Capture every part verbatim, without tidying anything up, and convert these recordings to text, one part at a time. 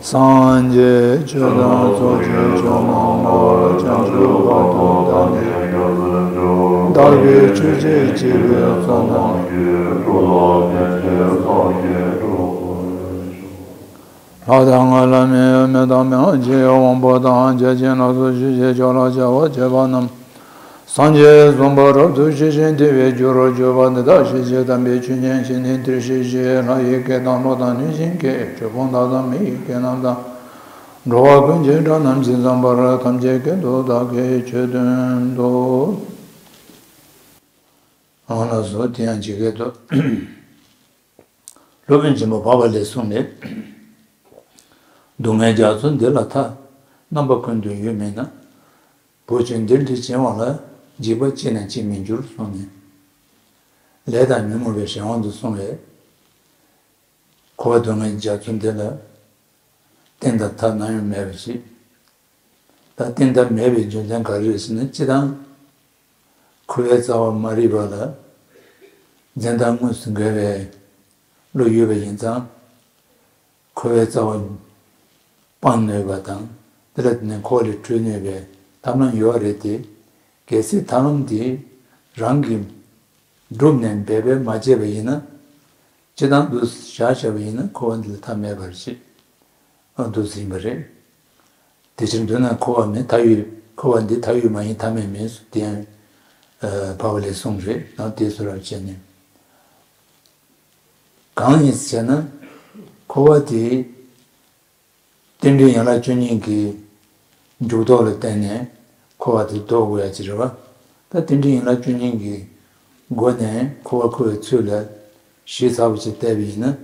སངས་རྒྱས་ཆོས་དང་ཚོགས་ཀྱི་མཆོག་རྣམས་ལ། བྱང་ཆུབ་བར་དུ་བདག་ནི་སྐྱབས་སུ་མཆི། བདག་གིས་ཆོས་བྱེད་ཅེས་པའི་ཚོགས་རྣམས་ཀྱིས། ལྷ་དང་ལྷ་མིན་མི་དང་མི་དབང་ཆེ་དབང་པོ་དང་། བརྒྱ་བྱིན་ལ་སོགས་ཆོས་བྱེད་མཆོག་ལ་སྦྱར་བ་བྱས་པ་རྣམས། སངས་རྒྱས་གསུམ་པོ་རབ་ཏུ་ཞི་ཞིང་བདེ་བའི་རྒྱུར་གྱུར་པ་འདི་དག་ཤེས་བྱའི་དམ་པའི་ཆོས་ཉན་བྱས་ནས་འདིར་གཤེགས་ཤིག། ལྷ་ཡི་སྐད་དང་ཀླུ་དང་གནོད་སྦྱིན་སྐད། གྲུལ་བུམ་དག་དང་མི་ཡི་སྐད་རྣམས་དང་། འགྲོ་བ་ཀུན་གྱི་སྒྲ་རྣམས་ཇི་ཙམ་པར། ཐམས་ཅད་སྐད་དུ་བདག་གིས་ཆོས་བསྟན་ཏོ། ཨང་ལགས་སོ། དེ་ཡང་ཇི་སྐད་དུ། སློབ་དཔོན་ཆེན་པོ་འཕགས་པ་ལྷས་གསུངས་ནས། སྡུག་བསྔལ་རྒྱ་མཚོ་འདི་ལ་ཐ། རྣམ་པ་ཀུན་ཏུ་ཡོད་མིན་ན། བུ་ཁྱོད་འདིར་འདྲི་བྱེད་པ་ལ། འཇིགས་པ་ཅི་ནས་ཅིས་མི་འགྱུར་གསུངས་ནས། ལས་དང་ཉོན་མོངས་པའི་གཞན་དབང་དུ་སོང་བས། འཁོར་བ་སྡུག་བསྔལ་རྒྱ་མཚོ་འདི་ལ། གཏན་དང་ཐ་ནམ་ཡང་མེད་པ་ཞིག། ད་གཏན་དང་མེད་པའི་རྒྱུ་མཚན་ག་རེ་རེད་ཟེར་ན། སྤྱིར་བཏང་འཁོར་བའི་རྩ་བ་མ་རིག་པ་ལ་འཛིན་སྟངས་དངོས་སུ་འགལ་བའི་བློ་ཡོད་པ་ཡིན་ཙང་། འཁོར་བའི་རྩ་བ་སྤང་ནུས་པ་དང་། དེ་ལ་བརྟེན་ནས་འཁོར་བ་ལས་གྲོལ་ནུས་པའི་ཐབས་ལམ་ཡོད་རེད་དེ། གལ་སྲིད་ཐབས་ལམ་དེ་རང་གིས་བསྒྲུབས་ནས་འབད་པས་མ་བྱས་པ་ཡིན་ན། སྤྱིར་བཏང་དུ་བཞག་བཞག་པ་ཡིན་ན་འཁོར་བ་འདི་ལ་ཐ་མལ་པ་ཞིག། ཨ་འདུག་ཟིན་པ་རེད། དེ་ཕྱིར་མདོར་ན་འཁོར་བ་མེད་མཐའ་ཡོད། འཁོར་བ་འདི་མཐའ་ཡོད་མ་ཡིན་ཐ་མལ་མིན་ཟེར་དེ་ཡང་། ཨ་འཕགས་པ་ལྷས་གསུངས་རེད། ཡང་དེ་སུ་རབ་བྱས་ནས། གང་ཡིན་ཟེར་ན། འཁོར་བ་དེ་རྟེན་འབྲེལ་ཡན་ལག་བཅུ་གཉིས་ཀྱི་འཇུག་ལྡོག་ལ་བརྟེན་ནས་འཁོར་བ་དེ་ལྡོག་དགོས་ཡ་ཅིག་རེད་བ། ད་རྟེན་འབྲེལ་ཡན་ལག་བཅུ་གཉིས་ཀྱི་སྒོ་ནས་འཁོར་བ་འཁོར་བའི་ཚུལ་ལ་གཞི་ཚ་པོ་ཅིག་བལྟས་པ་ཡིན་ན།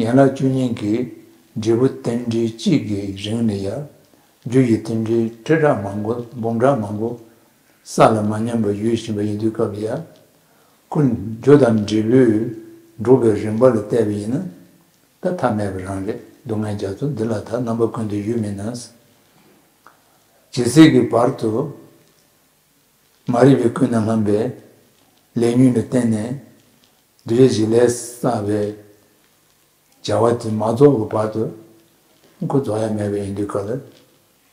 ཡན་ལག་བཅུ་གཉིས་ཀྱི་འབྲས་བུ་རྟེན་འབྲེལ་གཅིག་གི་རིང་ལ་ཡ། རྒྱུ་ཡི་རྟེན་འབྲེལ་ཁྲི་ཕྲག་མང་པོ་འབུམ་ཕྲག་མང་པོ་ས་ལ་མ་ཉམས་པར་ཡོད་བཞིན་པ་ཡིན་དུས་སྐབས་ལ་ཡ། ཁོ་རྒྱུ་དང་འབྲས་བུས་འགྲུབ་པའི་རིམ་པ་ལ་བལྟས་པ་ཡིན་ན། ད་ཐ་མལ་པ་རང་རེད། སྡུག་བསྔལ་རྒྱ་མཚོ་འདི་ལ་ཐ། རྣམ་པ་ཀུན་ཏུ་ཡོད་མིན་ན། ཇི་སྲིད་ཀྱི་བར་དུ་མ་རིག་པའི་ཀུན་ནས་བསླངས་པའི་ལས་ཉོན་ལ་བརྟེན་ནས་འདུ་བྱེད་ཀྱི་ལས་བསགས་པའི་བྱ་བ་དེ་མ་རྫོགས་པའི་བར་དུ་ཁོ་རྫོགས་ཡ་མེད་པ་ཡིན་དུས་སྐབས་ལ།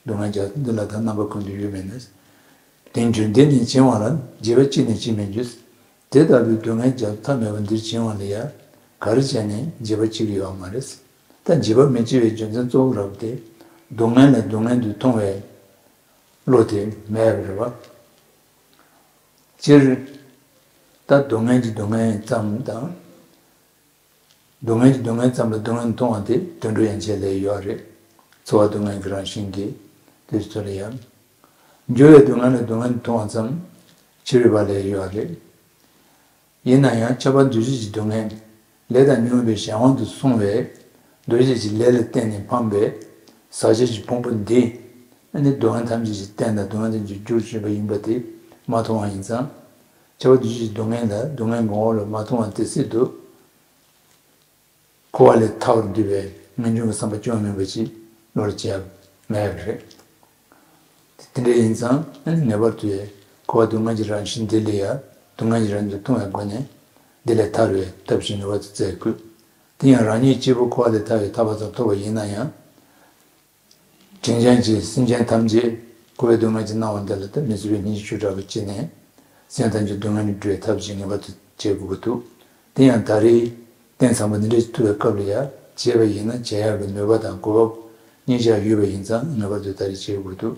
སྡུག་བསྔལ་རྒྱ་མཚོ་འདི་ལ་ཐ། རྣམ་པ་ཀུན་ཏུ་ཡོད་མིན་ན། དེ་འབྱུང་ལྡན་ནི་བྱིང་བ་ལ། འཇིགས་པ་ཅི་ནས་ཅིས་མི་འགྱུར། དེ་ལྟ་བུའི་སྡུག་བསྔལ་རྒྱ་མཚོ་ཐ་མལ་པ་འདིར་བྱིང་བ་ལ་ཡ། ག་རེ་བྱས་ནས་འཇིགས་པ་སྐྱེ་གི་ཡོད་མ་རེད། ད་འཇིགས་པ་མི་སྐྱེ་བའི་རྒྱུ་མཚན་གཙོ་བོ་རབ་སྟེ། སྡུག་བསྔལ་ལ་སྡུག་བསྔལ་དུ་མཐོང་བའི་བློ་དེ་མེད་པ་རེད་བ། སྤྱིར་ད་སྡུག་བསྔལ་གྱི་སྡུག་བསྔལ་ཙམ་དང་། སྡུག་བསྔལ་གྱི་སྡུག་བསྔལ་ཙམ་ལ་སྡུག་བསྔལ་མཐོང་བ་དེ་དུད་འགྲོ་ཡན་ཆད་ལས་ཡོད་རེད། ཚོར་བ་སྡུག་བསྔལ་གྱི་རང་བཞིན་གྱིས་དེ་ཚོ་ལ་ཡང་། འགྱུར་བའི་སྡུག་བསྔལ་ལ་སྡུག་བསྔལ་མཐོང་བ་ཙམ་ཕྱི་རོལ་པ་ལས་ཡོད་རེད། ཡིན་ན་ཡང་ཁྱབ་པ་འདུ་བྱེད་ཀྱི་སྡུག་བསྔལ། ལས་དང་ཉོན་མོངས་པའི་གཞན་དབང་དུ་སོང་བས། འདུ་བྱེད་ཀྱི་ལས་ལ་བརྟེན་ནས་འཕངས་པའི་ཟག་བཅས་ཀྱི་ཕུང་པོ་འདི། ཨ་ནི་སྡུག་བསྔལ་ཐམས་ཅད་ཀྱི་རྟེན་དང་སྡུག་བསྔལ་ཐམས་ཅད་ཀྱི་རྒྱུར་གྱུར་པ་ཡིན་པ་དེ་མ་མཐོང་བ་ཡིན་ཙང་། ཁྱབ་པ་འདུ་བྱེད་ཀྱི་སྡུག་བསྔལ་ལ་སྡུག་བསྔལ་གྱི་ངོ་བོ་ལ་མ་མཐོང་བ་དེ་སྲིད་དུ། འཁོར་བ་ལས་ཐར་བར་འདོད་པའི་ངེས་འབྱུང་གི་བསམ་པ་ཅུང་མིན་པ་ཅིག་བློ་ལ་སྐྱེ་ཡ་མེད་པ་རེད། དེ་འདྲ་ཡིན་ཙང་ངེས་པར་དུ་འཁོར་བ་སྡུག་བསྔལ་གྱི་རང་བཞིན་འདི་ལས་ཡང་སྡུག་བསྔལ་གྱི་རང་བཞིན་དུ་མཐོང་བའི་སྒོ་ནས་འདི་ལས་ཐར་བའི་ཐབས་ཤེས་ངེས་པར་དུ་བཙལ་དགོས། དེ་ཡང་རང་ཉིད་གཅིག་པུ་འཁོར་བ་ལས་ཐར་བའི་ཐར་པ་ཙམ་ཐོབ་པ་ཡིན་ན་ཡང་། དྲིན་ཅན་གྱི་སེམས་ཅན་ཐམས་ཅད་འཁོར་བའི་སྡུག་བསྔལ་གྱི་སྣང་བ་འདི་ལ་ད་མི་བཟོད་པའི་སྙིང་རྗེ་ཆུ་འདྲ་བ་སྐྱེས་ནས་སེམས་ཐམས་ཅད་སྡུག་བསྔལ་ནས་སྒྲོལ་བའི་ཐབས་ཤེས་ངེས་པར་དུ་བྱེད་དགོས་ཀྱི་འདུག་དེ་ཡང་ད་རེས་རྟེན་བཟང་པོ་འདི་འདྲ་ཞིག་ཐུབ་པའི་སྐབས་ལ་ཡང་བྱས་པ་ཡིན་ན་བྱེད་ཡག་གི་ནུས་པ་དང་གོ་སྐབས་གཉིས་ཆར་ཡོད་པ་ཡིན་ཙང་ངེས་པར་དུ་ད་རེས་བྱེད་དགོས་འདུག་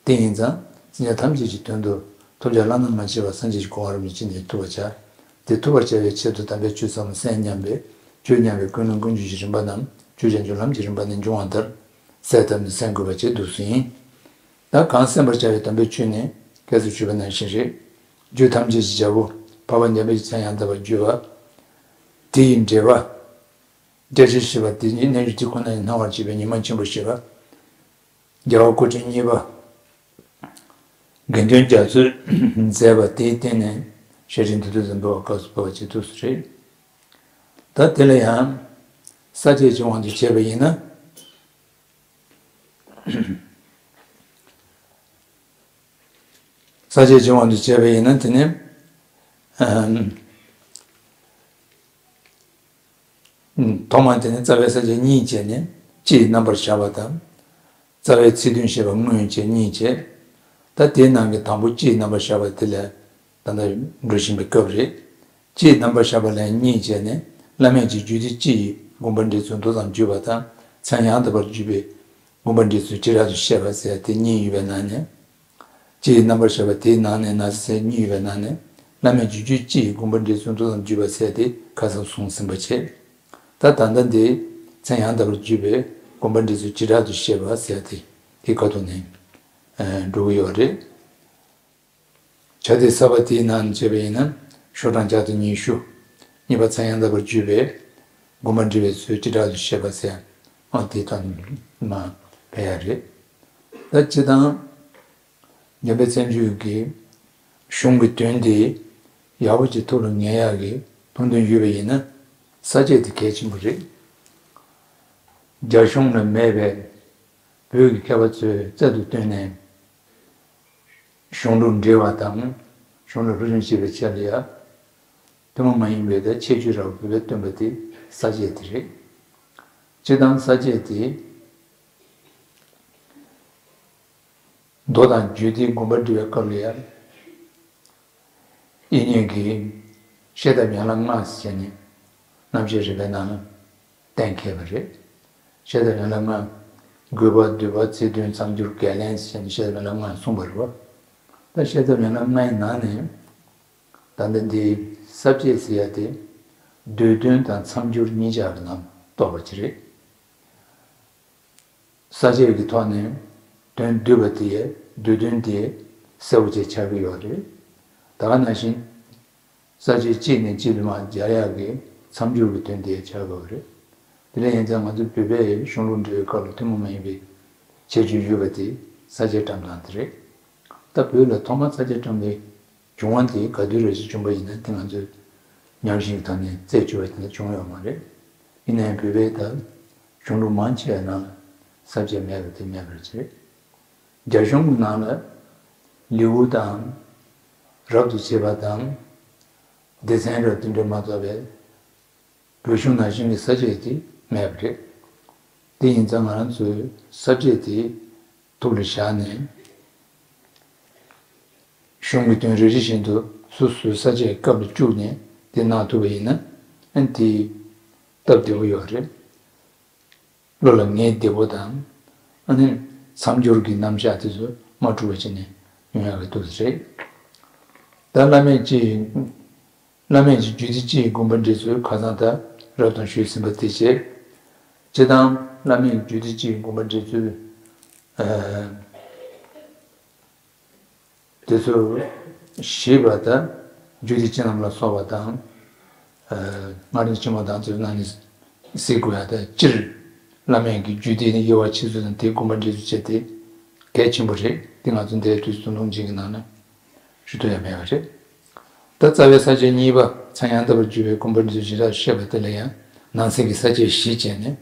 དེ་ཡིན་ཙང་སེམས་ཅན་ཐམས་ཅད་ཀྱི་དོན་དུ་ཐོབ་བྱ་བླ་ན་མ་མཆིས་པ་སངས་རྒྱས་ཀྱི་གོ་འཕང་རིན་པོ་ཆེ་འདི་ཐོབ་པར་བྱ། དེ་ཐོབ་པར་བྱ་བའི་ཆེད་དུ་དམ་པའི་ཆོས་ཟབ་མོ་གསན་སྙམ་པའི་ཆོས་ཉན་པའི་ཀུན་སློང་ཀུན་འབྱུང་གི་རིམ་པ་རྣམས་ཆོས་ཀྱི་རྒྱུ་ལམ་གྱི་རིམ་པ་ནས་འབྱུང་བ་ལྟར་གསལ་བཏབ་ནས་གསན་དགོས་པ་བཅས་འདུག་སེ་ཡིན། ད་གང་གསན་པར་བྱ་བའི་དམ་པའི་ཆོས་ནི་སྐྱབས་སུ་ཆུད་པ་ནང་བཞིན་རེད། རྒྱུ་ཐམས་ཅད་ཀྱི་རྒྱལ་པོ་འཕགས་པ་འཇམ་དཔལ་གྱི་མཚན་ཡང་དག་པར་བརྗོད་པ། དེ་ཡི་འགྲེལ་པ། འགྲེལ་བཤད་ཞེས་པ་དེ་ཉིད་རྣལ་འབྱོར་དེ་ཁོ་ན་ཉིད་སྣང་བར་བྱེད་པའི་ཉི་མ་ཆེན་པོ་ཞེས་པ། རྒྱལ་བ་སྐུ་ཕྲེང་གཉིས་པ། དགེ་འདུན་རྒྱ་མཚོས་མཛད་པ་དེའི་སྟེང་ནས་ཤེར་ཕྱིན་བདུད་རྩི་འཛིན་པ་བ་སྐབས་སུ་བབས་པ་བྱེད་ཐུབ་སུ་རེད། ད་དེ་ལ་ཡང་ས་བཅད་ཀྱི་དབང་དུ་བྱས་པ་ཡིན་ན། ས་བཅད་ཀྱི་དབང་དུ་བྱས་པ་ཡིན་ན་དེ་ནི། ཐོག་མར་དེ་ནི་རྩ་བའི་ས་བཅད་གཉིས་བྱས་ནས། སྤྱི་ཡི་རྣམ་པར་བཞག་པ་དང་། རྩ་བའི་ཚིག་དོན་བཤད་པ་སྔོན་བྱས་གཉིས་བྱས། ད་དེའི་ནང་གི་དང་པོ་སྤྱི་ཡི་རྣམ་པར་བཞག་པ་དེ་ལ་ད་ལྟ་འགྲོ་བཞིན་པའི་སྐབས་རེད། སྤྱི་ཡི་རྣམ་པར་བཞག་པ་ལན་གཉིས་བྱས་ནས། བླ་མེད་ཀྱི་རྒྱུད་སྡེ་སྤྱི་ཡི་དགོངས་པ་འགྲེལ་ཚུལ་མདོ་ཙམ་བརྒྱུད་པ་དང་། མཚན་ཡང་དག་པར་བརྒྱུད་པའི་དགོངས་པ་འགྲེལ་ཚུལ་བྱེ་བྲག་ཏུ་བཤད་པ་ཟེར་དེ་གཉིས་ཡོད་པའི་ནང་ནས། སྤྱི་ཡི་རྣམ་པར་བཞག་པ་དེའི་ནང་ནས་ན་ཟེར་གཉིས་ཡོད་པའི་ནང་ནས། བླ་མེད་རྒྱུད་སྡེ་སྤྱི་ཡི་དགོངས་པ་འགྲེལ་ཚུལ་མདོ་ཙམ་བརྒྱུད་པ་ཟེར་དེ་ཁ་སང་གསུངས་ཟིན་པ་བྱས། ད་ད་ལྟ་འདི་མཚན་ཡང་དག་པར་བརྒྱུད་པའི་དགོངས་པ་འགྲེལ་ཚུལ་བྱེ་བྲག་ཏུ་བཤད་པ་ཟེར་དེ་དེ་ཁ་ཐོག་ནས་འགྲོ་གི་ཡོད་རེད། བྱ་དེ་ས་པ་དེའི་ནང་ནས་བྱས་པ་ཡིན་ན། ཤོག་གྲངས་བརྒྱ་དང་ཉི་ཤུ། གཉིས་པ་མཚན་ཡང་དག་པར་བརྒྱུད་པའི་དགོངས་པ་འགྲེལ་བའི་ཚུལ་བྱེ་བྲག་ཏུ་བཤད་པ་ཟེར། ཨ་དེ་དང་མ་ཕེབས་ཡ་རེད། ད་སྤྱི་དང་། འཇམ་དཔལ་མཚན་བརྗོད་ཀྱི་གཞུང་གི་དོན་དེ་ཡག་པོ་ཅིག་ཐུགས་ལ་ངེས་ཡག་གི་མཐོང་དོན་ཡོད་པ་ཡིན་ན། ས་བཅད་དེ་གལ་ཆེན་པོ་རེད། རྒྱ་གཞུང་ལ་མེད་པའི་བོད་ཀྱི་མཁས་པ་ཚོས་རྩལ་དུ་བཏོན་ནས་གཞུང་ལུགས་འགྲེལ་བ་དང་། གཞུང་ལུགས་སློབ་སྦྱོང་བྱེད་པའི་ཆེད་ལ་ཡང་ཐུན་མོང་མ་ཡིན་པའི་ད་ཁྱད་ཆོས་རབ་བོད་པས་བཏོན་པ་དེ་ས་བཅད་དེ་རེད། སྤྱི་དང་ས་བཅད་དེ། མདོ་དང་རྒྱུད་སྡེའི་དགོངས་པ་འགྲེལ་བའི་སྐབས་ལ་ཡང་། དབྱིག་གཉེན་གྱིས་བཤད་ཐབས་ཡན་ལག་ལྔ་ཟེར་ནས་རྣམ་བཤད་རིམ་པའི་ནང་ལ་གཏན་འཁེལ་བ་རེད། བཤད་ཐབས་ཡན་ལག་ལྔ། དགོས་པ། བསྡུ་བ། ཚིག་དོན། མཚམས་སྦྱོར། འགལ་རྐྱེན་ཟེར་ནས་བཤད་ཐབས་ཡན་ལག་ལྔ་གསུངས་པ་རེད་བ། ད་བཤད་ཐབས་ཡན་ལག་ལྔའི་ནང་ནས་ད་ལྟ་འདི་ས་བཅད་ཟེར་ཡ་དེ་བསྡུས་དོན་དང་མཚམས་སྦྱོར་གཉིས་ཆར་ནང་གཏོགས་པ་ཅིག་རེད། ས་བཅད་ཀྱི་ཐོག་ནས་དོན་བསྡུས་པ་དེ་ཡང་བསྡུས་དོན་དེ་གསལ་པོ་བྱས་ཆགས་ཀྱི་ཡོད་རེད། ད་ག་ནང་བཞིན་ས་བཅད་གཅིག་ནས་གཅིག་ལ་མར་སྦྱར་ཡག་གི་མཚམས་སྦྱོར་གྱི་དོན་དེ་ཡང་ཆགས་ཀྱི་ཡོད་རེད། དེ་འདྲ་ཡིན་ཙང་ང་ཚོ་བོད་པའི་གཞུང་ལུགས་འགྲེལ་བའི་སྐབས་ལ་ཐུན་མོང་མ་ཡིན་པའི་ཁྱད་ཆོས་ཡོད་པ་དེ་ས་བཅད་བཀྲམ་སྟངས་དེ་རེད། ད་བོད་ལ་ཐོག་མར་ས་བཅད་བཀྲམ་པའི་བྱུང་བ་དེ་ག་དུས་རེ་ཞིག་བྱུང་པ་ཡིན་ན་དེ་ང་ཚོས་ཉམས་ཞིབ་ཐོག་ནས་རྩད་གཅོད་པ་དེ་འདྲ་བྱུང་ཡོད་མ་རེད། ཡིན་ནའི་བོད་པའི་ད་གཞུང་ལུགས་མང་ཆེ་བའི་ནང་ལ་ས་བཅད་མེད་པ་དེ་མེད་པ་རེད། རྒྱ་གཞུང་གི་ནང་ལ་ལེའུ་དང་རབ་ཏུ་བྱེད་པ་དང་སྡེ་ཚན་རབ་དེ་འདྲ་མ་གཏོགས་པའི་བོད་གཞུང་ནང་བཞིན་གྱི་ས་བཅད་དེ་མེད་པ་རེད། དེ་ཡིན་ཙང་ང་རང་ཚོས་ས་བཅད་དེ་ཐུགས་ལ་བཞག་ནས། གཞུང་གི་དོན་རེ་རེ་བཞིན་དུ་སོ་སོའི་ས་བཅད་སྐབས་ལ་བཅུག་ནས་དེ་གནང་ཐུབ་པ་ཡིན་ན་ཨ་ནི་དེ་སྟབས་བདེ་པོ་ཡོད་རེད། བློ་ལ་ངེས་བདེ་པོ་དང་། ཨ་ནི་མཚམས་སྦྱོར་གྱི་རྣམ་གཞག་དེ་ཚོ་མ་འཁྲུལ་བ་བྱས་ནས་ཡོང་ཡག་གི་འདུག་ས་རེད། ད་བླ་མེད་སྤྱི་ཡི། བླ་མེད་ཀྱི་རྒྱུད་སྡེ་སྤྱི་ཡི་དགོངས་པ་འགྲེལ་ཚུལ་ཁ་སང་ད་རབ་དང་ཞུས་ཟིན་པ་དེ་བྱས། སྤྱི་དང་བླ་མེད་ཀྱི་རྒྱུད་སྡེ་སྤྱི་ཡི་དགོངས་པ་འགྲེལ་ཚུལ། ཨ། དེ་ཚོ་ཞེས་པ་དང་རྒྱུད་སྡེ་སྤྱི་རྣམས་ལ་སོགས་པ་དང་། ཨ། སྔ་རིམ་ཕྱི་མ་དང་དེ་ཚོ་ནང་ནས་གཟིགས་དགོས་ཡ་དང་སྤྱིར་བླ་མེད་ཀྱི་རྒྱུད་སྡེ་ནི་དབྱེ་བ་ཕྱེ་ཚུལ་དང་དེའི་དགོངས་པ་འགྲེལ་ཚུལ་བཅས་དེ་གལ་ཆེན་པོ་རེད། དེ་ང་ཚོ་འདིར་དུས་སུ་ལུང་འཇིག་གི་ནང་ན་ཞུ་ཐུབ་ཡ་མེད་པ་རེད། ད་རྩ་བའི་ས་བཅད་གཉིས་པ་མཚན་ཡང་དག་པར་བརྗོད་པའི་དགོངས་པ་འགྲེལ་ཚུལ་ཞེས་བཤད་པ་དེ་ལ་ཡང་ནང་གསེས་ཀྱི་ས་བཅད་བཞི་བྱས་ནས།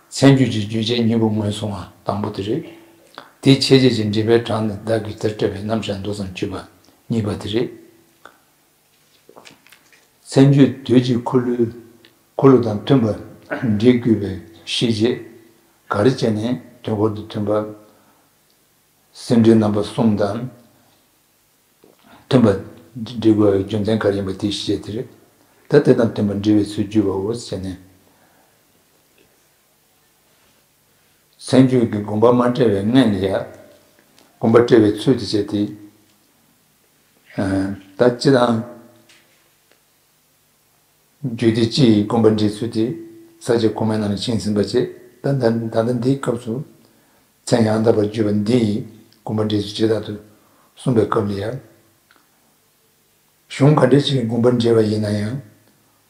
མཚན་བརྗོད་ཀྱི་རྒྱུད་ཆེན་སྙིང་པོ་ངོས་བཟུང་བ་དང་པོ་དེ་རེད། དེའི་ཕྱི་རྒྱལ་གྱི་འགྲེལ་པའི་གྲངས་ནི་བདག་གིས་དེར་བཀྲལ་བའི་རྣམ་གཞག་མདོ་ཙམ་བརྒྱུད་པ་གཉིས་པ་དེ་རེད། མཚན་བརྗོད་དུས་ཀྱི་འཁོར་ལོའི་འཁོར་ལོ་དང་མཐུན་པར་འགྲེལ་དགོས་པའི་ཤེས་བྱེད་ག་རེ་བྱས་ནས་དོན་འཁོར་དང་མཐུན་པ། ཟིན་བྲིས་རྣམ་པ་གསུམ་དང་། མཐུན་པར་འགྲེལ་དགོས་པའི་རྒྱུ་མཚན་ག་རེ་ཡིན་པ་དེའི་ཤེས་བྱེད་དེ་རེད། ད་དེ་དང་མཐུན་པར་འགྲེལ་བའི་ཚུལ་བརྒྱུད་པའོ་ཟེར་ནས། མཚན་བརྗོད་ཀྱི་དགོངས་པ་མ་བཀྲལ་བའི་སྔོན་ལ་ཡང་། དགོངས་པ་བཀྲལ་བའི་ཚུལ་དེ་བྱས་ཏེ། ད་སྤྱི་དང་། རྒྱུད་སྡེ་སྤྱི་ཡི་དགོངས་པ་འགྲེལ་ཚུལ་དེ་ས་བཅད་གོང་མའི་ནང་ལ་ཕྱིན་ཟིན་པ་བྱས། ད་ད་ད་ལྟ་འདིའི་སྐབས་སུ་མཚན་ཡང་དག་པར་བརྗོད་པ་འདི་ཡི་དགོངས་པ་འགྲེལ་ཚུལ་ཇི་ལྟར་དུ་གསུངས་པའི་སྐབས་ལ་ཡང་། གཞུང་ག་འདྲ་ཞིག་གི་དགོངས་པ་འགྲེལ་བ་ཡིན་ན་ཡང་།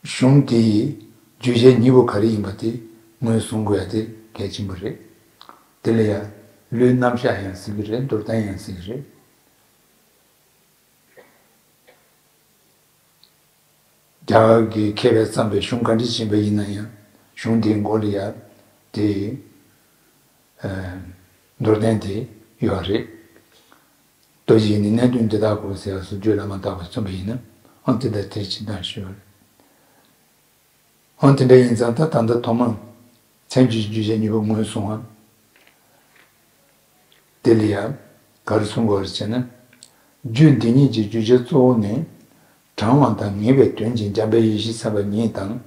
གཞུང་དེ་ཡི་རྒྱུད་ཆེན་སྙིང་པོ་ག་རེ་ཡིན་པ་དེ་ངོས་བཟུང་དགོས་ཡ་དེ་གལ་ཆེན་པོ་རེད། དེ་ལ་ཡང་བློའི་རྣམ་གཞག་ཡང་ཟེར་གྱི་རེད། མདོར་བསྟན་ཡང་ཟེར་གྱི་རེད། རྒྱ་གར་གྱི་མཁས་པས་བརྩམས་པའི་གཞུང་ག་འདྲ་ཞིག་ཡིན་པ་ཡིན་ན་ཡང་གཞུང་དེའི་མགོ་ལ་ཡང་དེའི་ཨ་མདོར་བསྟན་དེ་ཡོད་རེད། རྡོ་རྗེ་ནི་གནད་དོན་འདི་དག་གོ་ཟེར་བ་སོགས་རྒྱུད་བླ་མ་དག་པས་གསུངས་པ་ཡིན་ན་ཨང་དེ་ལྟར་དེ་ཇི་ལྟར་ཞུ་བ་རེད། ཨང་དེ་འདྲ་ཡིན་ཙང་ད་ད་ལྟ་ཐོག་མར་ མཚན་བརྗོད་ཀྱི་བརྗོད་བྱ་གཉིས་པོ་ངོས་བཟུང་བ། དེ་ལ་ཡང་ག་རེ་གསུང་དགོས་རེད་ཟེར་ན། རྒྱུད་འདི་ཉིད་ཀྱི་བརྗོད་བྱ་གཙོ་བོ་ནི། དྲང་བ་དང་ངེས་པའི་དོན་གྱི་འཇམ་དཔལ་ཡེ་ཤེས་སེམས་དཔའ་ཉིད་དང་།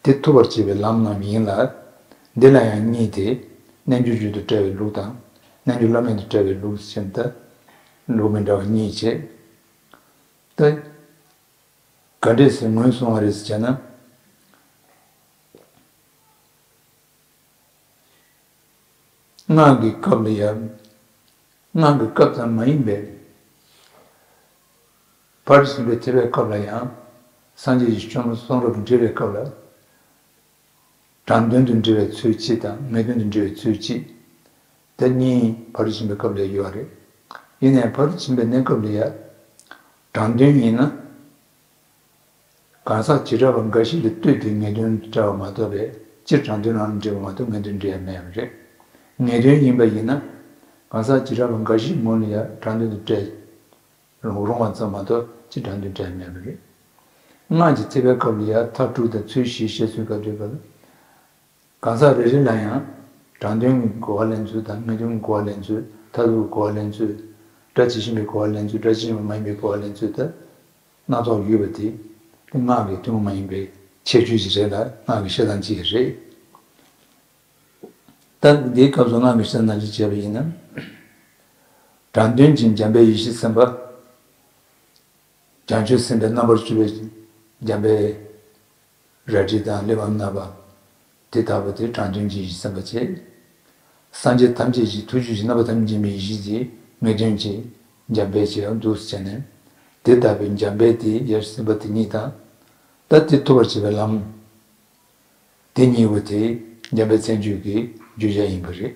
དེ་ཐུབ་པར་བྱེད་པའི་ལམ་རྣམས་ཡིན་ལ། འདི་ལ་ཡང་གཉིས་ཏེ། རྣལ་འབྱོར་རྒྱུད་དུ་བཀྲལ་བའི་ལུགས་དང་། རྣལ་འབྱོར་བླ་མེད་དུ་བཀྲལ་བའི་ལུགས་ཟེར་ད། ལུགས་མི་འདྲ་བ་གཉིས་བྱས། ད། ག་འདྲས་སེ་ངོས་བཟུང་བ་རེད་ཟེར་བྱས་ན། སྔགས་ཀྱི་སྐབས་ལ་ཡང་། སྔགས་ཀྱི་སྐབས་ཙམ་མ་ཡིན་པའི། ཕར་ཕྱིན་པའི་ཐེག་པའི་སྐབས་ལ་ཡང་། སངས་རྒྱས་ཀྱི་བཅོམ་ལྡན་གསུང་རབ་འབྲི་བའི་སྐབས་ལ། དྲང་དོན་དུ་འབྲི་བའི་ཚུལ་གཅིག་དང་ངེས་དོན་དུ་འབྲི་བའི་ཚུལ་གཅིག་དེ་གཉིས་ཕར་ཕྱིན་པའི་སྐབས་ལ་ཡོད་རེད། ཡིན་ནའི་ཕར་ཕྱིན་པའི་གནས་སྐབས་ལ་ཡང་། དྲང་དོན་ཡིན་ན། གང་ཟག་བྱེ་བྲག་པ་འགའ་ཞིག་ལ་ལྟོས་ཏེ་ངེས་དོན་བཀྲལ་བ་མ་གཏོགས་པའི་སྤྱིར་དྲང་དོན་རང་འབྲེལ་བ་མ་གཏོགས་ངེས་དོན་འབྲེལ་ཡ་མེད་པ་རེད། ངེས་དོན་ཡིན་པ་ཡིན་ན། གང་ཟག་བྱེ་བྲག་པ་འགའ་ཞིག་ངོས་ལ་ཡང་དྲང་དོན་དུ་བཀྲལ་རུང་རུང་བ་ཙམ་མ་གཏོགས་སྤྱིར་དྲང་དོན་འབྲེལ་ཡ་མེད་པ་རེད། སྔགས་ཀྱི་ཐེག་པའི་སྐབས་ལ་ཡང་མཐའ་དྲུག་དང་ཚུལ་བཞི་བཤད་ཚུལ་སྐབས་དུས་སྐབས་ལ། གང་ཟག་རེ་རེ་ལ་ཡང་། དྲང་དོན་གྱི་གོ་བ་ལེན་ཚུལ་དང་ངེས་དོན་གྱི་གོ་བ་ལེན་ཚུལ། མཐར་ཐུག་གི་གོ་བ་ལེན་ཚུལ། སྒྲ་ཇི་བཞིན་པའི་གོ་བ་ལེན་ཚུལ། སྒྲ་ཇི་བཞིན་པ་མ་ཡིན་པའི་གོ་བ་ལེན་ཚུལ་དང་། སྣ་ཚོགས་ཡོད་པ་དེ། དེ་སྔགས་ཀྱི་ཐུན་མོང་མ་ཡིན་པའི་ཁྱད་ཆོས་ཅིག་རེད་ལ་སྔགས་ཀྱི་བཤད་སྟངས་ཅིག་རེད། ད་འདིའི་སྐབས་སུ་སྔགས་ཀྱི་བཤད་སྟངས་ཅིག་བྱས་པ་ཡིན་ན། དྲང་དོན་གྱི་འཇམ་དཔལ་ཡེ་ཤེས་སེམས་དཔའ། བྱང་ཆུབ་སེམས་དཔའི་རྣམ་པར་གྲོལ་བའི་འཇམ་དཔལ་རལ་གྲི་དང་གླེགས་བམ་བསྣམས་པ། དེ་ལྟ་བུ་དེ་དྲང་དོན་གྱི་ཡེ་ཤེས་སེམས་དཔའ་བྱས། སངས་རྒྱས་ཐམས་ཅད་ཀྱི་ཐུགས་རྒྱུད་ཀྱི་རྣམ་པ་ཐམས་ཅད་མཁྱེན་པའི་ཡེ་ཤེས་ཀྱི་ངེས་དོན་གྱི་འཇམ་དཔལ་བྱེད་པ་འདུག་ཟེར་ནས། དེ་ལྟ་བུའི་འཇམ་དཔལ་དེ་ཡེ་ཤེས་སེམས་དཔའ་དེ་ཉིད་དང་། ད་དེ་ཐུབ་པར་བྱེད་པའི་ལམ། དེ་གཉིས་པོ་དེ་འཇམ་དཔལ་མཚན་བརྗོད་ཀྱི་བརྗོད་བྱ་ཡིན་པ་རེད།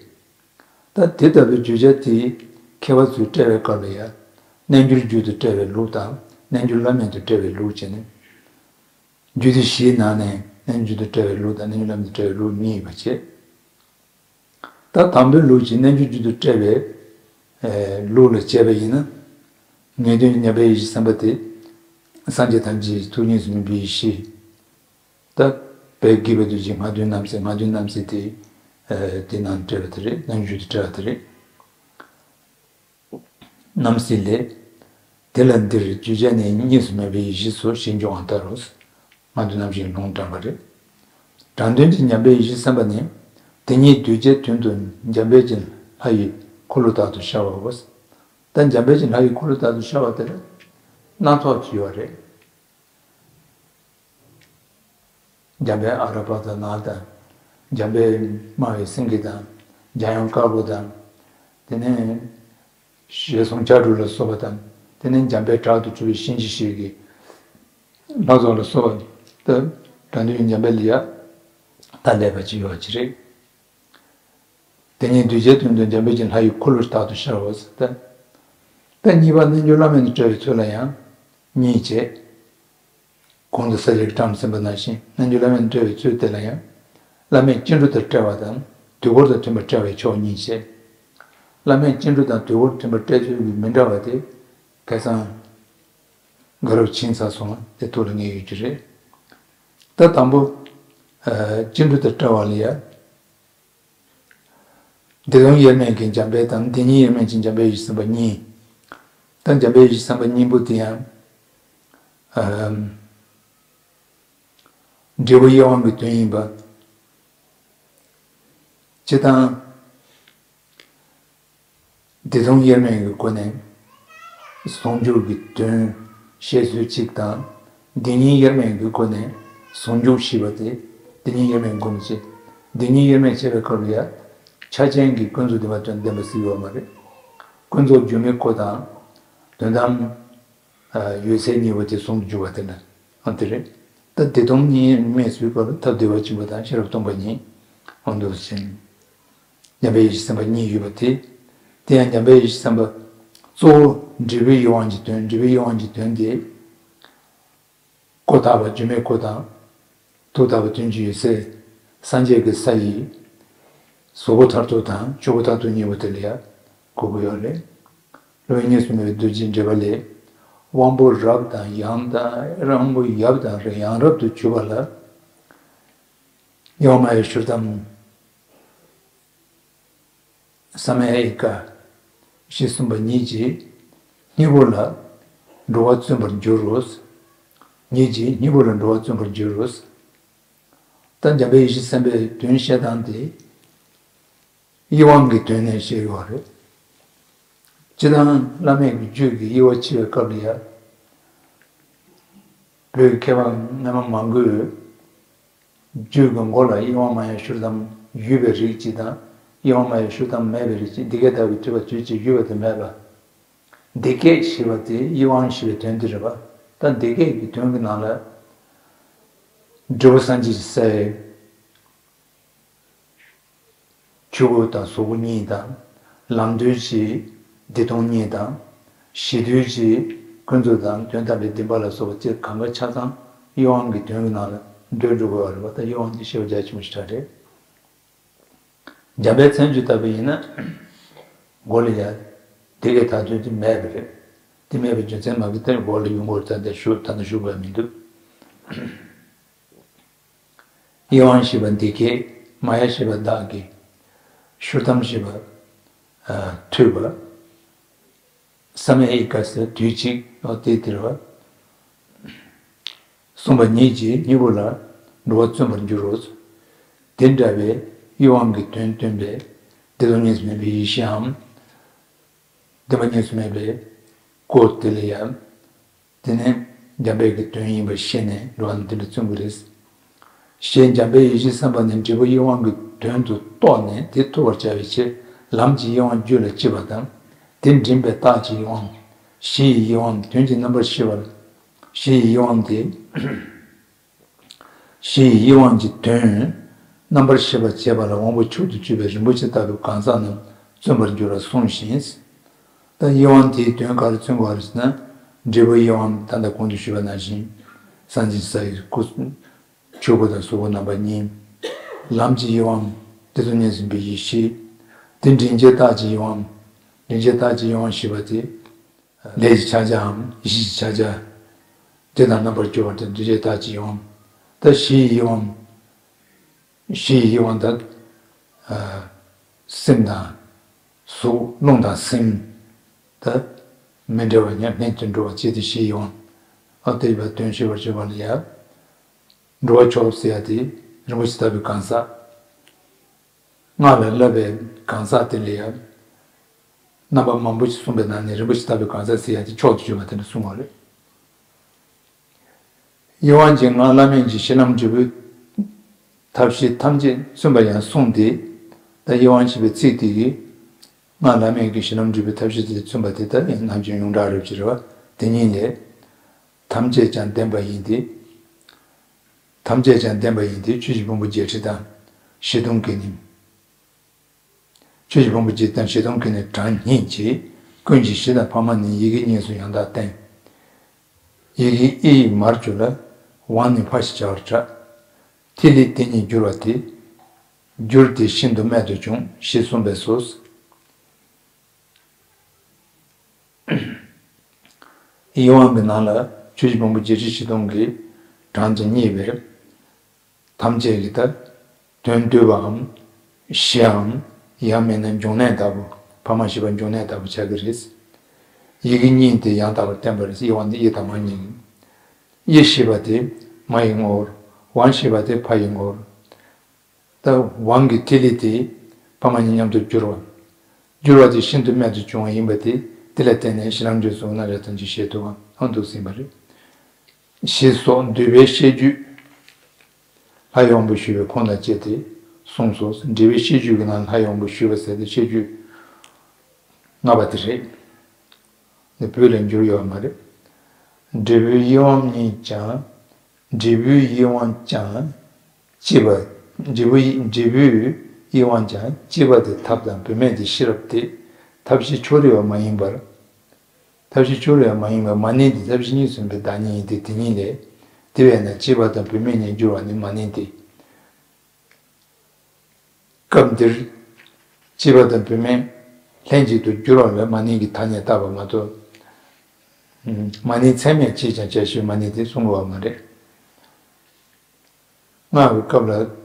ད་དེ་ལྟ་བུའི་བརྗོད་བྱ་དེ་མཁས་པ་ཚོས་བཀྲལ་བའི་སྐབས་ལ་ཡང་། རྣལ་འབྱོར་རྒྱུད་དུ་བཀྲལ་བའི་ལུགས་དང་རྣལ་འབྱོར་བླ་མེད་དུ་བཀྲལ་བའི་ལུགས་བྱས་ནས། རྒྱུད་སྡེ་བཞིའི་ནང་ནས་རྣལ་འབྱོར་རྒྱུད་དུ་བཀྲལ་བའི་ལུགས་དང་རྣལ་འབྱོར་བླ་མེད་དུ་བཀྲལ་བའི་ལུགས་གཉིས་ཡོད་པ་བྱས། ད་དང་པོའི་ལུགས་ཀྱི་རྣལ་འབྱོར་རྒྱུད་དུ་བཀྲལ་བའི་ཨེ་ལུགས་ལ་བྱས་པ་ཡིན་ན། ངེས་དོན་འཇམ་དཔལ་ཡེ་ཤེས་སེམས་དཔའ་དེ། སངས་རྒྱས་ཐམས་ཅད་ཀྱི་ཐུགས་གཉིས་སུ་མེད་པའི་ཡེ་ཤེས། ད་དཔལ་དགྱེས་པ་རྡོ་རྗེའི་སྔགས་དོན་རྣམ་གསལ། སྔགས་དོན་རྣམ་གསལ་དེ། ཨེ་དེ་ནང་བཀྲལ་བ་དེ་རེད། རྣལ་འབྱོར་རྒྱུད་དུ་བཀྲལ་བ་དེ་རེད། རྣམ་གསལ་ལས། དེ་ལ་འདིར་བརྗོད་བྱ་ནི་གཉིས་སུ་མེད་པའི་ཡེ་ཤེས་སོ་ཞེས་འཇོག་པ་ལྟར་རོ། སྔགས་དོན་རྣམ་བཞིན་ལུང་དྲངས་པ་རེད། དྲང་དོན་གྱི་འཇམ་དཔལ་ཡེ་ཤེས་སེམས་དཔའ་ནི། དེ་ཉིད་གདུལ་བྱའི་དོན་དུ་འཇམ་དཔལ་གྱི་ལྷ་ཡི་འཁོར་ལོ་ལྟར་དུ་ཤར་བའོ། ད་འཇམ་དཔལ་གྱི་ལྷ་ཡི་འཁོར་ལོ་ལྟར་དུ་ཤར་བ་དེ་ལ་སྣ་ཚོགས་ཀྱི་ཡོད་རེད། འཇམ་དཔལ་ཨ་ར་པ་ཙ་ན་དང་། འཇམ་དཔལ་སྨྲ་བའི་སེང་གེ་དང་། འཇམ་དབྱངས་དཀར་པོ་དང་། དེ་ནས་ཞལ་གསུང་ལྕགས་སྒྲོག་ལ་སོགས་པ་དང་། དེ་ནས་འཇམ་དཔལ་དྲག་ཏུ་གྲོལ་བའི་གཤིན་རྗེ་གཤེད་ཀྱི་ལྷ་ཚོགས་ལ་སོགས་པ་དང་། དྲང་དོན་འཇམ་དཔལ་ལ་ཡ་ད་ལས་པ་ཅིག་ཡོད་ཅི་རེད། དེ་ཉིད་གདུལ་བྱའི་དོན་དུ་འཇམ་དཔལ་གྱི་ལྷ་ཡི་འཁོར་ལོ་ལྟར་དུ་ཤར་བ་ཟེར་ཏེ། ད་གཉིས་པ་རྣལ་འབྱོར་བླ་མེད་དུ་བཀྲལ་བའི་ཚུལ་ལ་ཡང་གཉིས་བྱས། གོང་དུ་ས་ལེར་བཀྲམ་ཟིན་པ་ནང་བཞིན་རྣལ་འབྱོར་བླ་མེད་དུ་བཀྲལ་བའི་ཚུལ་དེ་ལ་ཡང་། བླ་མེད་སྐྱེ་འགྲོ་དང་བྲལ་བ་དང་དུས་འཁོར་དང་མཐུན་པར་བཀྲལ་བའི་ཕྱོགས་གཉིས་བྱས། བླ་མེད་སྐྱེ་འགྲོ་དང་དུས་འཁོར་མཐུན་པར་བཀྲལ་ཚུལ་གྱི་མི་འདྲ་བ་དེ། ཁ་སང་། དགའ་རབ་ཕྱིན་ཚར་སོང་། དེ་ཐུགས་ལ་ངེས་ཡོད་ཀྱི་རེད། ད་དང་པོ། ཨ་སྐྱེ་འགྲོ་དང་བྲལ་བ་ལ་ཡ། བདེ་སྟོང་དབྱེར་མེད་ཀྱི་འཇམ་དཔལ་དང་བདེན་གཉིས་དབྱེར་མེད་ཀྱི་འཇམ་དཔལ་ཡེ་ཤེས་སེམས་དཔའ་གཉིས། ད་འཇམ་དཔལ་ཡེ་ཤེས་སེམས་དཔའ་གཉིས་པོ་དེ་ཡང་། ཨ་འབྲས་བུ་དབྱེ་བ་གི་དོན་ཡིན་པ། སྤྱིར་བཏང་། བདེ་སྟོང་དབྱེར་མེད་ཀྱི་སྒོ་ནས་ཟུང་འཇུག་གི་དོན་བཤད་ཚུལ་གཅིག་དང་། བདེན་གཉིས་དབྱེར་མེད་ཀྱི་སྒོ་ནས་ཟུང་འཇུག་ཞེས་པ་དེ་བདེན་གཉིས་དབྱེར་མེད་ཀྱི་སྒོ་ནས་བྱེད། བདེན་གཉིས་དབྱེར་མེད་བྱེད་པའི་སྐབས་ལ་ཡང་ཆ་ཅན་གྱི་ཀུན་རྫོབ་བདེན་པ་དོན་བདེན་པ་ཟེར་ཡོད་མ་རེད། ཀུན་རྫོབ་སྒྱུ་མའི་སྐུ་དང་དོན་དམ་ཡོད་ཚད་གཉིས་པོ་དེ་ཟུང་དུ་འཇུག་པ་དེ་ལ་ཨང་དེ་རེད། ད་བདེ་སྟོང་དབྱེར་མེད་ཟེར་བའི་སྐབས་ལ་ཐབས་བདེ་བ་ཆེན་པོ་དང་ཤེས་རབ་སྟོང་པ་ཉིད་ཨང་དུ་ཟིན། འཇམ་དཔལ་ཡེ་ཤེས་སེམས་དཔའ་གཉིས་ཡོད་པ་དེ། དེ་ཡང་འཇམ་དཔལ་ཡེ་ཤེས་སེམས་དཔའ་གཙོ་བོ་འབྲས་བུའི་ཡིད་དབང་གི་དོན། འབྲས་བུའི་ཡིད་དབང་གི་དོན་དེ། སྐུ་དག་པ་སྒྱུ་མའི་སྐུ་དང་། ཐུགས་དག་པ་དོན་གྱི་ཡོད་ཚད་སངས་རྒྱས་ཀྱི་ས་ཡི་གཟུགས་པོ་མཐར་ཐུག་དང་ཆོས་སྐུ་མཐར་ཐུག་གཉིས་པོ་དེ་ལ་ཡང་གོ་དགོས་ཡོད་རེད། སློབ་དཔོན་གཉིས་སུ་མེད་པའི་རྡོ་རྗེའི་འགྲེལ་པ་ལས། དབང་པོ་རབ་དང་ཡང་དང་དབང་པོ་ཡབ་དང་རིམ་ཡང་རབ་ཏུ་གྱུར་པ་ལ། ཡོད་མ་ཡི་ཤུལ་ཙམ། ས་མ་ཡ་ཨི་ཀ། གཞི་གསུམ་པ་ཉིད་ཀྱིས་སྙིང་པོ་ལ་འགྲོ་བ་བརྩོན་པར་འགྱུར་རོ། ཉིད་ཀྱིས་སྙིང་པོ་ལ་འགྲོ་བ་བརྩོན་པར་འགྱུར་རོ། ད་འཇམ་དཔལ་ཡེ་ཤེས་སེམས་དཔའི་དོན་བཤད་སྟངས་དེ། དབྱེ་བ་གི་དོན་ནས་བཤད་ཡོད་རེད། སྤྱིར་བཏང་བླ་མེད་ཀྱི་རྒྱུད་ཀྱི་དབྱེ་བ་ཕྱེ་བའི་སྐབས་ལ་ཡ། བོད་ཀྱི་མཁས་པ་སྔ་མ་མང་པོས་རྒྱུད་ཀྱི་མགོ་ལ་དབྱེ་བ་མ་ཡ་ཤུར་དམ་ཡོད་པའི་རིགས་གཅིག་དང་། དབྱེ་བ་མ་ཡ་ཤུར་དམ་མེད་པའི་རིགས་གཅིག། འདི་སྐད་བདག་གིས་ཐོས་པ་དུས་གཅིག་ཡོད་པ་དེ་མེད་པ། འདི་སྐད་ཞེས་པ་དེ་དབྱེ་བ་ཞེས་པའི་དོན་དེ་རེད་པ། ད་འདི་སྐད་ཀྱི་དོན་གྱི་ནང་ལ། འབྲས་བུ་སངས་རྒྱས་ཀྱི་སའི་ཆོས་སྐུ་དང་གཟུགས་སྐུ་གཉིས་དང་། ལམ་དུས་ཀྱི་བདེ་སྟོང་གཉིས་དང་། གཞི་དུས་ཀྱི་ཀུན་རྫོབ་དང་དོན་དམ་པའི་བདེན་པ་ལ་སོགས་པ་བཅས་གང་ག་ཆ་ཚང་དབྱེ་བ་གི་དོན་གྱི་ནང་ལ་འདུས་འགྲོ་དགོས་པ་རེད་པ། ད་དབྱེ་བ་འདི་ཤེས་པ་རྒྱ་ཆེན་པོ་ཞིག་དྲག་རེད། འཇམ་དཔལ་མཚན་བརྗོད་ལྟ་བུ་ཡིན་ན། མགོ་ལ་ཡ། འདི་སྐད་བདག་ཐོས་དེ་མེད་པ་རེད། དེ་མེད་པའི་རྒྱུ་མཚན་མ་གི་ལྟར་མགོ་ལ་ཡུལ་མགོར་ད་ལྟ་ཞུ་ད་ལྟ་ཞུ་དགོས་མི་འདུག། དབྱེ་བ་ཞེས་པ་འདི་སྐད། མ་ཡ་ཞེས་པ་བདག་གི། ཤུར་དམ་ཞེས་པ། ཨ། ཐོས་པ། ས་མ་ཡ་ཨི་ཀ་ཟེར་དུས་གཅིག། ཨོ་དེ་དེ་རེད་པ། གསུམ་པ་ཉིད་ཀྱིས་སྙིང་པོ་ལ་འགྲོ་བ་བརྩོན་པར་འགྱུར་རོ། དེ་འདྲ་བའི་དབྱེ་བ་གི་དོན་སྟོན་པའི་བདེ་སྟོང་གཉིས་སུ་མེད་པའི་ཡེ་ཤེས་འམ། བདེན་པ་གཉིས་སུ་མེད་པའི་སྐུ་དེ་ལ་ཡང་། དེ་ནི་འཇམ་དཔལ་གྱི་དོན་ཡིན་པར་ཤེས་ནས་འགྲོ་བ་ནི་དེ་འདྲ་བརྩོན་དགོས་རེད། ཞེས་འཇམ་དཔལ་ཡེ་ཤེས་སེམས་དཔའ་ནི་འབྲས་བུ་དབྱེ་བ་གི་དོན་དུ་རྟོགས་ནས་དེ་ཐོབ་པར་བྱ་བའི་ཕྱིར་ལམ་གྱི་དབྱེ་བ་རྒྱུད་ལ་སྐྱེས་པ་དང་། དེ་འདྲེན་པའི་རྟགས་ཀྱི་དབྱེ་བ། གཞི་ཡི་དབྱེ་བ། དོན་གྱི་རྣམ་པར་ཤེས་པ། གཞི་ཡི་དབྱེ་བ་དེ། གཞི་ཡི་དབྱེ་བ་གི་དོན་རྣམ་པར་ཤེས་པར་བྱེད་པ་ལ་དབང་པོ་མཆོག་ཏུ་གྱུར་པའི་རིན་པོ་ཆེ་ལྟ་བུའི་གང་ཟག་རྣམས་བརྩོན་པར་འགྱུར་བར་གསུངས་ཤིང་། ད་དབྱེ་བ་དེའི་དོན་ག་རེ་མཚོན་དགོས་རེད་ཟེར་ན། འབྲས་བུ་དབྱེ་བ་ད་ལྟ་གོང་དུ་ཞུས་པ་ནང་བཞིན། སངས་རྒྱས་ས་ཡི་སྐུ། ཆོས་སྐུ་དང་གཟུགས་སྐུ་རྣམ་པ་གཉིས། ལམ་གྱི་དབྱེ་བ། དེ་ཚོ་ཉིད་ཟིན་པའི་ཡེ་ཤེས། དེ་འདྲེན་བྱེད་རྟགས་ཀྱི་དབྱེ་བ། འདྲེན་བྱེད་རྟགས་ཀྱི་དབྱེ་བ་ཞེས་པ་དེ། ལས་ཀྱི་ཕྱག་རྒྱའམ་གཞི་ཡི་ཕྱག་རྒྱ། དེ་དང་རྣམ་པར་གྱུར་པ་དང་འདྲེན་བྱེད་རྟགས་ཀྱི་དབྱེ་བ། ད་གཞི་ཡི་དབྱེ་བ། གཞི་ཡི་དབྱེ་བ་ད། ཨ། སེམས་དང་། གཟུགས། རླུང་དང་སེམས། ད། མི་འབྲལ་བར་མཉམ་ལྷན་དུ་འགྲོ་བ་བཅས་ཏེ་གཞི་ཡི་དབྱེ་བ། ཨ། དེ་བ་དོན་ཤེས་པར་བྱེད་པ་ལ་ཡ། འགྲོ་བ་མཆོག་ཟེར་ཡ་དེ་རིན་པོ་ཆེ་ལྟ་བུའི་གང་ཟག། སྔགས་ལ་བསླབ་པའི་གང་ཟག་དེ་ལ་ཡང་། རྣམ་པ་མང་པོ་ཞིག་གསུངས་པའི་ནང་ནས་རིན་པོ་ཆེ་ལྟ་བུའི་གང་ཟག་ཟེར་ཡ་དེ་མཆོག་ཏུ་གྱུར་པ་དེ་འདྲ་གསུངས་པ་རེད། དབྱེ་བ་གི་སྔགས་བླ་མེད་ཀྱི་གཞི་ལམ་འབྲས་བུའི་ཐབས་ཤེས་ཐམས་ཅད་མཚོན་པར་ཡང་གསུངས་ཏེ། ད་དབྱེ་བ་ཞེས་པའི་ཚིག་དེ་གིས། སྔགས་བླ་མེད་ཀྱི་གཞི་ལམ་འབྲས་བུའི་ཐབས་ཤེས་དེ་མཚོན་པ་དེ་ལྟར་ཡང་ནམ་རྒྱུན་ཡོངས་གྲགས་རབ་ཀྱི་རེད་བ། དེ་ཉིད་ལས། ཐམས་ཅད་ཀྱང་བདེན་པ་ཡིན་ཏེ། ཐམས་ཅད་ཀྱང་བདེན་པ་ཡིན་ཏེ། ཆོས་ཀྱི་ཕུང་པོ་བརྒྱད་ཁྲི་དང་བཞི་སྟོང་གིས་ནི། ཆོས་ཀྱི་ཕུང་པོ་བརྒྱད་དང་བཞི་སྟོང་གིས་ནི་གྲངས་སྙེད་ཀྱི། ཀུན་གྱི་གཞི་དང་འཕགས་མ་ནི། ཡི་གེ་གཉིས་སུ་ཡང་དག་བསྟན། ཡི་གེ་ཨི་ཡིག་མར་གྱུར་ལ། དབང་ནི་ཕ་ཞེས་བྱ་བར་གྲགས། ཐིག་ལེ་དེ་ཉིད་བསྒྱུར་བ་སྟེ། བསྒྱུར་ཏེ་ཤིན་ཏུ་རྨད་དུ་བྱུང་། ཞེས་གསུངས་པས་སོ། དབྱེ་བ་གི་ནང་ལ་ཆོས་ཀྱི་ཕུང་པོ་བརྒྱད་ཁྲི་བཞི་སྟོང་གི་གྲངས་ཀྱིས་བསྙད་པའི་ཐམས་ཅད་ཀྱི་ད་དོན་བསྡུས་པའམ་གཞིའམ་ཡང་མིན་ན་འབྱུང་གནས་ལྟ་བུ། འཕགས་མ་བཞི་པ་འབྱུང་གནས་ལྟ་བུ་ཆགས་ཀྱི་རེད། ཡི་གེ་གཉིས་དེ་ཡང་དག་པར་བསྟན་པ་རེད། དབྱེ་བ་འདི་ཡི་དང་མ་གཉིས། ཡི་ཞེས་པ་དེ་མ་ཡི་ངོར། དབང་ཞེས་པ་དེ་ཕ་ཡི་ངོར། ད་དབང་གི་ཐིག་ལེ་དེ་ཕ་མ་གཉིས་མཉམ་དུ་བསྒྱུར་བ། བསྒྱུར་བ་དེ་ཤིན་ཏུ་རྨད་དུ་བྱུང་བ་ཡིན་པ་དེ། དེ་ལ་བརྟེན་ནས་གཞི་ལམ་འབྲས་བུ་གསུངས་ན་རེ་ཐང་ཅིག་བཤད་ཐུབ་པ་ཨང་འདུག་ཟིན་པ་རེད། ཞེས་སོགས་འདུས་པའི་བཤད་རྒྱུད། ལྷ་ཡི་དབང་པོ་ཞུས་པའི་ཁུངས་དང་བཅས་ཏེ་གསུངས་སོ། འདུས་པའི་བཤད་རྒྱུད་ཀྱི་ནང་ལྷ་ཡི་དབང་པོ་ཞུས་པ་ཟེར་ཏེ་བཤད་རྒྱུད་ལྔ་པ་དེ་རེད། འདི་བོད་ལ་འགྱུར་ཡོད་མ་རེད། འབྲས་བུའི་དབྱེ་བ་གཉིས་ཀྱང་། འབྲས་བུའི་དབྱེ་བ་ཀྱང་། སྐྱེས་པ། འབྲས་བུ། འབྲས་བུའི་དབྱེ་བ་ཀྱང་སྐྱེས་པ་དེ་ཐབས་དང་བུད་མེད་དེ་ཤེས་རབ་སྟེ། ཐབས་ཤེས་ཕྱོགས་རིས་པ་མ་ཡིན་པར། ཐབས་ཤེས་ཕྱོགས་རིས་པ་མ་ཡིན་པར་མ་ནིང་དེ་ཐབས་ཤེས་གཉིས་སུ་ཡིན་པའི་བདག་ཉིད་ཡིན་ཏེ། དེ་ཉིད་ལས། དེ་བས་ན་སྐྱེས་པ་དང་བུད་མེད་གཉིས་འགྱུར་བ་ནི་མ་ནིང་སྟེ། སྐབས་འདིར་སྐྱེས་པ་དང་བུད་མེད་ལྷན་ཅིག་ཏུ་འགྱུར་བ་ལ་མ་ནིང་གི་ཐ་སྙད་བཏགས་པ་མ་གཏོགས། མ་ནིང་ཚད་མས་ཅིས་ཀྱང་བྱ་ཞེས་མ་ནིང་དེ་གསུང་དགོས་པ་མ་རེད། སྔགས་ཀྱི་སྐབས་ལ།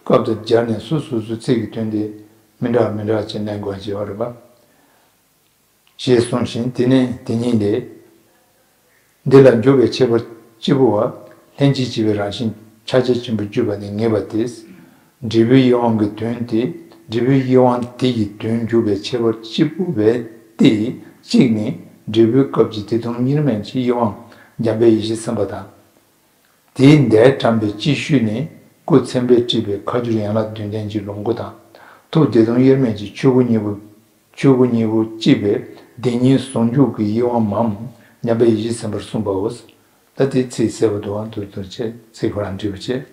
སྐབས་དང་སྦྱར་ནས་སོ་སོ་སོའི་ཚིག་གི་དོན་དེ་ མི་འདྲ་མི་འདྲ་བྱས་ནས་དགོངས་བཞེས་པ་རེད་པ། ཞེས་གསུངས་ཤིང་། དེ་ནས་དེ་ཉིད་ལས། འདི་ལ་འཇུག་པའི་ཁྱད་པར་གཅིག་པུ་བ། ལྷན་ཅིག་སྐྱེས་པའི་རང་བཞིན་ཕྱག་རྒྱ་ཆེན་པོས་བརྗོད་པ་ནི་ངེས་པ་སྟེ། འབྲས་བུའི་དབྱེ་བ་གི་དོན་ཏེ། འབྲས་བུའི་དབྱེ་བ་དེ་ཡི་དོན་འཇུག་པའི་ཁྱད་པར་གཅིག་པུ་བས་ཏེ། གཅིག་ནི་འབྲས་བུའི་སྐབས་ཀྱི་བདེ་སྟོང་དབྱེར་མེད་ཀྱི་དབྱེ་བ་འཇམ་དཔལ་ཡེ་ཤེས་སེམས་དཔའ་དང་། དེའི་ཟླས་དྲངས་པའི་སྤྱི་ཤུད་ནི་སྐུ་མཚན་དཔེས་བྲིས་པའི་ཁ་སྦྱོར་ཡན་ལག་བདུན་ལྡན་གྱི་ལོངས་སྐུ་དང་། ཐུགས་བདེ་སྟོང་དབྱེར་མེད་ཀྱི་ཆོས་སྐུ་གཉིས་པོ། ཆོས་སྐུ་གཉིས་པོ་གཅིག་པའི་བདེན་གཉིས་ཟུང་འཇུག་གི་དབྱེ་བ་མམ་འཇམ་དཔལ་ཡེ་ཤེས་སེམས་དཔར་གསུངས་པའོ། ད་དེ་ཚིག་གསལ་པོ་འདུག་ཨང་། དུ་དུ་བྱས་ཚིག་ཁོ་རང་འབྲི་བ་བྱས།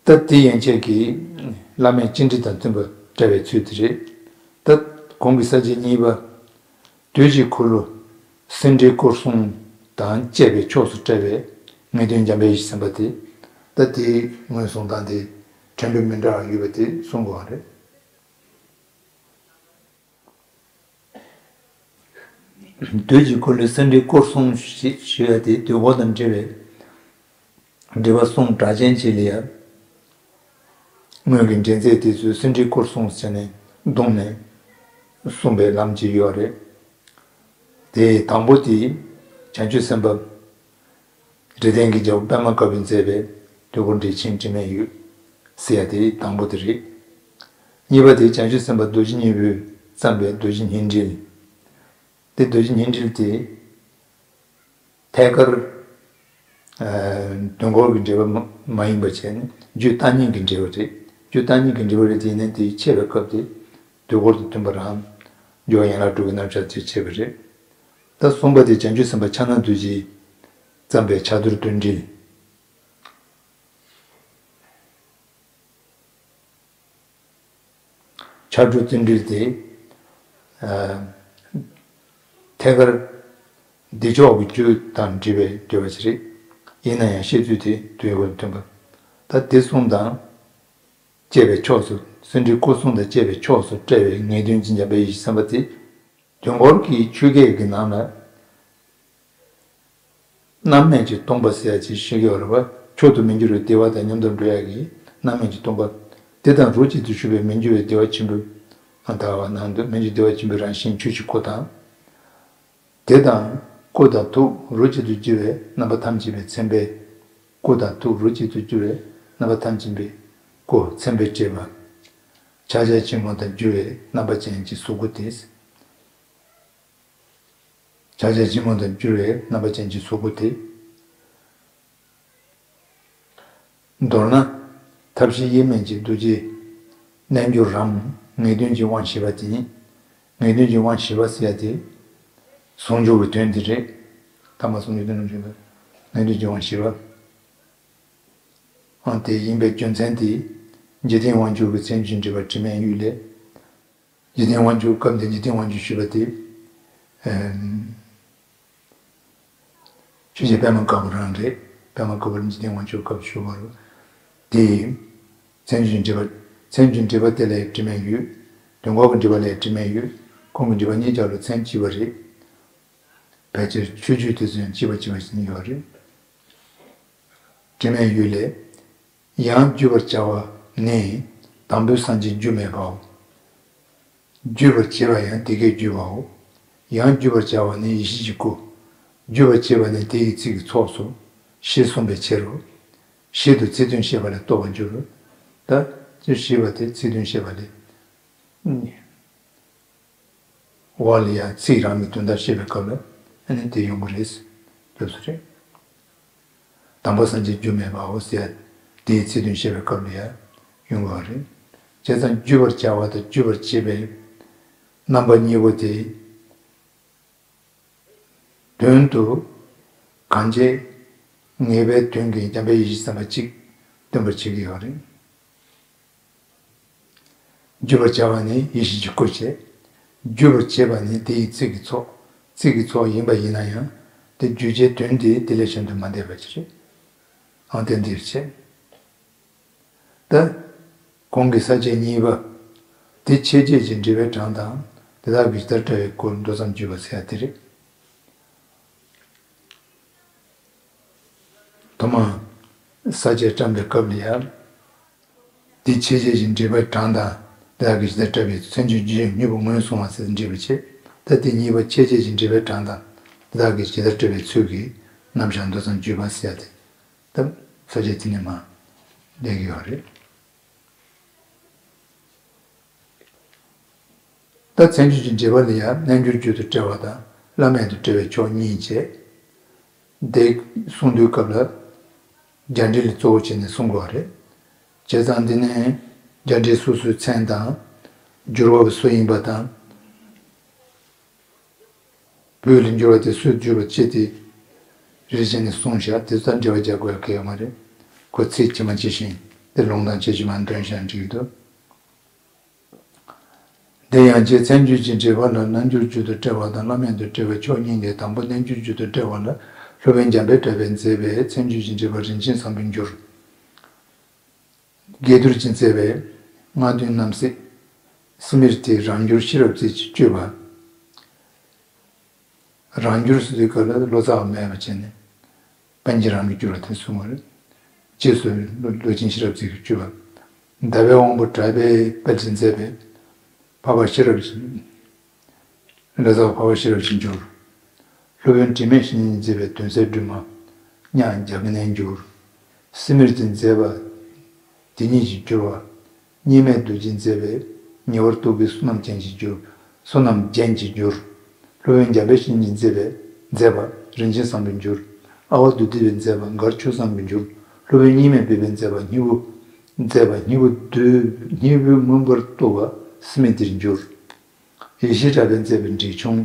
ད་དེ་ཡན་ཆད་ཀྱིས་བླ་མེད་སྤྱི་འགྲེལ་དང་མཐུན་པར་བཀྲལ་བའི་ཚུལ་དེ་རེད། ད་གོང་གི་ས་བཅད་གཉིས་པ། དུས་ཀྱི་འཁོར་ལོ་སེང་འབྲས་སྐོར་གསུམ་དང་བཅས་པའི་ཕྱོགས་སུ་བཀྲལ་བའི་ངེས་དོན་འཇམ་དཔལ་ཡེ་ཤེས་སེམས་དཔའ་སྟེ། ད་དེའི་ངོས་བཟུང་སྟངས་དེ་ཕྲན་བུ་མི་འདྲ་བ་ཡོད་པ་དེ་གསུང་དགོས་པ་རེད། དུས་ཀྱི་འཁོར་ལོའི་སེང་འབྲས་སྐོར་གསུམ་ཞེས་ཞུ་ཡ་དེ་དུས་འཁོར་དང་འབྲེལ་བའི་འགྲེལ་པ་གསུང་གྲགས་ཅན་ཅིག་ལ་ཡ། སྔོན་གྱི་འགྲེལ་མཛད་དེ་ཚོས་སེང་འབྲས་སྐོར་གསུམ་ཟེར་ནས་བརྡུངས་ནས་གསུངས་པའི་ལམ་གྱི་ཡོད་རེད། དེ་དང་པོ་དེ་བྱང་ཆུབ་སེམས་དཔའ་རིགས་ལྡན་གྱི་རྒྱལ་པོ་པདྨ་དཀར་པོས་མཛད་པའི་དུས་འཁོར་འགྲེལ་ཆེན་དྲི་མེད་འོད་ཟེར་ཡ་དེ་དང་པོ་དེ་རེད། གཉིས་པ་དེ་བྱང་ཆུབ་སེམས་དཔའ་རྡོ་རྗེ་སྙིང་པོས་བརྩམས་པའི་རྡོ་རྗེ་སྙིང་འགྲེལ། དེ་རྡོ་རྗེ་སྙིང་འགྲེལ་དེ། ཐད་ཀར། ཨ། དུས་འཁོར་གྱི་འགྲེལ་པ་མ་མ་ཡིན་པ་བྱས་ནས་རྒྱུད་བརྟག་གཉིས་ཀྱི་འགྲེལ་པ་རེད། རྒྱུད་བརྟག་གཉིས་ཀྱི་འགྲེལ་པ་རེད་དེ་ཡིན་ན་དེའི་འཆད་པའི་སྐབས་དེ་དུས་འཁོར་དང་མཐུན་པ་རང་། སྦྱོར་བ་ཡན་ལག་དྲུག་གི་རྣམ་གཞག་ཅེས་འཆད་པ་རེད། ད་གསུམ་པ་དེ་བྱང་ཆུབ་སེམས་དཔའ་ཕྱག་ན་རྡོ་རྗེས་བརྩམས་པའི་ཕྱག་རྡོར་བདུད་འགྲེལ། ཕྱག་རྡོར་བདུད་འགྲེལ་དེ། ཨ། ཐད་ཀར་བདེ་མཆོག་གི་རྒྱུད་དང་འབྲེལ་བའི་འགྲེལ་པ་ཞིག་རེད། ཡིན་ན་ཡང་བཤད་ཚུལ་དེ་དུས་འཁོར་མཐུན་པ། ད་དེ་གསུམ་དང་བཅས་པའི་ཕྱོགས་སུ་སེང་འབྲས་སྐོར་གསུམ་དང་བཅས་པའི་ཕྱོགས་སུ་བཀྲལ་བའི་ངེས་དོན་གྱི་འཇམ་དཔལ་ཡེ་ཤེས་སེམས་དཔའ་དེ། དུས་འཁོར་གྱི་ཆོས་བརྒྱད་ཀྱི་ནང་ལ། རྣམ་སྨིན་གྱིས་སྟོང་པ་ཟེར་ཡ་ཅིག་ཤེས་ཀྱི་ཡོད་རེད་པ། མཆོག་ཏུ་མི་འགྱུར་བའི་བདེ་བ་དང་མཉམ་དུ་འགྲོ་ཡ་གི་རྣམ་སྨིན་གྱིས་སྟོང་པ། དེ་དང་རོ་གཅིག་ཏུ་ཞུགས་པའི་མི་འགྱུར་བའི་བདེ་བ་ཆེན་པོའི་ཨ་དག་པ་ནང་དུ་མི་འགྱུར་བདེ་བ་ཆེན་པོའི་རང་བཞིན་ཆོས་ཀྱི་སྐུ་དང་། དེ་དང་སྐུ་དང་ཐུགས་རོ་གཅིག་ཏུ་གྱུར་བའི་རྣམ་པ་ཐམས་ཅད་པའི་མཚན་དཔེ། སྐུ་དང་ཐུགས་རོ་གཅིག་ཏུ་གྱུར་བའི་རྣམ་པ་ཐམས་ཅད་པའི་སྐུ་མཚན་དཔེས་སྤྲས་པ། ཕྱག་རྒྱ་ཆེན་མོ་དང་འབྱུང་བའི་རྣམ་པ་ཅན་གྱི་གཟུགས་སྐུ་སྟེ། ཕྱག་རྒྱ་ཆེན་མོ་དང་འབྱུང་བའི་རྣམ་པ་ཅན་གྱི་གཟུགས་སྐུ་སྟེ། མདོར་ན། ཐབས་ཤེས་དབྱེར་མེད་ཀྱི་རྡོ་རྗེ་རྣལ་འབྱོར་རམ་ངེས་དོན་གྱི་དབང་བཞི་པ་དེ་ཡིན། ངེས་དོན་གྱི་དབང་བཞི་པ་ཟེར་ཡ་དེ། ཟུང་འཇུག་གི་དོན་དེ་རེད། ཐ་མ་ཟུང་འཇུག་དོན་རྣམ་བཞི་པ། ངེས་དོན་གྱི་དབང་བཞི་པ། ཨང་དེ་ཡིན་པའི་རྒྱུ་མཚན་དེ། འཇིག་རྟེན་དབང་ཕྱུག་གི་མཚན་བརྗོད་འགྲེལ་པ་དྲི་མེད་འོད་ལས། འཇིག་རྟེན་དབང་ཕྱུག་སྐབས་འདིར་འཇིག་རྟེན་དབང་ཕྱུག་ཞུས་པ་དེ། ཨེམ། ཆོས་རྗེ་པདྨ་དཀར་པོ་རང་རེད། པདྨ་དཀར་པོ་ལ་འཇིག་རྟེན་དབང་ཕྱུག་སྐབས་ཞུ་བ་རེད། དེ། མཚན་བརྗོད་འགྲེལ་པ། མཚན་བརྗོད་འགྲེལ་པ་དེ་ལ་དྲི་མེད་འོད། དུས་འཁོར་གྱི་འགྲེལ་པ་ལ་དྲི་མེད་འོད། ཁོང་གི་འགྲེལ་པ་གཉིས་ཀྱང་ལ་མཚན་གཅིག་པ་རེད། ཕལ་ཆེར་མཆོད་བརྗོད་དེ་ཚོ་ཡང་གཅིག་པ་གཅིག་པ་ཞིག་ཡོད་རེད། དྲི་མེད་འོད་ལས། ཡང་བརྗོད་པར་བྱ་བ་ནི། དང་པོའི་སངས་རྒྱས་རྒྱུ་མེད་པའོ། བརྗོད་པར་བྱེད་པ་ཡང་དེ་སྐད་བརྗོད་པའོ། ཡང་བརྗོད་པར་བྱ་བ་ནི་ཡེ་ཤེས་ཀྱི་སྐུ། བརྗོད་པར་བྱེད་པ་ནི་དེ་ཡི་ཚིག་གི་ཚོགས་སོ། ཞེས་གསུངས་པའི་ཕྱིར་རོ། ཞེས་དུ་ཚིག་དོན་བཤད་པ་ལས་རྟོགས་པར་འགྱུར། ད་ཅི་ཞེས་པ་དེ་ཚིག་དོན་བཤད་པ་ལས། འོག་ལ་ཡང་ཚིག་རང་གི་དོན་དག་བཤད་པའི་སྐབས་ལ་ཨ་ནི་དེ་ཡོང་གི་རེད། སྐབས་སུ་རེད། དང་པོ་སངས་རྒྱས་རྒྱུ་མེད་པའོ་ཟེར་ཡ་དེའི་ཚིག་དོན་བཤད་པའི་སྐབས་ལ་ཡང་ཡོང་གི་རེད། བྱས་ཙང་བརྗོད་པར་བྱ་བ་དང་བརྗོད་པར་བྱེད་པའི་རྣམ་པ་གཉིས་པོ་དེ། དོན་དུ་གང་བྱེད་ངེས་པའི་དོན་གྱི་འཇམ་དཔལ་ཡེ་ཤེས་སེམས་དཔའ་གཅིག་སྟོན་པར་བྱེད་ཀྱི་ཡོད་རེད། བརྗོད་པར་བྱ་བ་ནི་ཡེ་ཤེས་ཀྱི་སྐུ་བྱས། བརྗོད་པར་བྱེད་པ་ནི་དེ་ཡི་ཚིག་གི་ཚོགས། ཚིག་གི་ཚོགས་ཡིན་པ་ཡིན་ན་ཡང་དེ་བརྗོད་བྱའི་དོན་དེ་དེ་ལས་གཞན་དུ་མ་འདས་པ་ཅིག་རེད། ཨང་དེ་འདིར་བྱས། ད། གོང་གི་ས་བཅད་གཉིས་པ། དེ་འཆད་བྱེད་ཀྱི་འགྲེལ་པའི་གྲངས་དང་། དེ་དག་གི་ལྟར་བཀྲལ་བའི་སྐོར་མདོ་ཙམ་བརྗོད་པ་ཟེར་ཡ་དེ་རེད། ཐོག་མར་ས་བཅད་བཀྲམ་པའི་སྐབས་ལ་ཡང་ དེ་ཆོས་ཅན་གྱི་འགྲེལ་པའི་གྲངས་དང་། དེ་དག་གིས་ཇི་ལྟར་བཀྲལ་བའི་ཚུལ། མཚན་བརྗོད་རྒྱུ་གཉིས་པོ་ངོས་བཟུང་བ་ཟེར་འགྲེལ་པ་བྱེད། ད་དེ་གཉིས་པ་ཆོས་ཅན་གྱི་འགྲེལ་པའི་གྲངས་དང་། དེ་དག་གིས་ཇི་ལྟར་བཀྲལ་བའི་ཚུལ་གྱི་རྣམ་གཞག་མདོ་ཙམ་བརྗོད་པ་ཟེར་ཡ་དེ། ད་ས་བཅད་དེ་ནས་མར་སླེབས་ཀྱི་ཡོད་རེད། ད་མཚན་བརྗོད་ཀྱི་འགྲེལ་པ་ལ་ཡང་རྣལ་འབྱོར་རྒྱུད་དུ་བཀྲལ་བ་དང་བླ་མེད་དུ་བཀྲལ་བའི་ཕྱོགས་གཉིས་བྱས། འདི་གསུང་དུས་སྐབས་ལ་རྒྱ་འགྲེལ་གཙོ་བོ་བྱས་ནས་གསུང་དགོས་པ་རེད། བྱས་ཙང་འདི་ནས་རྒྱ་འགྲེལ་སོ་སོའི་མཚན་དང་། སྦྱོར་བ་སུ་ཡིན་པ་དང་། བོད་ལ་འགྱུར་བ་དེ་སུས་བསྒྱུར་བ་བྱས་ཏེ། རེ་བྱས་ནས་གསུངས་བཞག་དེ་ཚོ་འགྲེལ་པ་རྒྱག་དགོས་ཡ་གལ་ཡོད་མ་རེད། ཁོ་ཚིག་ཇི་མ་ཇི་བཞིན་དེ་ལུང་དང་ཇི་བཞིན་མར་འདོན་བཞག་འགྲིག་གི་འདུག་དེ་ཡང་རྗེ་མཚན་བརྗོད་ཀྱི་འགྲེལ་པ་ལ་རྣལ་འབྱོར་རྒྱུད་དུ་བཀྲལ་བ་དང་བླ་མེད་དུ་བཀྲལ་བའི་ཕྱོགས་གཉིས་ལས། དང་པོ་རྣལ་འབྱོར་རྒྱུད་དུ་བཀྲལ་བ་ལ་སློབ་དཔོན་འཇམ་དཔལ་གྲགས་པས་མཛད་པའི་མཚན་བརྗོད་ཀྱི་འགྲེལ་པ་རིན་ཆེན་བཟང་པོའི་འགྱུར། དགྱེས་གཏེར་གྱིས་མཛད་པའི་ལྔ་བདོན་རྣམ་གསལ་སི་མིར་ཏི་རང་འགྱུར་ཤེས་རབ་རྩེ་གཅིག་སྤྱོད་པ། རང་འགྱུར་ཟེར་དུས་སྐབས་ལ་ལོ་ཙཱ་བ་མེད་པ་བྱས་ནས་དཔལ་གྱིས་རང་གི་འགྱུར་བ་དེ་གསུངས་པ་རེད། རྗེས་སུ་ལོ་ལོ་ཆེན་ཤེས་རབ་རྩེ་གཅིག་སྤྱོད་པ། ཟླ་བའི་དབང་པོ་གྲགས་པའི་དཔལ་གྱིས་མཛད་པའི་འཕགས་པ་ཤེས་རབ་ཀྱི། ལོ་ཙཱ་བ་འཕགས་པ་ཤེས་རབ་ཀྱི་འགྱུར། སློབ་དཔོན་དྲི་མེད་བཤེས་གཉེན་མཛད་པའི་དོན་གསལ་སྒྲོན་མ། གཉགས་རྒྱ་གི་ནས་འགྱུར། སི་མིར་ཏི་མཛད་པ་དེ་ཉིད་ཀྱི་འགྱུར་བ། གཉིས་མེད་རྡོ་རྗེས་མཛད་པའི་ཉེ་བར་རྟོགས་པའི་བསོད་ནམས་རྒྱན་གྱི་འགྱུར། བསོད་ནམས་རྒྱན་གྱི་འགྱུར། སློབ་དཔོན་འཇམ་དཔལ་བཤེས་གཉེན་མཛད་པའི་མཛད་པ་རིན་ཆེན་བཟང་པོའི་འགྱུར། ཨ་ཝ་དྷཱུ་ཏི་པས་མཛད་པ་མགར་ཆོས་བཟང་པོའི་འགྱུར། སློབ་དཔོན་གཉིས་མེད་པའི་མཛད་པ་སྙིང་པོ། མཛད་པ་སྙིང་པོ་བསྡུས། སྙིང་པོའི་མངོན་པར་རྟོགས་པ་སི་མི་ཏིར་འགྱུར། ཡེ་ཤེས་གྲགས་པས་མཛད་པའི་འགྲེལ་ཆུང་།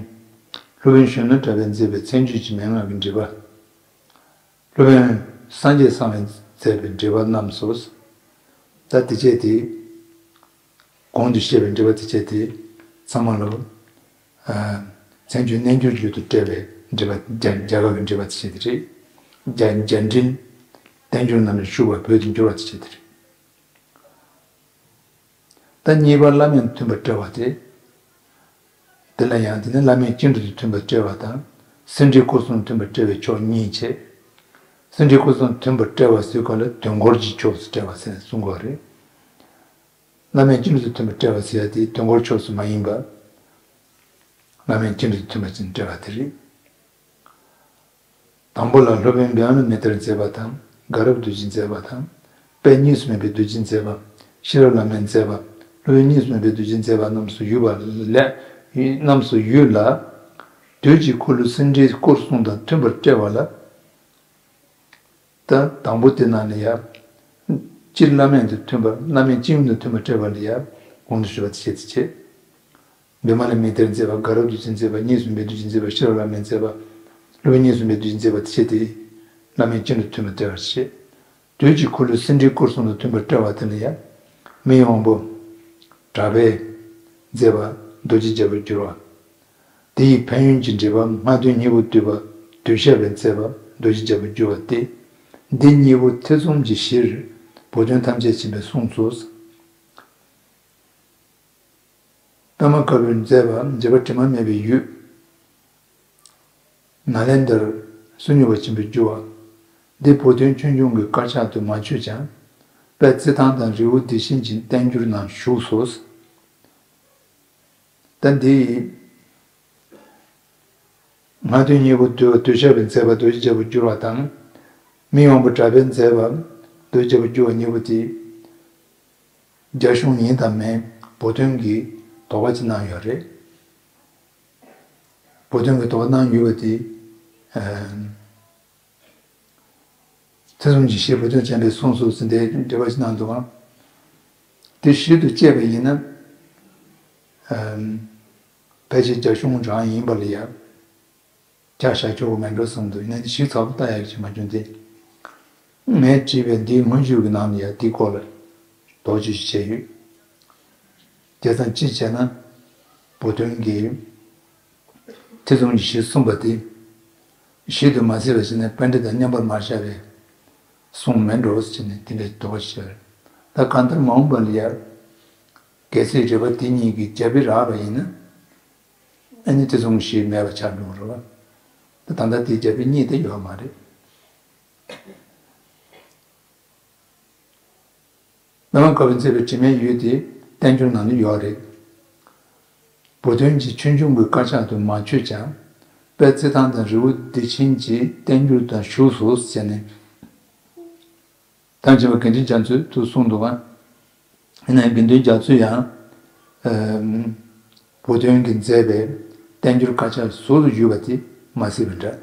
སློབ་དཔོན་གཞོན་ནུ་གྲགས་པས་མཛད་པའི་མཚན་བརྗོད་ཀྱི་མན་ངག་གི་འགྲེལ་པ། སློབ་དཔོན་སངས་རྒྱས་གསང་བས་མཛད་པའི་འགྲེལ་པ་རྣམས་སོ། ད་དེ་བྱས་ཏེ། གོང་དུ་བཤད་པའི་འགྲེལ་པ་དེ་བྱས་ཏེ། ཚང་མ་ལ། ཨ། མཚན་བརྗོད་རྣལ་འབྱོར་རྒྱུད་དུ་བཀྲལ་བའི་འགྲེལ་པ་རྒྱ་རྒྱ་གར་གྱི་འགྲེལ་པ་དེ་བྱས་ཏེ་རེད། རྒྱ་རྒྱ་འགྲེལ། བསྟན་འགྱུར་རྣམས་ལས་ཞུགས་པ་བོད་དུ་འགྱུར་བ་དེ་བྱས་ཏེ་རེད། ད་གཉིས་པ་བླ་མེད་མཐུན་པར་བཀྲལ་བ་སྟེ། དེ་ལ་ཡང་དེ་ནི་བླ་མེད་སྤྱི་འགྲོ་དང་མཐུན་པར་བཀྲལ་བ་དང་། སེམས་འགྲེལ་སྐོར་གསུམ་མཐུན་པར་བཀྲལ་བའི་ཕྱོགས་གཉིས་བྱས། སེམས་འགྲེལ་སྐོར་གསུམ་མཐུན་པར་བཀྲལ་བ་ཟེར་སྐབས་ལ་དོན་སྐོར་གྱི་ཕྱོགས་སུ་བཀྲལ་བ་ཟེར་ནས་གསུང་གི་ཡོད་རེད། བླ་མེད་སྤྱི་འགྲོ་དང་མཐུན་པར་བཀྲལ་བ་ཟེར་ཡ་དེ་དོན་སྐོར་ཕྱོགས་སུ་མ་ཡིན་པ། བླ་མེད་སྤྱི་འགྲོ་དང་མཐུན་པར་བཀྲལ་བ་དེ་རེད། དང་པོ་ལ་སློབ་དཔོན་བི་མ་ལ་མི་ཏྲས་མཛད་པ་དང་། དགའ་རབ་རྡོ་རྗེས་མཛད་པ་དང་། དཔལ་གཉིས་སུ་མེད་པའི་རྡོ་རྗེས་མཛད་པ། ཤེས་རབ་བླ་མས་མཛད་པ། སློབ་དཔོན་གཉིས་སུ་མེད་པའི་རྡོ་རྗེས་མཛད་པ་རྣམས་སུ་ཡོད་པ་ལས། རྣམས་སུ་ཡོད་ལ། དུས་ཀྱི་འཁོར་ལོའི་སེམས་འགྲེལ་སྐོར་གསུམ་དང་མཐུན་པར་བཀྲལ་བ་ལ། ད་དང་པོ་དེ་ནང་ལ་ཡང་། སྤྱིར་བླ་མེད་དུ་མཐུན་པ། བླ་མེད་སྤྱི་ཡོངས་དུ་མཐུན་པར་བཀྲལ་བ་ལ་ཡང་། གོང་དུ་ཞུས་པ་དེ་བྱས་ཏེ་བྱས། བི་མ་ལ་མི་ཏྲས་མཛད་པ། དགའ་རབ་རྡོ་རྗེས་མཛད་པ། གཉིས་སུ་མེད་པའི་རྡོ་རྗེས་མཛད་པ། ཤེས་རབ་བླ་མས་མཛད་པ། སློབ་དཔོན་གཉིས་སུ་མེད་པའི་རྡོ་རྗེས་མཛད་པ་དེ་བྱས་ཏེ། བླ་མེད་སྤྱི་འགྲོ་དང་མཐུན་པར་བཀྲལ་བར་བྱེད། དུས་ཀྱི་འཁོར་ལོའི་སེམས་འགྲེལ་སྐོར་གསུམ་དང་མཐུན་པར་བཀྲལ་བ་དེ་ལ་ཡང་། མི་ཡི་དབང་པོ། གྲགས་པས། མཛད་པ། རྡོ་རྗེ་རྒྱལ་པོར་འགྱུར་བ། དེ་ཡི་ཕན་ཡོན་གྱི་འགྲེལ་པ་ལྔ་བདོན་སྙིང་པོ་བསྡུས་པ་གདུལ་བྱ་བས་མཛད་པ་རྡོ་རྗེ་རྒྱལ་པོར་འགྱུར་བ་སྟེ། འདི་གཉིས་པོ་ཐེ་ཚོམ་གྱི་གཞིར་བོགས་འདོན་ཐམས་ཅད་མཁྱེན་པས་གསུངས་སོ། པདྨ་དཀར་པོས་མཛད་པ་མཛད་པ་དྲི་མ་མེད་པའི་ཡུལ། ནཱ་ལེནྡྲར་སུ་མྱུར་བ་ཆེན་པོར་འགྱུར་བ། འདི་བོགས་འདོན་ཆོས་འབྱུང་གི་དཀར་ཆག་ཏུ་མ་ཆུད་ཀྱང་། དཔལ་རྩེ་ཐང་དང་རི་བོ་བདེ་ཆེན་གྱི་བསྟན་འགྱུར་ནང་བཞུགས་སོ། ད་འདི་ལྔ་བདོན་སྙིང་པོ་བསྡུས་པ་གདུལ་བྱ་བས་མཛད་པ་རྡོ་རྗེ་རྒྱལ་པོར་འགྱུར་བ་དང་། མི་ཡི་དབང་པོ་གྲགས་པས་མཛད་པ་རྡོ་རྗེ་རྒྱལ་པོར་འགྱུར་བ་གཉིས་པོ་དེ། རྒྱ་གཞུང་ཡིན་དང་མིན་བོགས་འདོན་གྱི་དོགས་པ་ཅིག་གནང་ཡོད་རེད། བོགས་འདོན་གྱི་དོགས་པ་གནང་ཡོད་པ་དེ། ཨ། ཐེ་ཚོམ་གྱི་གཞིར་བོགས་འདོན་མཁྱེན་པས་གསུངས་སོ་ཟེར་འདི་འགྲེལ་པ་ཞིག་གནང་འདུག་གམ། དེ་ཞིབ་ཏུ་དཔྱད་པ་ཡིན་ན། ཨམ། ཕལ་ཆེར་རྒྱ་གཞུང་རང་ཡིན་པ་ལ་ཡང་། ཁྱབ་བཞག་ཆོག་གི་མེད་འགྲོ་བསམ་འདུག་ཡིན་ན་ཞིབ་ཚགས་པོ་ལྟ་ཡག་ཅིག་མ་བྱུང་སྟེ། ངས་བྲིས་པའི་འདིའི་སྔོན་ཞུགས་ཀྱི་ནང་ལ་ཡང་འདིའི་སྐོར་ལ་དོགས་གཅོད་ཅིག་བྱས་ཡོད། དེ་ཙམ་གཅིག་བྱས་ན། བོགས་འདོན་གྱི་ཐེ་ཚོམ་གྱི་གཞི་གསུངས་པ་དེ། ཞིབ་ཏུ་མ་གཟིགས་པ་ཞིག་ནས་པཎྜི་ཏ་མཉམ་པར་མ་བཞག་པའི་གསུང་མེད་འགྲོ་ཟེར་ནས་དེ་འདྲའི་དོགས་པ་ཞིག་བྱས། ད་གང་ལྟར་མ་འོངས་པ་ལ་ཡང་། གལ་སྲིད་རེ་བ་དེ་གཉིས་ཀྱི་རྒྱབ་པའི་རག་པ་ཡིན་ན། ཨ་ནི་ཐེ་ཚོམ་གྱི་གཞི་མེད་པ་ཆགས་འགྲོ་གི་རེད་བ། ད་ད་ལྟ་དེའི་རྒྱབ་པའི་གཉིས་དེ་ཡོད་མ་རེད། ཐོན་མ་དཀར་པོས་མཛད་པའི་དྲི་མེད་འོད་དེ་བསྟན་འགྱུར་ནང་ལ་ཡོད་རེད། བུ་སྟོན་གྱིས་ཆོས་འབྱུང་གི་དཀར་ཆག་ཏུ་མ་ཆུད་ཀྱང་། དཔལ་རྩེ་ཐང་དང་རི་བོ་བདེ་ཆེན་གྱིས་བསྟན་འགྱུར་དང་བཞུགས་སོ་ཟེར་ནས། ཐང་ཆེན་པ་དགེ་འདུན་རྒྱ་མཚོས་དུ་གསུངས་འདུག་ག་ཡིན་ནའང་དགེ་འདུན་རྒྱ་མཚོས་ཡང་། ཨམ། བུ་སྟོན་གྱིས་མཛད་པའི་བསྟན་འགྱུར་དཀར་ཆག་ཟུར་དུ་བསྒྱུར་བ་དེ་མ་གཟིགས་པ་འདྲ།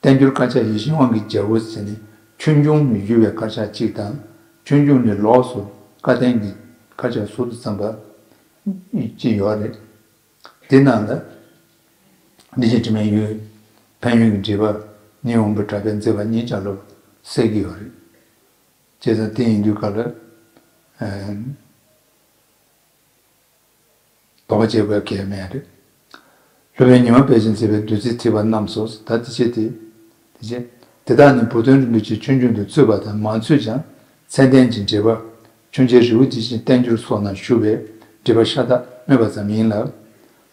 བསྟན་འགྱུར་དཀར་ཆག་ཡིད་བཞིན་དབང་གི་རྒྱལ་པོ་ཟེར་ནས་ཆོས་འབྱུང་ནས་བསྒྱུར་བའི་དཀར་ཆག་གཅིག་དང་། ཆོས་འབྱུང་ནས་ལོགས་སུ་བཀའ་བསྟན་གྱི་དཀར་ཆག་ཟུར་དུ་བརྩམས་པ་གཅིག་ཡོད་རེད། དེ་ནང་ལ། འདི་བཞིན་དྲི་མེད་འོད། ཕན་ཡོན་གྱི་འགྲེལ་པ་ནི་འོང་པའི་གྲགས་པས་མཛད་པ་གཉིས་ཆར་ལོ་གསལ་གྱི་ཡོད་རེད། བྱས་ཙང་དེ་ཡིན་དུས་སྐབས་ལ། ཨམ། དོགས་པ་བྱེད་དགོས་གལ་མེད་རེད། སློབ་དཔོན་ཉི་མ་དཔལ་གྱིས་མཛད་པའི་བདུད་རྩི་ཐེག་པ་རྣམས་སོ། ད་དེ་བྱས་ཏེ། དེ་བྱས། དེ་དག་ནི་བུ་སྟོན་རིན་པོ་ཆེའི་ཆོས་འབྱུང་དུ་ཚུད་པ་དང་མ་ཚུད་ཀྱང་མཚན་ལྡན་གྱི་འགྲེལ་པ། མཆོག་མཇལ་རི་བོ་བདེ་ཆེན་བསྟན་འགྱུར་སོགས་ན་བཞུགས་པའི་འགྲེལ་པ་ཤ་སྟག་སྨོས་པ་ཙམ་ཡིན་ལ།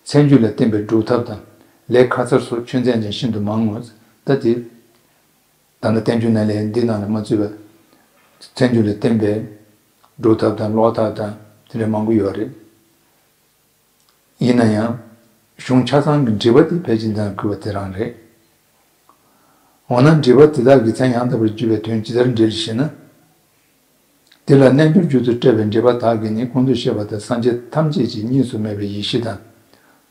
མཚན་བརྗོད་ལ་བརྟེན་པའི་སྒྲུབ་ཐབས་དང་ལས་ཁ་མཚར་སོགས་ཆོས་མཚན་ཅན་ཤིན་ཏུ་མང་ངོ་། ད་དེ། ད་ལྟ་བསྟན་འགྱུར་ནང་ལས་འདི་ནང་ལ་མ་ཚུད་པའི་མཚན་བརྗོད་ལ་བརྟེན་པའི་སྒྲུབ་ཐབས་དང་ཀློག་ཐབས་དང་དེ་འདྲ་མང་པོ་ཡོད་རེད། ཡིན་ན་ཡང་། གཞུང་ཆ་ཚང་གི་འགྲེལ་པ་དེ་ཕལ་ཆེར་འདི་ན་དགོས་པ་དེ་རང་རེད། འོ་ན་འགྲེལ་པ་དེ་དག་གི་མཚན་ཡང་དག་པར་བརྗོད་པའི་དོན་ཇི་ལྟར་འགྲེལ་ཞེ་ན། དེ་ལ་རྣལ་འབྱོར་རྒྱུད་དུ་བཀྲལ་བའི་འགྲེལ་པ་དག་གིས་ནི་གོང་དུ་བཤད་པ་ལྟར་སངས་རྒྱས་ཐམས་ཅད་ཀྱི་གཉིས་སུ་མེད་པའི་ཡེ་ཤེས་དང་།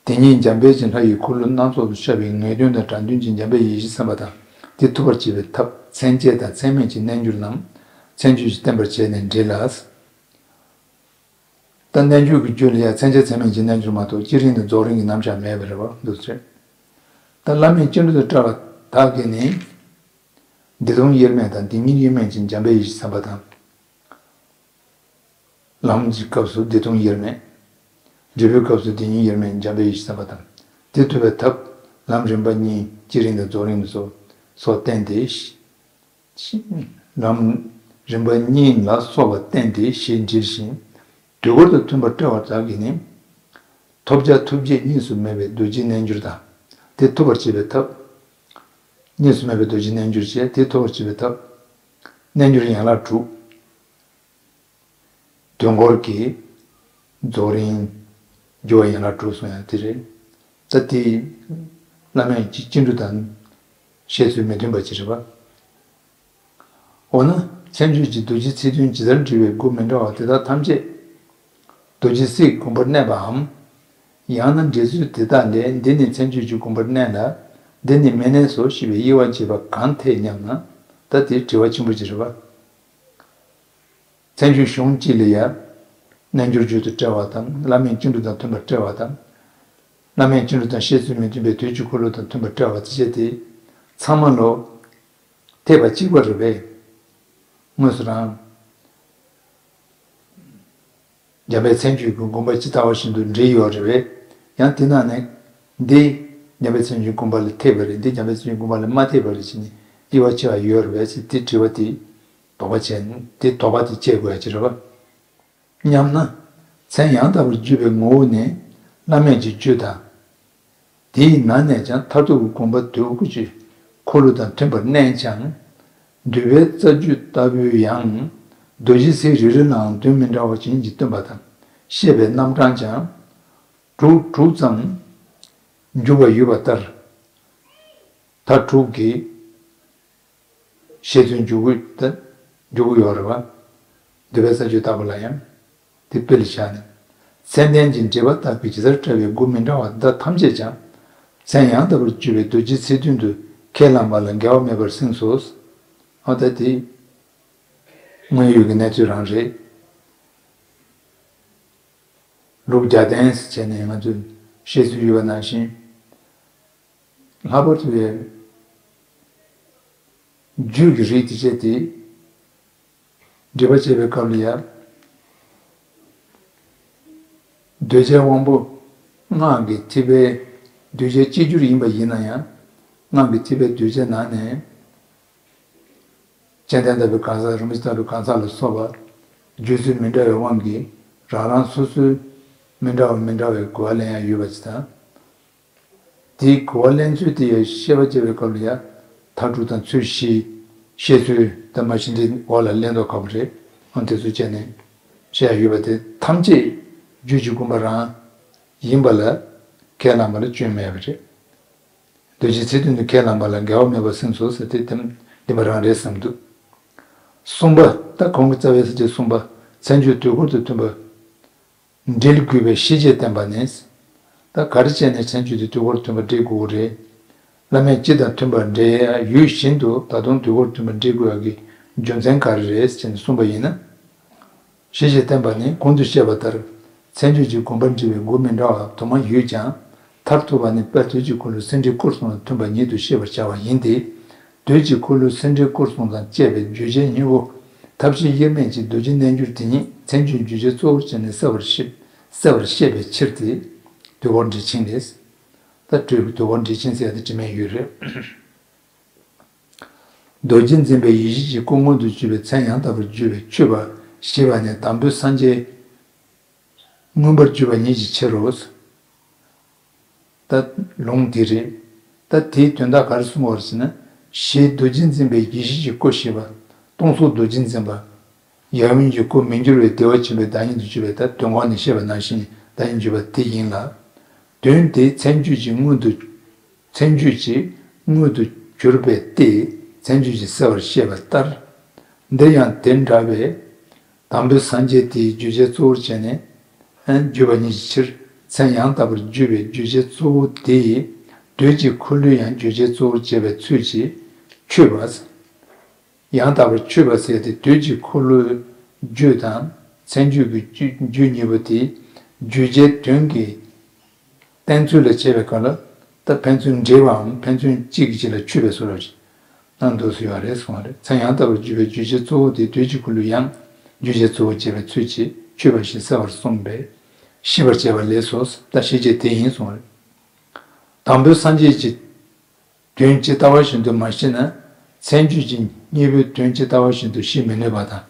དེ་ཉིད་འཇམ་དཔལ་གྱི་ལྷ་ཡི་འཁོར་ལོ་སྣ་ཚོགས་སུ་ཤར་བའི་ངེས་དོན་དང་དྲང་དོན་གྱི་འཇམ་དཔལ་ཡེ་ཤེས་བསམ་པ་དང་དེ་ཐུབ་པར་བྱེད་པའི་ཐབས་མཚན་བཅས་དང་མཚན་མེད་ཀྱི་རྣལ་འབྱོར་རྣམས་མཚན་བརྗོད་ཀྱིས་བསྟན་པར་བྱས་ནས་འགྲེལ་ལ། ད་རྣལ་འབྱོར་གྱི་རྒྱུད་ལ་ཡང་མཚན་བཅས་མཚན་མེད་ཀྱི་རྣལ་འབྱོར་མ་གཏོགས་སྤྱི་རིམ་དང་རྫོགས་རིམ་གྱི་རྣམ་གཞག་མེད་པ་རེད་པ་འདུག་ཟེར། ད་བླ་མེད་སྤྱི་འགྲོ་དང་བྲལ་བ་དག་གིས་ནི། བདེ་སྟོང་དབྱེར་མེད་དང་དེ་ཉིད་དབྱེར་མེད་ཅིང་འཇམ་དཔལ་ཡེ་ཤེས་བསམ་པ་དང་། ལམ་གྱི་སྐབས་སུ་བདེ་སྟོང་དབྱེར་མེད། འབྲས་བུའི་སྐབས་སུ་དེ་ཉིད་དབྱེར་མེད་འཇམ་དཔལ་ཡེ་ཤེས་བསམ་པ་དང་། དེ་ཐུབ་པའི་ཐབས་ལམ་རིམ་པ་གཉིས་སྤྱི་རིམ་དང་རྫོགས་རིམ་སོགས་སོགས་བསྟན་ཏེ། ལམ་རིམ་པ་གཉིས་ལ་སོགས་པ་བསྟན་ཏེ་ཞེས་འགྲེལ་ཞིང་། དུས་འཁོར་དང་མཐུན་པར་བཀྲལ་བ་དག་གིས་ནི། ཐོབ་བྱ་ཐུབ་བྱེད་གཉིས་སུ་མེད་པའི་རྡོ་རྗེའི་རྣལ་འབྱོར་དང་། དེ་ཐུབ་པར་བྱེད་པའི་ཐབས། གཉིས་སུ་མེད་པའི་རྡོ་རྗེའི་རྣལ་འབྱོར་བྱས་དེ་ཐུབ་པར་བྱེད་པའི་ཐབས། རྣལ་འབྱོར་ཡན་ལག་དྲུག་དུས་འཁོར་གྱི་རྫོགས་རིམ་སྦྱོར་བ་ཡན་ལག་དྲུག་གསུངས་ཡང་དེ་རེད། ད་དེ་བླ་མེད་ཀྱི་སྤྱི་འགྲོ་དང་བཤད་ཚུལ་མི་མཐུན་པ་ཅིག་རེད་པ། འོ་ན་མཚན་བརྗོད་ཀྱི་རྡོ་རྗེའི་ཚིག་དོན་ཇི་ལྟར་འགྲེལ་བའི་སྒོ་མི་འདྲ་བ་དེ་དག་ཐམས་ཅད་རྡོ་རྗེ་སྲས་དགོངས་པར་གནས་པའམ། ཡང་ན་འགྲེལ་ཚུལ་དེ་དག་ལས་འདི་ནི་མཚན་བརྗོད་ཀྱི་དགོངས་པར་གནས་ལ་འདི་ནི་མི་གནས་སོ་ཞེས་པའི་དབྱེ་བ་འབྱེད་པ་གང་འཐད་སྙམ་ན་ད་དེ་དྲི་བ་ཆེན་པོ་ཅིག་རེད་པ། མཚན་བརྗོད་གཞུང་གཅིག་ལ་ཡང་། རྣལ་འབྱོར་རྒྱུད་དུ་བཀྲལ་བ་དང་བླ་མེད་སྤྱི་འགྲོ་དང་མཐུན་པར་བཀྲལ་བ་དང་། བླ་མེད་སྤྱི་འགྲོ་དང་བཤད་ཚུལ་མི་མཐུན་པའི་དུས་ཀྱི་འཁོར་ལོ་དང་མཐུན་པར་བཀྲལ་བ་བཅས་ཏེ། ཚང་མ་ལོ། འཐད་པ་གཅིག་པ་རེད་པས། དངོས་སུ་རང་། འཇམ་དཔལ་མཚན་བརྗོད་ཀྱི་དགོངས་པ་ཇི་ལྟ་བ་བཞིན་དུ་འགྲེལ་ཡོད་རེད་པས། ཡང་དེ་ནང་ནས། འདི། འཇམ་དཔལ་མཚན་བརྗོད་དགོངས་པ་ལ་འཐད་པ་རེད། འདི་འཇམ་དཔལ་མཚན་བརྗོད་དགོངས་པ་ལ་མ་འཐད་པ་རེད་ཅེས་ནི་དབྱེ་བ་ཕྱེ་བ་ཡོད་རེད་པས་ཟེར་དེ་དྲི་བ་དེ། དོགས་པ་བྱས་ནས་དེ་དོགས་པ་དེ་བཅད་དགོས་ཡ་ཅིག་རེད་པ། སྙམ་ན། མཚན་ཡང་དག་པར་བརྗོད་པའི་ངོ་བོ་ནི་བླ་མེད་ཀྱི་རྒྱུད་དང་། དེའི་ནང་ནས་ཀྱང་མཐར་ཐུག་གི་དགོངས་པ་དུས་འཁོར་གྱི་འཁོར་ལོ་དང་མཐུན་པར་གནས་ཀྱང་། འདུས་པའི་རྩ་རྒྱུད་ལྟ་བུའི་ཡང་རྡོ་རྗེ་ཚིག་རེ་རེ་ལའང་དོན་མི་འདྲ་བ་ཅན་གྱིས་སྟོན་པ་དང་བཤད་པའི་རྣམ་གྲངས་ཀྱང་དྲུག་དྲུག་ཙམ་འཇུག་པ་ཡོད་པ་ལྟར། མཐའ་དྲུག་གི་བཤད་ཚུལ་འཇུག་གི་ད་འཇུག་གི་ཡོད་རེད་པ། འདུས་པའི་རྩ་རྒྱུད་ལྟ་བུ་ལ་ཡང་དེ་དཔེ་ལ་བཞག་ནས། མཚན་ལྡན་གྱི་འགྲེལ་པ་དག་གིས་ཇི་ལྟར་བཀྲལ་བའི་སྒོ་མི་འདྲ་བ་འདི་དག་ཐམས་ཅད་ཀྱང་མཚན་ཡང་དག་པར་བརྗོད་པའི་རྡོ་རྗེའི་ཚིག་དོན་དུ་ཁས་བླངས་པ་ལ་འགལ་བ་མེད་པར་སེམས་སོ། འོ་ད་དེ་དངོས་ཡོད་ཀྱི་གནས་ཚུལ་རང་རེད། ལུགས་རྒྱབ་རྟེན་བྱས་ནས་ང་ཚོས་བཤད་སྲོལ་ཡོད་པ་ནང་བཞིན། ལྷག་པར་དུ་ཡང་རྒྱུད་ཀྱི་རིགས་དེ་བྱས་ཏེ། འགྲེལ་པ་བྱེད་པའི་སྐབས་ལ་ཡང་། གདུལ་བྱའི་དབང་པོ་སྔགས་ཀྱི་ཐེག་པའི་གདུལ་བྱའི་གཅིག་གྱུར་ཡིན་པ་ཡིན་ན་ཡང་། སྔགས་ཀྱི་ཐེག་པའི་གདུལ་བྱའི་ནང་ནས། ཙནྡན་ལྟ་བུའི་གང་ཟག་རིན་པོ་ཆེ་ལྟ་བུའི་གང་ཟག་ལ་སོགས་པ། བརྗོད་ཚུལ་མི་འདྲ་བའི་དབང་གིས་རང་རང་སོ་སོའི་མི་འདྲ་བ་མི་འདྲ་བའི་གོ་བ་ལེན་ཡ་ཡོད་པ་ཅིག་དང་། དེའི་གོ་བ་ལེན་ཚུལ་དེ་ཡང་བཤད་པ་བྱེད་པའི་སྐབས་ལ་ཡང་མཐའ་དྲུག་དང་ཚུལ་བཞི། བཤད་ཚུལ་དང་མ་གཞི་འདི་འོག་ལ་ལེན་མདོག་ཁ་པོ་རེད། ཨང་དེ་ཚོ་བྱས་ནས་ ཞེས་ཡོད་པ་དེ་ཐམས་ཅད་རྒྱུད་ཀྱི་དགོངས་པ་རང་ཡིན་པ་ལ་ཁས་བླངས་པ་ལ་སྐྱོན་མེད་པ་རེད། འདུ་བྱེད་ཚིག་དོན་དུ་ཁས་བླངས་པ་ལ་འགལ་བ་མེད་པར་ཟིན་སོ་ཟེར་ཏེ་དེ་འདི་མ་རང་རེད་བསམ་འདུག་གསུམ་པ། ད་གོང་གི་རྩ་བའི་ས་བཅད་གསུམ་པ། མཚན་བརྗོད་དུས་འཁོར་དུ་མཐུན་པ། འབྲེལ་དགོས་པའི་ཤེས་བྱེད་བསྟན་པ་ནི། ད་ག་རེ་བྱས་ནས་མཚན་བརྗོད་དེ་དུས་འཁོར་མཐུན་པ་འབྲེལ་དགོས་ཀྱི་རེད། བླ་མེད་སྤྱི་དང་མཐུན་པར་འབྲེལ་ཡ་ཡོད་བཞིན་དུ་ད་དུང་དུས་འཁོར་མཐུན་པ་འབྲེལ་དགོས་ཡ་གི་རྒྱུ་མཚན་ག་རེ་རེད་ཅེས་གསུངས་པ་ཡིན་ན། ཤེས་བྱེད་བསྟན་པ་ནི་གོང་དུ་བཤད་པ་ལྟར་མཚན་བརྗོད་ཀྱི་དགོངས་པ་འགྲེལ་བའི་སྒོ་མི་འདྲ་བ་དུ་མ་ཡོད་ཀྱང་མཐར་ཐུག་པ་ནི་དཔལ་དུས་ཀྱི་འཁོར་ལོ་སེམས་འགྲེལ་སྐོར་གསུམ་ལ་མཐུན་པ་ཉིད་དུ་ཤེས་པར་བྱ་བ་ཡིན་ཏེ། དུས་ཀྱི་འཁོར་ལོའི་སེམས་འགྲེལ་སྐོར་གསུམ་དང་བཅས་པའི་བརྗོད་བྱའི་སྙིང་པོ། ཐབས་ཤེས་དབྱེར་མེད་ཀྱི་རྡོ་རྗེ་རྣལ་འབྱོར་དེ་ཉིད་མཚན་བརྗོད་བརྗོད་བྱའི་གཙོ་བོར་བྱས་ནས་གསལ་བར་བཤད་གསལ་བར་བཤད་པའི་ཕྱིར་ཏེ། དུས་འཁོར་འགྲེལ་ཆེན་ལས། ད་དུས་དུས་འཁོར་འགྲེལ་ཆེན་ཟེར་ཡ་དེ་དྲི་མེད་ཡོད་རེད། རྡོ་རྗེ་འཛིན་པའི་ཡེ་ཤེས་ཀྱི་སྐུ་མངོན་དུ་གྱུར་པའི་མཚན་ཡང་དག་པར་བརྗོད་པའི་མཆོད་པ་ཞེས་པ་ནི་དང་པོའི་སངས་རྒྱས་མངོན་པར་བརྗོད་པ་ཉིད་ཀྱི་ཕྱིར་རོ། ད་ལུང་དེ་རེད། ད་དེའི་དོན་དག་ག་རེ་གསུངས་པ་རེད་ཟེར་ན། ཞེས་རྡོ་རྗེ་འཛིན་པའི་ཡེ་ཤེས་ཀྱི་སྐུ་ཞེས་པ། སྟོང་གསུམ་རྡོ་རྗེ་འཛིན་པ། ཡབ་ཡུམ་གྱི་སྐུ་མི་འགྱུར་བའི་བདེ་བ་ཆེན་པོའི་བདག་ཉིད་དུ་གྱུར་པའི་ད་དོན་གོང་ནས་བཤད་པ་ནང་བཞིན་བདག་ཉིད་གྱུར་པ་དེ་ཡིན་ལ། དོན་དེ་མཚན་བརྗོད་ཀྱི་མངོན་དུ། མཚན་བརྗོད་ཀྱི་མངོན་དུ་གྱུར་པས་ཏེ། མཚན་བརྗོད་ཀྱིས་གསལ་བར་བཤད་པ་ལྟར། འདིར་ཡང་དེ་འདྲ་བའི། དང་པོའི་སངས་རྒྱས་དེའི་བརྗོད་བྱའི་གཙོ་བོར་བྱས་ནས། བརྗོད་པ་ཉིད་ཀྱི་ཕྱིར། མཚན་ཡང་དག་པར་བརྗོད་པའི་བརྗོད་བྱའི་གཙོ་བོ་དེ་ཡིས། དུས་ཀྱི་འཁོར་ལོས་ཡང་བརྗོད་བྱའི་གཙོ་བོར་བྱས་པའི་ཚུལ་གྱིས། མཆོད་པ། ཡང་དག་པར་མཆོད་པ་ཟེར་ཏེ་དུས་ཀྱི་འཁོར་ལོའི་རྒྱུད་དང་། མཚན་བརྗོད་ཀྱི་རྒྱུད་རྒྱུད་གཉིས་པོ་དེ། བརྗོད་བྱའི་དོན་གྱི་བསྟན་ཚུལ་ལ་བྱས་པའི་སྐབས་ལ། ད་ཕན་ཚུན་འབྲེལ་བའམ་ཕན་ཚུན་གཅིག་གིས་གཅིག་ལ་མཆོད་པའི་བཟོ་འདྲ་ཞིག་གནང་འདུག་སེ་ཡོད་རེད་གསུངས་པ་རེད། མཚན་ཡང་དག་པར་བརྗོད་པའི་བརྗོད་བྱའི་གཙོ་བོ་དེ་དུས་ཀྱི་འཁོར་ལོས་ཡང་བརྗོད་བྱའི་གཙོ་བོར་བྱས་པའི་ཚུལ་གྱིས་མཆོད་པ་ཞེས་གསལ་བར་གསུངས་པས། ཤེས་པར་བྱ་བ་ལས་སོ། ད་ཤེས་བྱེད་དེ་ཡིན་གསུངས་པ་རེད། དང་པོའི་སངས་རྒྱས་ཀྱི་དོན་ཇི་ལྟ་བ་བཞིན་དུ་མ་ཤེས་ན། མཚན་བརྗོད་ཀྱི་གཉིས་པོའི་དོན་ཇི་ལྟ་བ་བཞིན་དུ་ཤེས་མི་ནུས་པ་དང་།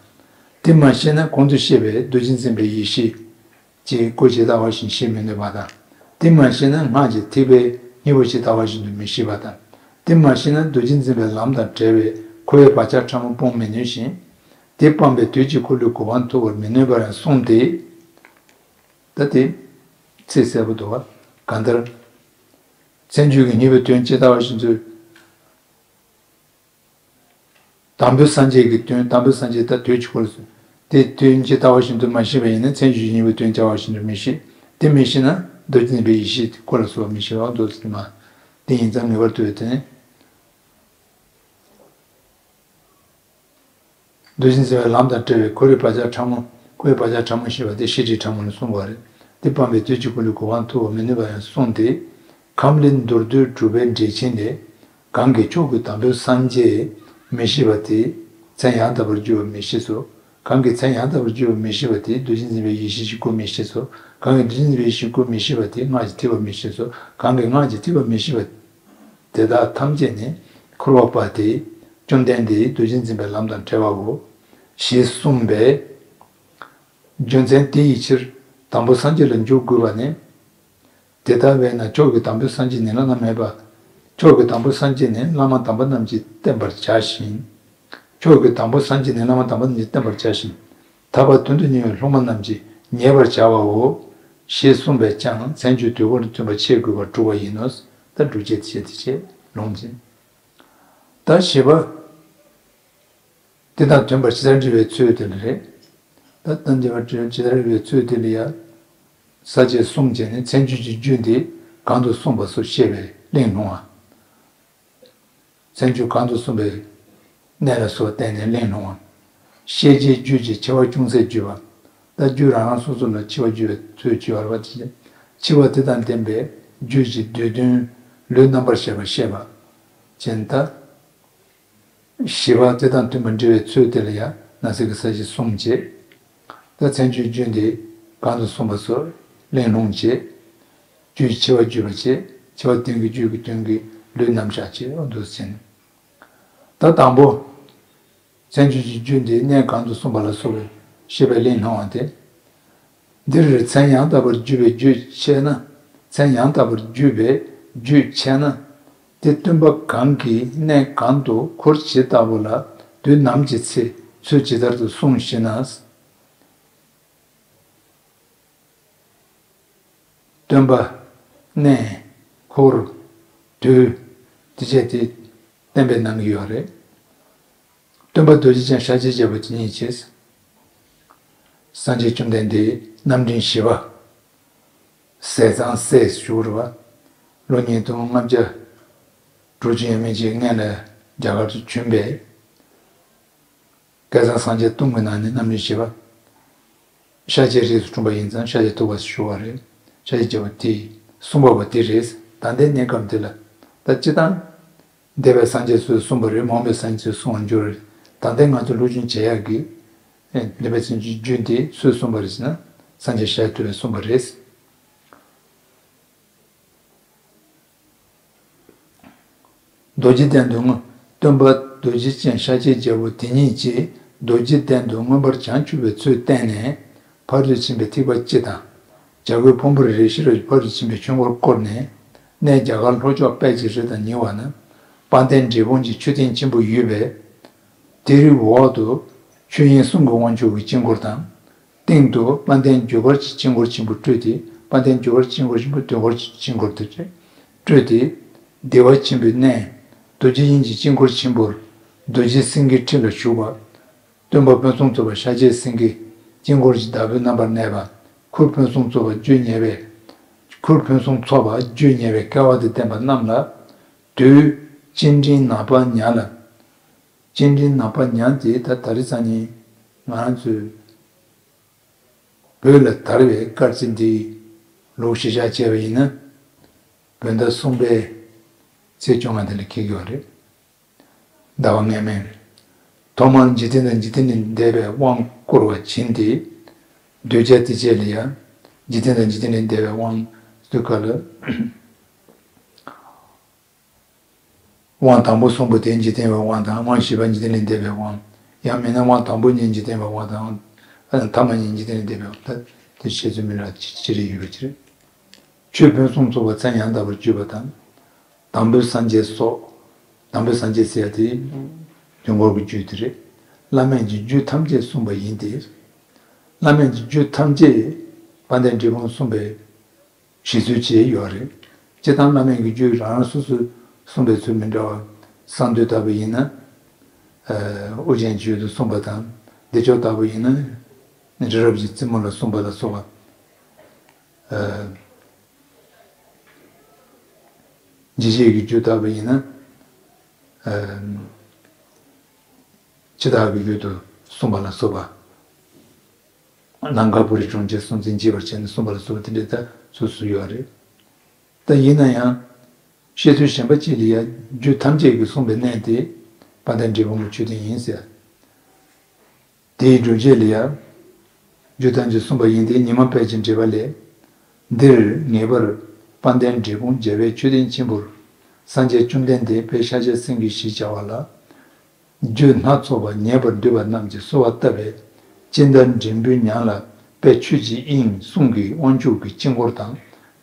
དེ་མ་ཤེས་ན་གོང་དུ་བཤད་པའི་རྡོ་རྗེ་འཛིན་པའི་ཡེ་ཤེས་ཀྱི་སྐུ་ཇི་ལྟ་བ་བཞིན་ཤེས་མི་ནུས་པ་དང་། དེ་མ་ཤེས་ན་སྔགས་ཀྱི་ཐེག་པའི་སྙིང་པོ་ཇི་ལྟ་བ་བཞིན་དུ་མི་ཤེས་པ་དང་། དེ་མ་ཤེས་ན་རྡོ་རྗེ་འཛིན་པའི་ལམ་དང་བྲལ་བའི་འཁོར་བའི་བག་ཆགས་ཕྲ་མོ་སྤོང་མི་ནུས་ཤིང་། དེ་སྤངས་པས་དུས་ཀྱི་འཁོར་ལོའི་གོ་འཕང་ཐོབ་པར་མི་ནུས་པར་ཡང་གསུངས་ཏེ། ད་དེ་ཚིག་གསལ་པོ་འདུག་བ། གང་ལྟར། མཚན་བརྗོད་ཀྱི་གཉིས་པོའི་དོན་ཇི་ལྟ་བ་བཞིན་དུ། དང་པོའི་སངས་རྒྱས་ཀྱི་དོན། དང་པོའི་སངས་རྒྱས་ད་དུས་ཀྱི་འཁོར་ལོ་སོགས་དེ་དོན་ཇི་ལྟ་བ་བཞིན་དུ་མ་ཤེས་པ་ཡིན་ན་མཚན་བརྗོད་ཀྱི་གཉིས་པོའི་དོན་ཇི་ལྟ་བ་བཞིན་དུ་མི་ཤེས། དེ་མི་ཤེས་ན་རྡོ་རྗེ་འཛིན་པའི་ཡེ་ཤེས་དེ་འཁོར་ལོ་སོགས་མི་ཤེས་པ་འདུག་སེ་མ། དེ་ཡིན་ཙང་ངེས་པར་དུ་དེ་ནི། རྡོ་རྗེ་འཛིན་པའི་ལམ་དང་བྲལ་བའི་འཁོར་བའི་བག་ཆགས་ཕྲ་མོ། འཁོར་བའི་བག་ཆགས་ཕྲ་མོ་ཞེས་པ་དེ་ཤེས་སྒྲིབ་ཕྲ་མོ་ལ་གསུངས་པ་རེད། དེ་སྤངས་པས་དུས་ཀྱི་འཁོར་ལོའི་གོ་འཕང་ཐོབ་པར་མི་ནུས་པར་ཡང་གསུངས་ཏེ། ཁམས་ལས་མདོར་བསྡུས་གྲུབ་པའི་འགྲེལ་ཆེན་ལས། གང་གིས་མཆོག་གི་དང་པོའི་སངས་རྒྱས་མི་ཤེས་པ་དེས་མཚན་ཡང་དག་པར་བརྗོད་པ་མི་ཤེས་སོ། གང་གིས་མཚན་ཡང་དག་པར་བརྗོད་པ་མི་ཤེས་པ་དེས་རྡོ་རྗེ་འཛིན་པའི་ཡེ་ཤེས་ཀྱི་སྐུ་མི་ཤེས་སོ། གང་གིས་རྡོ་རྗེ་འཛིན་པའི་ཡེ་ཤེས་ཀྱི་སྐུ་མི་ཤེས་པ་དེས་སྔགས་ཀྱི་ཐེག་པ་མི་ཤེས་སོ། གང་གིས་སྔགས་ཀྱི་ཐེག་པ་མི་ཤེས་པ། དེ་དག་ཐམས་ཅད་ནི་འཁོར་བ་པ་སྟེ། བཅོམ་ལྡན་འདས་རྡོ་རྗེ་འཛིན་པའི་ལམ་དང་བྲལ་བའོ། ཞེས་གསུངས་པས། རྒྱུ་མཚན་དེ་ཡི་ཕྱིར་དང་པོ་སངས་རྒྱས་ལ་འཇུག་དགོས་པ་ནི། དེ་ལྟ་བས་ན་མཆོག་གི་དང་པོའི་སངས་རྒྱས་ནི་བླ་ན་མེད་པ། མཆོག་གི་དང་པོའི་སངས་རྒྱས་ནི་བླ་མ་དམ་པ་རྣམས་ཀྱིས་བསྟེན་པར་བྱ་ཞིང་། མཆོག་གི་དང་པོའི་སངས་རྒྱས་ནི་བླ་མ་དམ་པ་རྣམས་ཀྱིས་བསྟེན་པར་བྱ་ཞིང་། ཐར་པ་དོན་དུ་གཉེར་བའི་སློབ་མ་རྣམས་ཀྱིས་ཉེ་བར་བྱ་བའོ། ཞེས་གསུངས་པས་ཀྱང་མཚན་བརྗོད་དུས་འཁོར་དུ་མཐུན་པ་ཆེས་དགོས་པར་གྲུབ་པ་ཡིན་ནོ། ད་སྒྲུབ་བྱེད་དེ་བྱེད་དེ་བྱེད་ལུང་འཛིན། ད་བཞི་པ། དེ་དང་མཐུན་པར་ཇི་ལྟར་འབྲེལ་བའི་ཚུལ་དེ་ལ་རེད། ད་ལྟ་འདི་བར་ཇི་ལྟར་འབྲེལ་བའི་ཚུལ་དེ་ལ་ཡང་། ས་བཅད་གསུམ་བྱས་ནས་མཚན་བརྗོད་ཀྱི་རྒྱུད་འདི་གང་དུ་གསུངས་པ་སོགས་བཤད་པས་གླེང་སློང་བ། མཚན་བརྗོད་གང་དུ་གསུངས་པའི་གནས་ལ་སོགས་བསྟན་ནས་གླེང་སློང་བ། ཤེས་བྱའི་རྒྱུད་ཀྱི་ཕྱེ་བ་ཅུང་ཟད་བརྗོད་པ། ད་རྒྱུད་རང་རང་སོ་སོ་ལ་ཕྱེ་བ་བརྗོད་པའི་ཚུལ་བརྗོད་པ་བ་ཅི། ཕྱེ་བ་དེ་དང་ལྡན་པའི་རྒྱུད་ཀྱི་བསྡུས་དོན་ལུས་རྣམ་པར་བཤད་པ་བཤད་པ། ཅན་ད། བཞི་པ་དེ་དང་མཐུན་པར་འབྲེལ་བའི་ཚུལ་དེ་ལ་ཡང་ན་ས་གི་ས་གཞི་གསུམ་བྱས། ད་མཚན་བརྗོད་རྒྱུད་འདི་གང་དུ་གསུངས་པ་སོགས་གླེང་སློང་བྱས། རྒྱུད་ཕྱེ་བ་བརྗོད་པ་བྱས། ཕྱེ་བ་དོན་གྱི་རྒྱུད་ཀྱི་དོན་གྱི་ལུས་རྣམ་གཞག་བྱས་འོ་འདུག་ཟེར་ནས། ད་དང་པོ། མཚན་བརྗོད་ཀྱི་རྒྱུད་འདི་གནས་གང་དུ་གསུངས་པ་ལ་སོགས་པའི་ཤེས་པའི་གླེང་སློང་བ་སྟེ། འདིར་མཚན་ཡང་དག་པར་བརྗོད་པའི་རྒྱུད་ཆེ་ན། མཚན་ཡང་དག་པར་བརྗོད་པའི་རྒྱུད་ཆེ་ན། དེ་སྟོན་པ་གང་གིས་གནས་གང་དུ་འཁོར་ཇི་ལྟ་བུ་ལ་དུས་ནམ་གྱི་ཚེ་ཚུལ་ཇི་ལྟར་དུ་གསུངས་ཤེ་ན། སྟོན་པ། གནས། འཁོར། དུས། དེ་བྱས་ཏེ་བསྟན་པའི་ནང་གི་ཡོད་རེད། སྟོན་པ་རྡོ་རྗེ་ཅན་ཤཱཀྱའི་རྒྱལ་པོ་དེ་ཉིད་ཀྱིས། སངས་རྒྱས་བཅོམ་ལྡན་འདས་རྣམ་འདྲེན་བཞི་པ། ཟས་གཙང་སྲས་ཞུ་བར་བ། ལོ་ཉིས་སྟོང་ལྔ་བརྒྱ་དྲུག་ཅུ་ཡས་མས་ཀྱི་སྔན་ལ་རྒྱ་གར་དུ་བྱོན་པའི། བསྐལ་བཟང་སངས་རྒྱས་སྟོང་གི་ནང་ནས་རྣམ་འདྲེན་བཞི་པ། ཤཱཀྱའི་རིགས་སུ་འཁྲུངས་པ་ཡིན་ཙང་ཤཱཀྱ་ཐུབ་པ་ཞུ་བ་རེད། ཤཱཀྱའི་རྒྱལ་པོ་དེ་གསུམ་པ་བ་དེ་རེད། ད་ལྟའི་གནས་སྐབས་འདི་ལ་ད་སྤྱིར་བཏང་འདས་པའི་སངས་རྒྱས་ཚོས་གསུངས་པ་རེད། མ་འོངས་པའི་སངས་རྒྱས་ཚོས་གསུང་བར་འགྱུར་རེད། ད་ལྟའི་ང་ཚོ་སློབ་སྦྱོང་བྱེད་ཡག་གི་འདས་པའི་སངས་རྒྱས་རྒྱུད་འདི་སུས་གསུངས་པ་རེད་ཟེར་ན། སངས་རྒྱས་ཤཱཀྱ་ཐུབ་པས་གསུངས་པ་རེད། རྡོ་རྗེ་གདན་དུ་མངོན། སྟོན་པ་རྡོ་རྗེ་ཅན་ཤཱཀྱའི་རྒྱལ་པོ་དེ་ཉིད་ཀྱིས་རྡོ་རྗེ་གདན་དུ་མངོན་པར་བྱང་ཆུབ་པའི་ཚུལ་བསྟན་ནས། ཕ་རོལ་ཏུ་ཕྱིན་པའི་ཐེག་པ་སྤྱི་དང་། བྱ་རྒོད་ཕུང་པོའི་རིར་ཤེས་རབ་ཀྱི་ཕ་རོལ་ཏུ་ཕྱིན་པའི་ཆོས་འཁོར་བསྐོར་ནས། གནས་རྒྱ་གར་ལྷོ་ཕྱོགས་དཔལ་གྱི་རི་དང་ཉེ་བ་ན། དཔལ་ལྡན་འབྲས་སྤུངས་ཀྱི་མཆོད་རྟེན་ཆེན་པོ་ཡོད་པས། དེའི་འོག་ཏུ་ཆོས་དབྱིངས་གསུམ་གྱི་དབང་ཕྱུག་གི་དཀྱིལ་འཁོར་དང་། སྟེང་དུ་དཔལ་ལྡན་རྒྱུ་སྐར་གྱི་དཀྱིལ་འཁོར་ཆེན་པོ་སྤྲོས་ཏེ། དཔལ་ལྡན་རྒྱུ་སྐར་དཀྱིལ་འཁོར་ཆེན་པོ་དུས་འཁོར་གྱི་དཀྱིལ་འཁོར་དུ་སྤྲོས་ཏེ། བདེ་བ་ཆེན་པོའི་གནས། རྡོ་རྗེ་དབྱིངས་ཀྱི་དཀྱིལ་འཁོར་ཆེན་པོར། རྡོ་རྗེ་སེང་གེའི་ཁྲི་ལ་བཞུགས་པ། སྟོན་པ་ཕུན་སུམ་ཚོགས་པ་ཤཱཀྱའི་སེང་གེ། དཀྱིལ་འཁོར་གྱི་བདག་པོའི་རྣམ་པར་གནས་པ། ཁུར་ཕུན་སུམ་ཚོགས་པ་རྒྱུ་ཉེ་བའི། ཁུར་ཕུན་སུམ་ཚོགས་པ་རྒྱུ་ཉེ་བའི་སྐལ་བ་དང་ལྡན་པ་རྣམས་ལ། དུས་སྤྱན་འདྲེན་ནག་པ་ཉ་ལ། སྤྱན་འདྲེན་ནག་པ་ཉ་དེ་ད་ད་རེས་སང་ཉིན་ང་རང་ཚོའི་བོད་ལ་དར་བའི་སྐར་རྩིས་འདི་ལོ་གཞི་བཞག་བྱས་པ་ཡིན་ན། བོད་ཟླ་གསུམ་པའི་ཚེས་བཅོ་ལྔ་དེ་ལ་འཁེལ་གྱི་ཡོད་རེད། ཟླ་བ་སྔ་མའི་རེད། ཐོག་མར་འཇིག་རྟེན་དང་འཇིག་རྟེན་ལས་འདས་པའི་དབང་བསྐུར་བ་བྱིན་ཏེ། གདུལ་བྱ་དེ་བཅས་ལ་ཡང་འཇིག་རྟེན་དང་འཇིག་རྟེན་ལས་འདས་པའི་དབང་ཟེར་དུས་སྐབས་ལ། དབང་དང་པོ་གསུམ་པོ་དེ་འཇིག་རྟེན་པའི་དབང་དང་། དབང་བཞི་པ་འཇིག་རྟེན་ལས་འདས་པའི་དབང་། ཡང་མིན་ན་དབང་དང་པོ་གཉིས་འཇིག་རྟེན་པའི་དབང་དང་། ཐ་མ་གཉིས་འཇིག་རྟེན་ལས་འདས་པའི་དབང་། ད་དེ་བཤད་ཚུལ་མི་འདྲ་ཅི་རེ་ཡོད་པ་ཅི་རེད། ཆོས་ཕུན་སུམ་ཚོགས་པ་མཚན་ཡང་དག་པར་བརྗོད་པ་དང་། དང་པོའི་སངས་རྒྱས་སོགས། དང་པོའི་སངས་རྒྱས་ཟེར་ཡ་དེ་དུས་འཁོར་གྱི་རྒྱུད་དེ་རེད། བླ་མེད་ཀྱི་རྒྱུད་ཐམས་ཅད་གསུངས་པ་ཡིན་ཏེ། བླ་མེད་ཀྱི་རྒྱུད་ཐམས་ཅད་དཔལ་ལྡན་འབྲས་སྤུངས་གསུངས་པའི་བཞེད་ཚུལ་བཅས་ཡོད་རེད། སྤྱིར་བཏང་བླ་མེད་ཀྱི་རྒྱུད་རང་རང་སོ་སོས་གསུངས་པའི་ཚུལ་མི་འདྲ་བ། གསང་འདུས་ལྟ་བུ་ཡིན་ན། ཨོ་རྒྱན་གྱི་ཡུལ་དུ་གསུངས་པ་དང་། བདེ་མཆོག་ལྟ་བུ་ཡིན་ན། རི་རབ་ཀྱི་རྩེ་མོ་ལ་གསུངས་པ་ལ་སོགས་པ། འཇིགས་བྱེད་ཀྱི་རྒྱུད་ལྟ་བུ་ཡིན་ན། འཆི་བདག་གི་ཡུལ་དུ་གསུངས་པ་ལ་སོགས་པ། ལང་ཀ་པུ་རི་གྲོང་ཁྱེར་སྲོང་བཙན་འཇིགས་པར་བྱས་ནས་གསུངས་པ་ལ་སོགས་པ་དེ་འདྲའི་ད་སོ་སོ་ཡོད་རེད། ད་ཡིན་ན་ཡང་། བཤད་ཚུལ་གཞན་པ་གཅིག་ལ་ཡང་རྒྱུད་ཐམས་ཅད་ཀྱིས་གསུངས་པའི་གནས་དེ་དཔལ་ལྡན་འབྲས་སྤུངས་ཀྱི་མཆོད་རྟེན་ཡིན་ཟེར། དེའི་སྒྲུབ་བྱེད་ལ་ཡང་རྒྱུད་ཐམས་ཅད་གསུངས་པ་ཡིན་ཏེ། ཉི་མ་དཔལ་གྱི་འགྲེལ་པ་ལས། འདིར་ངེས་པར་དཔལ་ལྡན་འབྲས་སྤུངས་རྒྱལ་བའི་མཆོད་རྟེན་ཆེན་པོར། སངས་རྒྱས་བཅོམ་ལྡན་འདས་དཔལ་ཤཱཀྱ་སེང་གེ་ཞེས་བྱ་བ་ལ། རྒྱུད་སྣ་ཚོགས་པ་ཉན་པར་འདོད་པ་རྣམས་ཀྱིས་གསོལ་བ་བཏབ་པས། སྤྱན་དང་འབྲས་བུའི་ཉམས་ལ་དཔལ་ཆོས་ཀྱི་དབྱིངས་གསུང་གི་དབང་ཕྱུག་གི་དཀྱིལ་འཁོར་དང་།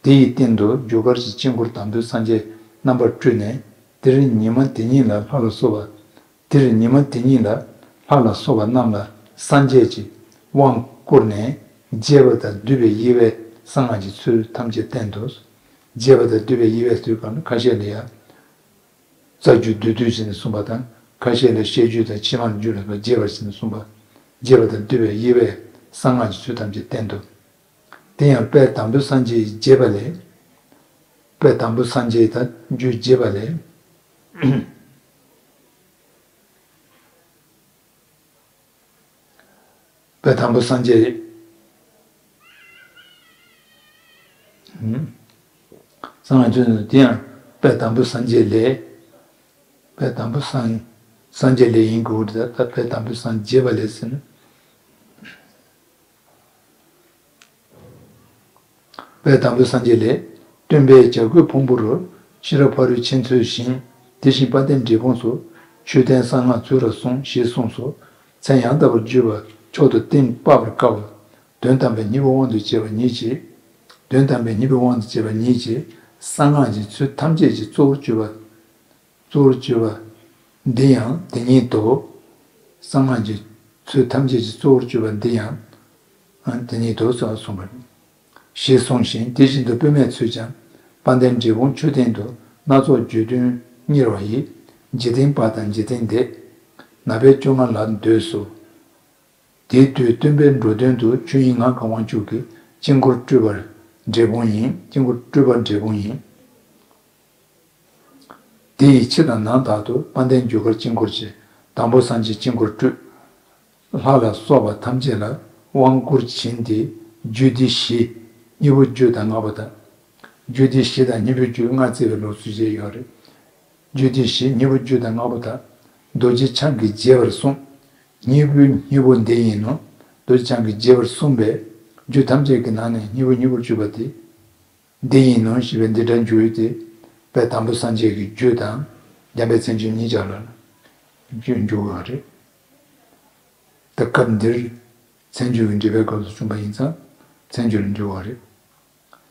དེ་ཡི་སྟེང་དུ་རྒྱུ་སྐར་གྱི་དཀྱིལ་འཁོར་དང་པོའི་སངས་རྒྱས་རྣམ་པར་སྤྲུལ་ནས། དེར་ཉི་མ་དེ་ཉིད་ལ་ལྷ་ལ་སོགས་པ། དེར་ཉི་མ་དེ་ཉིད་ལ་ལྷ་ལ་སོགས་པ་རྣམས་ལ་སངས་རྒྱས་ཀྱི་དབང་བསྐུར་ནས། རྒྱས་པ་དང་བསྡུས་པའི་དབྱེ་བས་གསང་སྔགས་ཀྱི་ཚུལ་ཐམས་ཅད་བསྟན་ཏོ། རྒྱས་པ་དང་བསྡུས་པའི་དབྱེ་བས་ཟེར་དུས་སྐབས་ལ་ཁ་ཤས་ལ་ཡང་། རྩ་རྒྱུད་བསྡུས་བསྡུས་བྱས་ནས་གསུངས་པ་དང་། ཁ་ཤས་ལ་བཤད་རྒྱུད་དང་ཕྱི་མ་རྒྱུད་ལ་རྒྱས་པར་བྱས་ནས་གསུངས་པ། རྒྱས་པ་དང་བསྡུས་པའི་དབྱེ་བས་གསང་སྔགས་ཀྱི་ཚུལ་ཐམས་ཅད་བསྟན་ཏོ། དེ་ཡང་དཔལ་དང་པོའི་སངས་རྒྱས་རྒྱས་པ་ལས། དཔལ་དང་པོའི་སངས་རྒྱས་དང་རྒྱུད་རྒྱས་པ་ལས། དཔལ་དང་པོའི་སངས་རྒྱས། ཧུམ། གསང་སྔགས་ཚུལ་དེ་ཡང་དཔལ་དང་པོའི་སངས་རྒྱས་ལས། དཔལ་དང་པོའི་སངས། སངས་རྒྱས་ལས་ཡིན་དགོས་ཀྱི་རེད། ད་དཔལ་དང་པོའི་སངས་རྒྱས་པ་ལས་ཟེར་ན། དཔལ་དང་པོའི་སངས་རྒྱས་ལས། སྟོན་པས་བྱ་རྒོད་ཕུང་པོ་རུ། ཤེས་རབ་ཕ་རོལ་ཕྱིན་ཚུལ་བཞིན། དེ་བཞིན་དཔལ་ལྡན་འབྲས་སྤུངས་སུ། མཆོད་རྟེན་གསང་སྔགས་ཚུལ་རབ་གསུངས། ཞེས་གསུངས་སོ། མཚན་ཡང་དག་པར་བརྗོད་པ་མཆོག་ཏུ་བསྟན་པ་པར་དཀའ་བ། དོན་དམ་པའི་སྙིང་པོའི་དབང་དུ་བྱས་པ་ཉིད་ཀྱིས། དོན་དམ་པའི་སྙིང་པོའི་དབང་དུ་བྱས་པ་ཉིད་ཀྱིས། གསང་སྔགས་ཀྱི་ཚུལ་ཐམས་ཅད་ཀྱི་གཙོ་བོར་གྱུར་པ། གཙོ་བོར་གྱུར་པ་འདི་ཡང་དེ་ཉིད་དོ། གསང་སྔགས་ཀྱི་ཚུལ་ཐམས་ཅད་ཀྱི་གཙོ་བོར་གྱུར་པ་འདི་ཡང་དེ་ཉིད་དོ་ཞེས་གསུངས་པ། ཞེས་གསུངས་ཤིང་། དེ་བཞིན་དུ་པུས་མོས་ཚུལ་ཀྱང་། དཔལ་ལྡན་འབྲས་སྤུངས་མཆོད་རྟེན་དུ། སྣ་ཚོགས་བརྗོད་དོན་གཉེར་བ་ཡིས། འཇིག་རྟེན་པ་དང་འཇིག་རྟེན་འདས། ནག་པོའི་བཅོ་ལྔ་ལ་འདོད་གསོལ། དེའི་དུས་སྟོན་པས་འགྲོ་དོན་དུ། ཆོས་དབྱིངས་ངང་གི་དབང་ཕྱུག་གི། དཀྱིལ་འཁོར་སྤྲུལ་པ་འབྲས་སྤུངས་ཡིན། དཀྱིལ་འཁོར་སྤྲུལ་པ་འབྲས་སྤུངས་ཡིན། དེ་ཡི་ཕྱི་དང་ནང་དག་ཏུ། དཔལ་ལྡན་རྒྱུ་སྐར་དཀྱིལ་འཁོར་བཅས། དང་པོ་སངས་རྒྱས་དཀྱིལ་འཁོར་སྤྲུལ། ལྷ་ལ་སོགས་པ་ཐམས་ཅད་ལ། དབང་བསྐུར་བྱིན་ཏེ་རྒྱུད་སྡེ་བཞི། སྙིང་པོ་རྒྱུད་དང་ལྔ་པོ་དང་། རྒྱུད་སྡེ་བཞི་དང་སྙིང་པོའི་རྒྱུད་ལྔ་བརྩི་བའི་ལུགས་སྲོལ་ཞིག་ཡོད་རེད། རྒྱུད་སྡེ་བཞི་སྙིང་པོ་རྒྱུད་དང་ལྔ་པོ་དང་། རྡོ་རྗེ་འཆང་གིས་རྒྱས་པར་གསུངས། སྙིང་པོའི་སྙིང་པོ་འདི་ཡིན་ནོ། རྡོ་རྗེ་འཆང་གིས་རྒྱས་པར་གསུངས་པའི་རྒྱུད་ཐམས་ཅད་ཀྱི་ནང་ནས་སྙིང་པོའི་སྙིང་པོར་གྱུར་པ་དེ། འདི་ཡིན་ནོ་ཞེས་པའི་འདི་འདྲ་འཇུག་ཡུལ་དེ། དཔལ་དང་པོ་སངས་རྒྱས་ཀྱི་རྒྱུད་དང་། འཇམ་དཔལ་མཚན་བརྗོད་གཉིས་ཆར་ལ་འཇུག་འཇུག་པ་རེད། ད་སྐབས་འདིར་མཚན་བརྗོད་ཀྱི་འགྲེལ་པའི་སྐབས་སུ་བྱུང་བ་ཡིན་ཙང་། མཚན་བརྗོད་ལ་འཇུག་པ་རེད།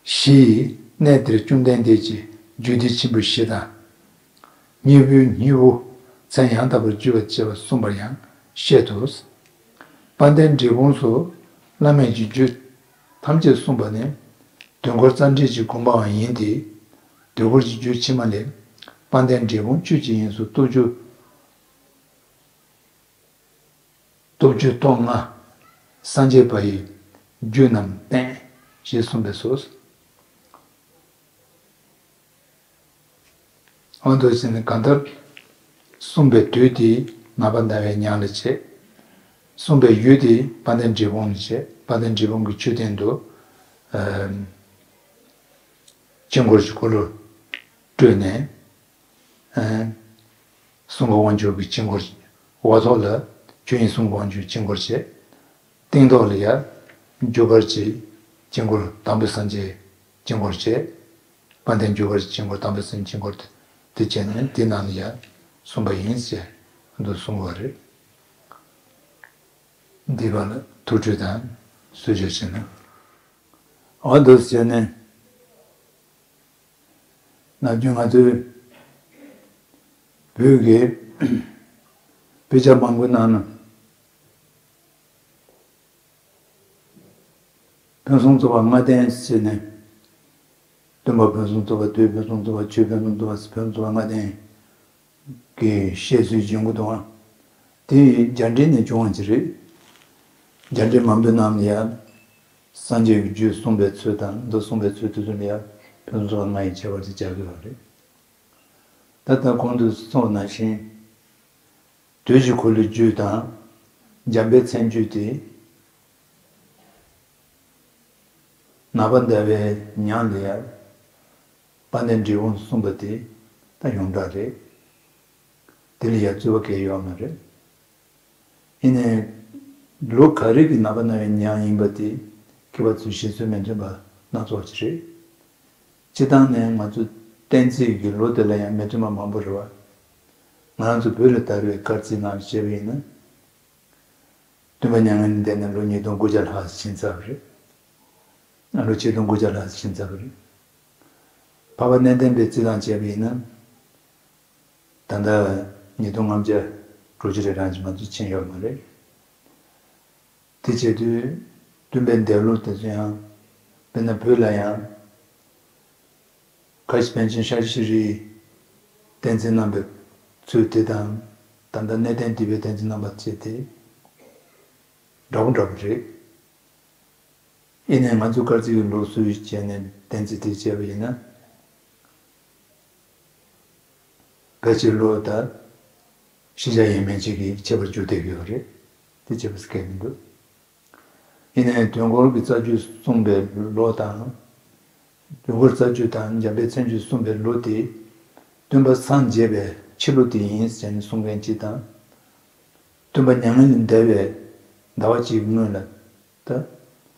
བཞི་ཡིས་གནས་འདིར་བཅོམ་ལྡན་འདས་ཀྱི་རྒྱུད་སྡེ་ཆེན་པོ་བཞི་དང་། སྙིང་པོའི་སྙིང་པོ་མཚན་ཡང་དག་པར་བརྗོད་པར་བྱེད་པ་གསུངས་པར་ཡང་བཤད་དོ། དཔལ་ལྡན་འབྲས་སྤུངས་སུ་བླ་མེད་ཀྱི་རྒྱུད་ཐམས་ཅད་གསུངས་པ་ནི། དུས་འཁོར་རྩ་འགྲེལ་གྱི་དགོངས་པའང་ཡིན་ཏེ། དུས་འཁོར་གྱི་རྒྱུད་ཕྱི་མ་ལས། དཔལ་ལྡན་འབྲས་སྤུངས་ཆོས་ཀྱི་དབྱིངས་སུ་སྟོབས་བཅུ། སྟོབས་བཅུ་སྟོང་ལྔ། སངས་རྒྱས་པ་ཡི་རྒྱུད་རྣམས་བསྟན། ཞེས་གསུངས་པས་སོ། འོ་འདུག་ཟེར་ནས་གང་ལྟར་གསུངས་པའི་དུས་དེའི་ནག་པ་ཟླ་བའི་ཉག་ལ་བྱེད། གསུངས་པའི་ཡུལ་དེ་དཔལ་ལྡན་འབྲས་སྤུངས་ལ་བྱེད། དཔལ་ལྡན་འབྲས་སྤུངས་ཀྱི་མཆོད་རྟེན་དུ། ཨ། དཀྱིལ་འཁོར་གྱི་འཁོར་ལོ་སྤྲུལ་ནས། ཨ། གསུང་གི་དབང་ཕྱུག་གི་དཀྱིལ་འཁོར། འོག་ཐོག་ལ་ཆོས་དབྱིངས་གསུང་གི་དབང་ཕྱུག་དཀྱིལ་འཁོར་བྱས། སྟེང་ཐོག་ལ་ཡང་རྒྱུ་སྐར་གྱི་དཀྱིལ་འཁོར། དང་པོ་སངས་རྒྱས་དཀྱིལ་འཁོར་བྱས། དཔལ་ལྡན་རྒྱུ་སྐར་གྱི་དཀྱིལ་འཁོར། དང་པོ་སངས་རྒྱས་དཀྱིལ་འཁོར་དེ་དེ་བྱས་ནས་དེ་ནང་ལ་ཡང་གསུངས་པ་ཡིན་ཞེས་འདུག་གསུང་བ་རེད། འདི་བ་ལ་ཐུགས་སྤྲོས་དང་གསོལ་ཇ་བྱས་ན། འོ་འདུག་བྱས་ནས། ནམ་རྒྱུན་ང་ཚོའི་བོད་ཀྱི་དཔེ་ཆ་མང་པོའི་ནང་ན། ཕུན་སུམ་ཚོགས་པ་ལྔ་ལྡན་ཟེར་ནས། སྟོན་པ་ཕུན་སུམ་ཚོགས་པ། དུས་ཕུན་སུམ་ཚོགས་པ། ཆོས་ཕུན་སུམ་ཚོགས་པ། ཕུན་སུམ་ཚོགས་པ་ལྔ་ལྡན་གྱི་བཤད་སྲོལ་ཡོང་གི་འདུག་ཨ། དེ་རྒྱ་འགྲེལ་ནས་བྱུང་བ་ཅིག་རེད། རྒྱ་འགྲེལ་མང་པོའི་ནང་ལ་ཡང་། སངས་རྒྱས་ཀྱི་རྒྱུད་གསུངས་པའི་ཚུལ་དང་། མདོ་གསུངས་པའི་ཚུལ་དེ་ཚོ་ལ་ཡང་ཕུན་སུམ་ཚོགས་པ་ལྔ་ཡི་ཁྱད་པར་དེ་སྦྱར་གྱི་ཡོད་རེད། ད་ལྟ་གོང་དུ་གསུངས་པ་ནང་བཞིན། དུས་ཀྱི་འཁོར་ལོའི་རྒྱུད་དང་། འཇམ་དཔལ་མཚན་བརྗོད་དེ། ནག་པ་ཟླ་བའི་ཉག་ལ་ཡང་། དཔལ་ལྡན་འབྲས་སྤུངས་གསུངས་པ་དེ་ད་ཡོངས་གྲགས་རེད། དེ་ལ་ཡང་རྩོད་པ་གང་ཡང་ཡོད་མ་རེད། ཡིན་ནའི། ལོ་ག་རེ་གི་ནག་པ་ཟླ་བའི་ཉག་ཡིན་པ་དེ་མཁས་པ་ཚོའི་བཤད་སྲོལ་མི་མཐུན་པ་སྣ་ཚོགས་ཅིག་རེད། སྤྱིར་བཏང་ནས་ང་ཚོ་གཏན་ཚིགས་ཀྱི་ལོ་དེ་ལ་ཡང་མི་མཐུན་པ་མང་པོ་རེད་བ། ང་རང་ཚོ་བོད་ལ་དར་བའི་སྐར་རྩིས་ནང་བཤད་པ་ཡིན་ན། སྟོན་པ་མྱ་ངན་ལས་འདས་ནས་ལོ་ཉིས་སྟོང་དགུ་བརྒྱ་ལྷག་ཕྱིན་ཚར་བ་རེད། ལོ་ཆིག་སྟོང་དགུ་བརྒྱ་ལྷག་ཕྱིན་ཚར་བ་རེད། འཕགས་པ་གནས་བརྟན་པའི་རྩིས་ལ་བྱས་པ་ཡིན་ན། ད་ལྟ་ཉིས་སྟོང་ལྔ་བརྒྱ་དྲུག་ཅུ་རེ་གྲངས་ཀྱི་མ་གཏོགས་ཕྱིན་ཡོད་མ་རེད། དེ་བྱེད་དུས་སྟོན་པའི་འདས་ལོ་དེ་ཚོ་ཡང་། དཔེར་ན་བོད་ལ་ཡང་། ཁ་ཆེ་པཎ་ཆེན་ཤཱཀྱ་ཤྲཱི་བསྟན་འཛིན་རྣམ་པའི་ཚུལ་དེ་དང་། ད་ལྟ་གནས་བརྟན་སྡེ་པའི་བསྟན་འཛིན་རྣམ་པ་བཅས་དེ་འདྲ་པོ་འདྲ་པོ་རེད། ཡིན་ནའི་ང་ཚོ་སྐར་རྩིས་ཀྱི་ལོ་སུ་ཡིས་བྱས་ནས་གཏན་རྩིས་དེ་བྱས་པ་ཡིན་ན། ཕལ་ཆེར་ལོ་དང་ཤེས་བྱ་ཡིན་མིན་གཅིག་གི་ཁྱད་པར་འཇུག་བསྡད་ཀྱི་ཡོད་རེད། དེ་བྱས་པ་སྐད་མི་འདུག་ཡིན་ནའི་དུས་འཁོར་གྱི་རྩ་རྒྱུད་གསུངས་པའི་ལོ་དང་། དུས་འཁོར་རྩ་རྒྱུད་དང་འཇམ་དཔལ་མཚན་བརྗོད་གསུངས་པའི་ལོ་དེ། སྟོན་པ་སངས་རྒྱས་པའི་ཕྱི་ལོ་དེ་ཡིན་ཟེར་ནས་གསུང་མཁན་གཅིག་དང་། སྟོན་པ་མྱ་ངན་ལས་འདས་པའི་ཟླ་བ་གཅིག་སྔོན་ལ། ད་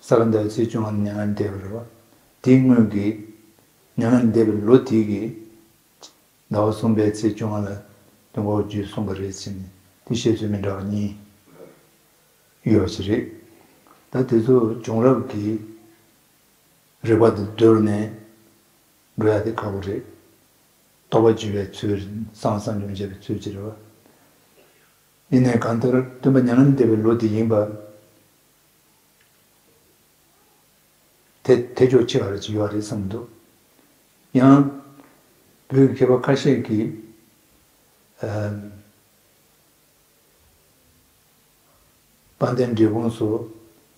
ས་ག་ཟླ་བའི་ཚེས་བཅོ་ལྔ་ལ་མྱ་ངན་འདས་པ་རེད་བ། དེའི་སྔོན་གྱི་མྱ་ངན་ལས་འདས་པའི་ལོ་དེ་གི་ཟླ་བ་གསུམ་པའི་ཚེས་བཅོ་ལྔ་ལ་དུས་འཁོར་རྒྱུད་གསུངས་པ་རེད་ཟེར་ནས་དེ་བཤད་ཚུལ་མི་འདྲ་བ་གཉིས་ཡོད་པ་ཞིག་རེད། ད་དེ་ཚོ་བྱུང་རབས་ཀྱི་རིགས་པ་དེ་བསྡུར་ནས་འགྲོ་ཡ་དེ་ཁག་པོ་རེད། རྟོག་པ་བརྗོད་པའི་ཚུལ། གསང་བ་གསང་རྒྱུད་མི་བྱེད་པའི་ཚུལ་ཅིག་རེད་བ། ཡིན་ནའི་གང་ལྟར་སྟོན་པ་མྱ་ངན་འདས་པའི་ལོ་དེ་ཡིན་པ། དེ་དེ་ཕྱོགས་ཆེ་བ་རེ་ཅིག་ཡོད་རེད་བསམ་འདུག། ཡང་བོད་མཁས་པ་ཁ་ཤས་ཀྱིས། ཨ། དཔལ་ལྡན་འབྲས་སྤུངས་སུ་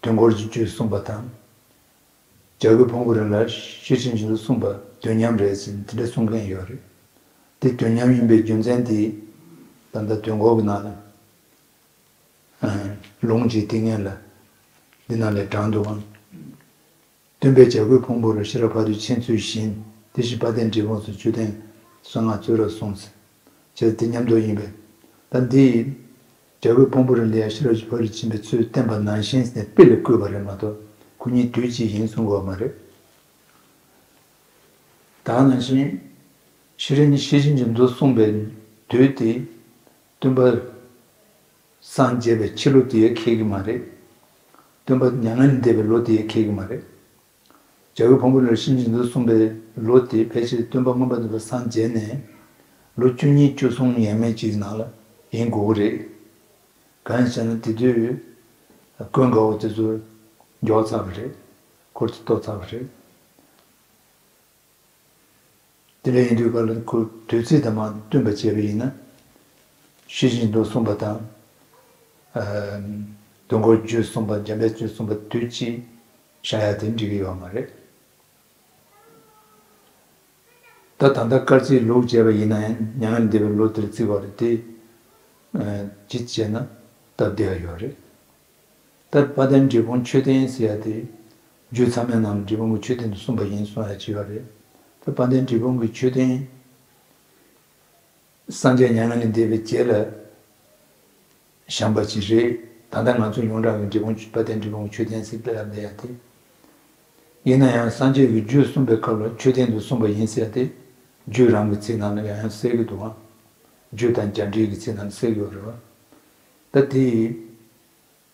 དུས་འཁོར་གྱི་རྒྱུད་གསུངས་པ་དང་། བྱ་རྒོད་ཕུང་པོའི་རི་ལ་ཤེར་ཕྱིན་གྱི་མདོ་གསུངས་པ་དུས་མཉམ་རེད་ཟེར་དེ་འདྲ་གསུང་མཁན་ཡོད་རེད། དེ་དུས་མཉམ་ཡིན་པའི་རྒྱུ་མཚན་དེ་ད་ལྟ་དུས་འཁོར་གྱི་ནང་ལ་ལུང་གཅིག་དེ་སྔོན་ལ་འདི་ནང་ལས་དྲངས་འདུག་གམ། སྟོན་པས་བྱ་རྒོད་ཕུང་པོའི་རི་ཤེས་རབ་ཕ་རོལ་ཏུ་ཕྱིན་ཚུལ་བཞིན་དེ་བཞིན་དཔལ་ལྡན་འབྲས་སྤུངས་སུ་མཆོད་རྟེན་གསང་སྔགས་སྩོལ་རབ་གསུངས་ཟེར། བྱས་ཏེ་མཉམ་དུ་ཡིན་པས། ད་འདི་བྱ་རྒོད་ཕུང་པོའི་རི་ལ་ཡང་ཤེས་རབ་ཀྱི་ཕ་རོལ་ཏུ་ཕྱིན་པའི་ཚུལ་བསྟན་པ་ནང་བཞིན་ཟེར་ནས་དཔེ་ལ་བཀོད་པ་རེད་མ་གཏོགས་ཁོ་གཉིས་དུས་གཅིག་ཡིན་གསུང་དགོས་པ་མ་རེད། ད་ནང་བཞིན་ཤེར་ཕྱིན་ཤེར་ཕྱིན་གྱི་མདོ་གསུངས་པའི་དུས་དེ་སྟོན་པ་སངས་རྒྱས་པའི་ཕྱི་ལོ་དེ་ཡང་འཁེལ་གྱི་མ་རེད། སྟོན་པ་མྱ་ངན་ལས་འདས་པའི་ལོ་དེ་ཡང་འཁེལ་གྱི་མ་རེད། བྱ་རྒོད་ཕུང་པོའི་རི་ལ་ཤེར་ཕྱིན་གྱི་མདོ་གསུངས་པའི་ལོ་དེ་ཕལ་ཆེར་སྟོན་པ་མངོན་པར་འདོད་པ་སངས་རྒྱས་ནས་ལོ་བཅུ་གཉིས་བཅུ་གསུམ་ཡས་མས་ཅིག་ནང་ལ་ཡིན་དགོས་ཀྱི་རེད། གང་ཡིན་ཟེར་ན་དེ་དུས་ཀུན་དགའ་བོ་དེ་ཚོ་མགྱོགས་ཚར་བ་རེད། འཁོར་དུ་གཏོགས་ཚར་བ་རེད། དེ་འདྲ་ཡིན་དུས་ག་ལ་ཁོ་དུས་ཚིགས་དང་མ་བསྟུན་པ་བྱས་པ་ཡིན་ན། ཤེར་ཕྱིན་མདོ་གསུངས་པ་དང་། ཨ། དུས་འཁོར་རྒྱུད་གསུངས་པ་འཇམ་དཔལ་རྒྱུད་གསུངས་པ་དུས་གཅིག་བཞག་ཡ་དེ་འགྲིག་གི་ཡོད་མ་རེད། ད་ད་ལྟ་སྐར་རྩིས་ལུགས་བྱས་པ་ཡིན་ན་ཡང་མྱ་ངན་འདས་པའི་ལོ་དེར་བརྩི་བ་རེད་དེ། ཨ། ཅིག་བྱས་ན་སྟབས་བདེ་བ་ཡོད་རེད། ད་དཔལ་ལྡན་འབྲས་སྤུངས་མཆོད་རྟེན་ཟེར་ཡ་དེ། རྒྱུད་ཚང་མའི་ནང་འབྲས་སྤུངས་ཀྱི་མཆོད་རྟེན་དུ་གསུངས་པ་ཡིན་གསུང་ཡ་ཅིག་ཡོད་རེད། ད་དཔལ་ལྡན་འབྲས་སྤུངས་ཀྱི་མཆོད་རྟེན་སངས་རྒྱས་མྱ་ངན་ལས་འདས་པའི་རྗེས་ལ་བཞེངས་པ་ཅིག་རེད། ད་ལྟ་ང་ཚོ་ཡོངས་གྲགས་ཀྱི་འབྲས་སྤུངས་དཔལ་ལྡན་འབྲས་སྤུངས་ཀྱི་མཆོད་རྟེན་ཟེར་ལབ་བསྡད་ཡ་དེ། ཡིན་ན་ཡང་སངས་རྒྱས་ཀྱི་རྒྱུད་གསུངས་པའི་སྐབས་ལ་མཆོད་རྟེན་དུ་གསུངས་པ་ཡིན་ཟེར་ཡ་དེ། རྒྱུད་རང་གི་ཚིག་ནང་ལ་ཡང་ཡང་གསལ་གྱི་འདུག་ཨང་། རྒྱུད་དང་རྒྱ་འགྲེལ་གྱི་ཚིག་ནང་ལ་གསལ་གྱི་ཡོད་རེད་བ། ད་དེ་ཡིས།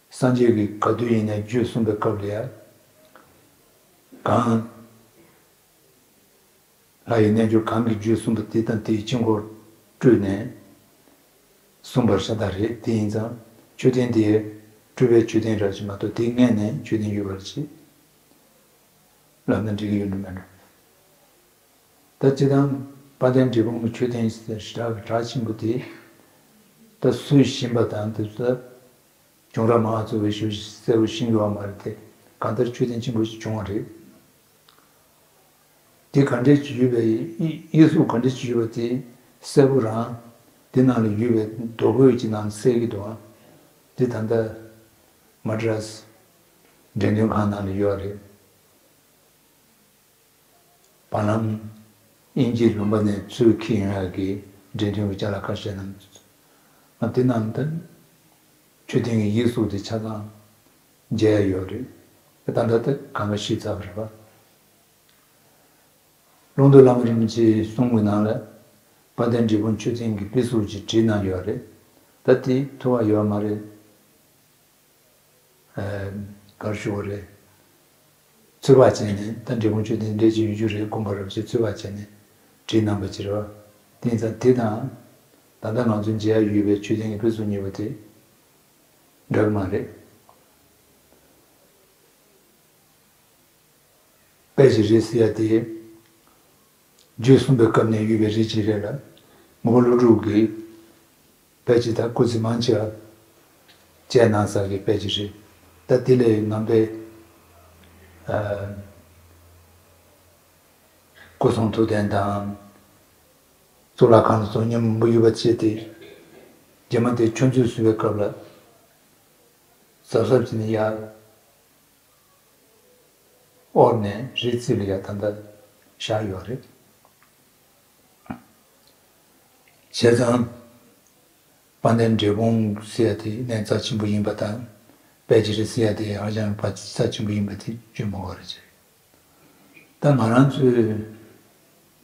སངས་རྒྱས་ཀྱིས་ག་དུས་ཡིན་ནའི་རྒྱུད་གསུངས་པའི་སྐབས་ལ་ཡང་། གང་། ལྷ་ཡི་རྣལ་འབྱོར་གང་གིས་རྒྱུད་གསུངས་པ་དེ་དང་དེའི་དཀྱིལ་འཁོར་སྤྲུལ་ནས་གསུངས་པར་ཤ་སྟག་རེད། དེ་ཡིན་ཙང་མཆོད་རྟེན་དེ་སྤྲུལ་པའི་མཆོད་རྟེན་རབ་ཅིག་མ་གཏོགས་དེ་སྔོན་ནས་མཆོད་རྟེན་ཡོད་པར་བྱེད། ལབ་ན་འགྲིག་གི་ཡོད་འགྲོ་མེད་འགྲོ། ད་སྤྱིར་བཏང་དཔལ་ལྡན་འབྲས་སྤུངས་ཀྱི་མཆོད་རྟེན་ཞེས་གྲགས་ཀྱི་གྲགས་ཆེན་པོ་དེ། ད་སུས་བཞེངས་པ་དང་དེ་ཚོ་ད་བྱུང་རབས་མང་ཚོ་བས་ཞུ་གསལ་པོ་ཤེས་ཀྱི་ཡོད་མ་རེད་དེ། གང་ལྟར་མཆོད་རྟེན་ཆེན་པོ་ཞིག་བྱུང་བ་རེད། དེ་ག་འདྲས་ཅིག་ཡོད་པའི་དབྱེ་དབྱེ་གཟུགས་ག་འདྲས་ཅིག་ཡོད་པ་དེ་གསལ་པོ་རང་དེ་ནང་ལ་ཡོད་པའི་རྡོ་བརྐོས་ཀྱི་ནང་གསལ་གྱི་འདུག་ཨང་། དེ་ད་ལྟ་མ་ཌི་རཱས་འགྲེམས་སྟོན་ཁང་ནང་ལ་ཡོད་རེད། བར་ལམ་དབྱིན་ཇིའི་ལུང་པ་ནས་ཚུར་འཁྱེར་ཡོང་ཡག་གི་འགྲེམས་སྟོན་གྱི་ཅ་ལག་ཁ་ཤས་རྣམས། ང་དེ་རྣམས་ད་མཆོད་རྟེན་གྱི་དབྱེ་གཟུགས་དེ་ཆ་ཚང་མཇལ་ཡག་ཡོད་རེད། ད་ལྟ་ད་གང་ག་ཤེས་ཚར་བ་རེད་པ། ཀློང་རྡོལ་བླ་མ་རིན་པོ་ཆེའི་གསུང་གི་ནང་ལ་དཔལ་ལྡན་འབྲས་སྤུངས་མཆོད་རྟེན་གྱི་དཔེ་གཟུགས་ཅིག་བྲིས་གནང་ཡོད་རེད། ད་དེ་ཐུབ་པ་ཡོད་མ་རེད། ཨ། ག་རེ་ཞུ་དགོས་རེད། ཚོད་དཔག་བྱས་ནས་ད་འབྲས་སྤུངས་མཆོད་རྟེན་འདྲ་ཅིག་ཡོད་རྒྱུ་རེད་དགོངས་པ་རབ་ཆེ་ཚོད་དཔག་བྱས་ནས་བྲིས་གནང་པ་ཅིག་རེད་བ། དེ་ཡིན་ཙང་དེ་དང་ད་ལྟ་ང་ཚོ་མཇལ་ཡག་ཡོད་པའི་མཆོད་རྟེན་གྱི་དཔེ་གཟུགས་གཉིས་པོ་དེ་འདྲ་གི་མ་རེད། དཔེ་ཅིག་རེད་ཟེར་ཡ་དེ། རྒྱུད་གསུངས་པའི་སྐབས་ནས་ཡོད་པའི་རིགས་ཅིག་རེད་ལ། ངོ་བོ་ཀླུ་སྒྲུབ་ཀྱི་དཔེ་ཅིག་དང་སྐུ་ཚེ་མང་ཆེ་བ་བཅད་གནང་ས་གི་དཔེ་ཅིག་རེད། ད་དེ་ལས་ནང་པའི་ཨ། སྐུ་གསུང་ཐུགས་རྟེན་དང་། གཙུག་ལག་ཁང་ལ་སོགས་མཉམ་པོ་ཡོད་པ་བྱས་ཏེ། རྗེས་མ་དེ་ཆོས་མཛོད་བཟོས་པའི་སྐབས་ལ། གཟབ་གཟབ་བྱས་ནས་ཡར། དབོར་ནས་རི་རྩེ་ལ་ཡ་ད་ལྟ་བཞག་ཡོད་རེད། བྱས་ཙང་། དཔལ་ལྡན་འབྲས་སྤུངས་ཟེར་ཡ་དེ་གནས་རྩ་ཆེན་པོ་ཡིན་པ་དང་། དཔལ་གྱི་རི་ཟེར་ཡ་དེ་ཧ་ཅང་རྩ་ཆེན་པོ་ཡིན་པ་དེ་བརྗོད་མི་དགོས་རེད་ཅེས། ད་ང་རང་ཚོའི་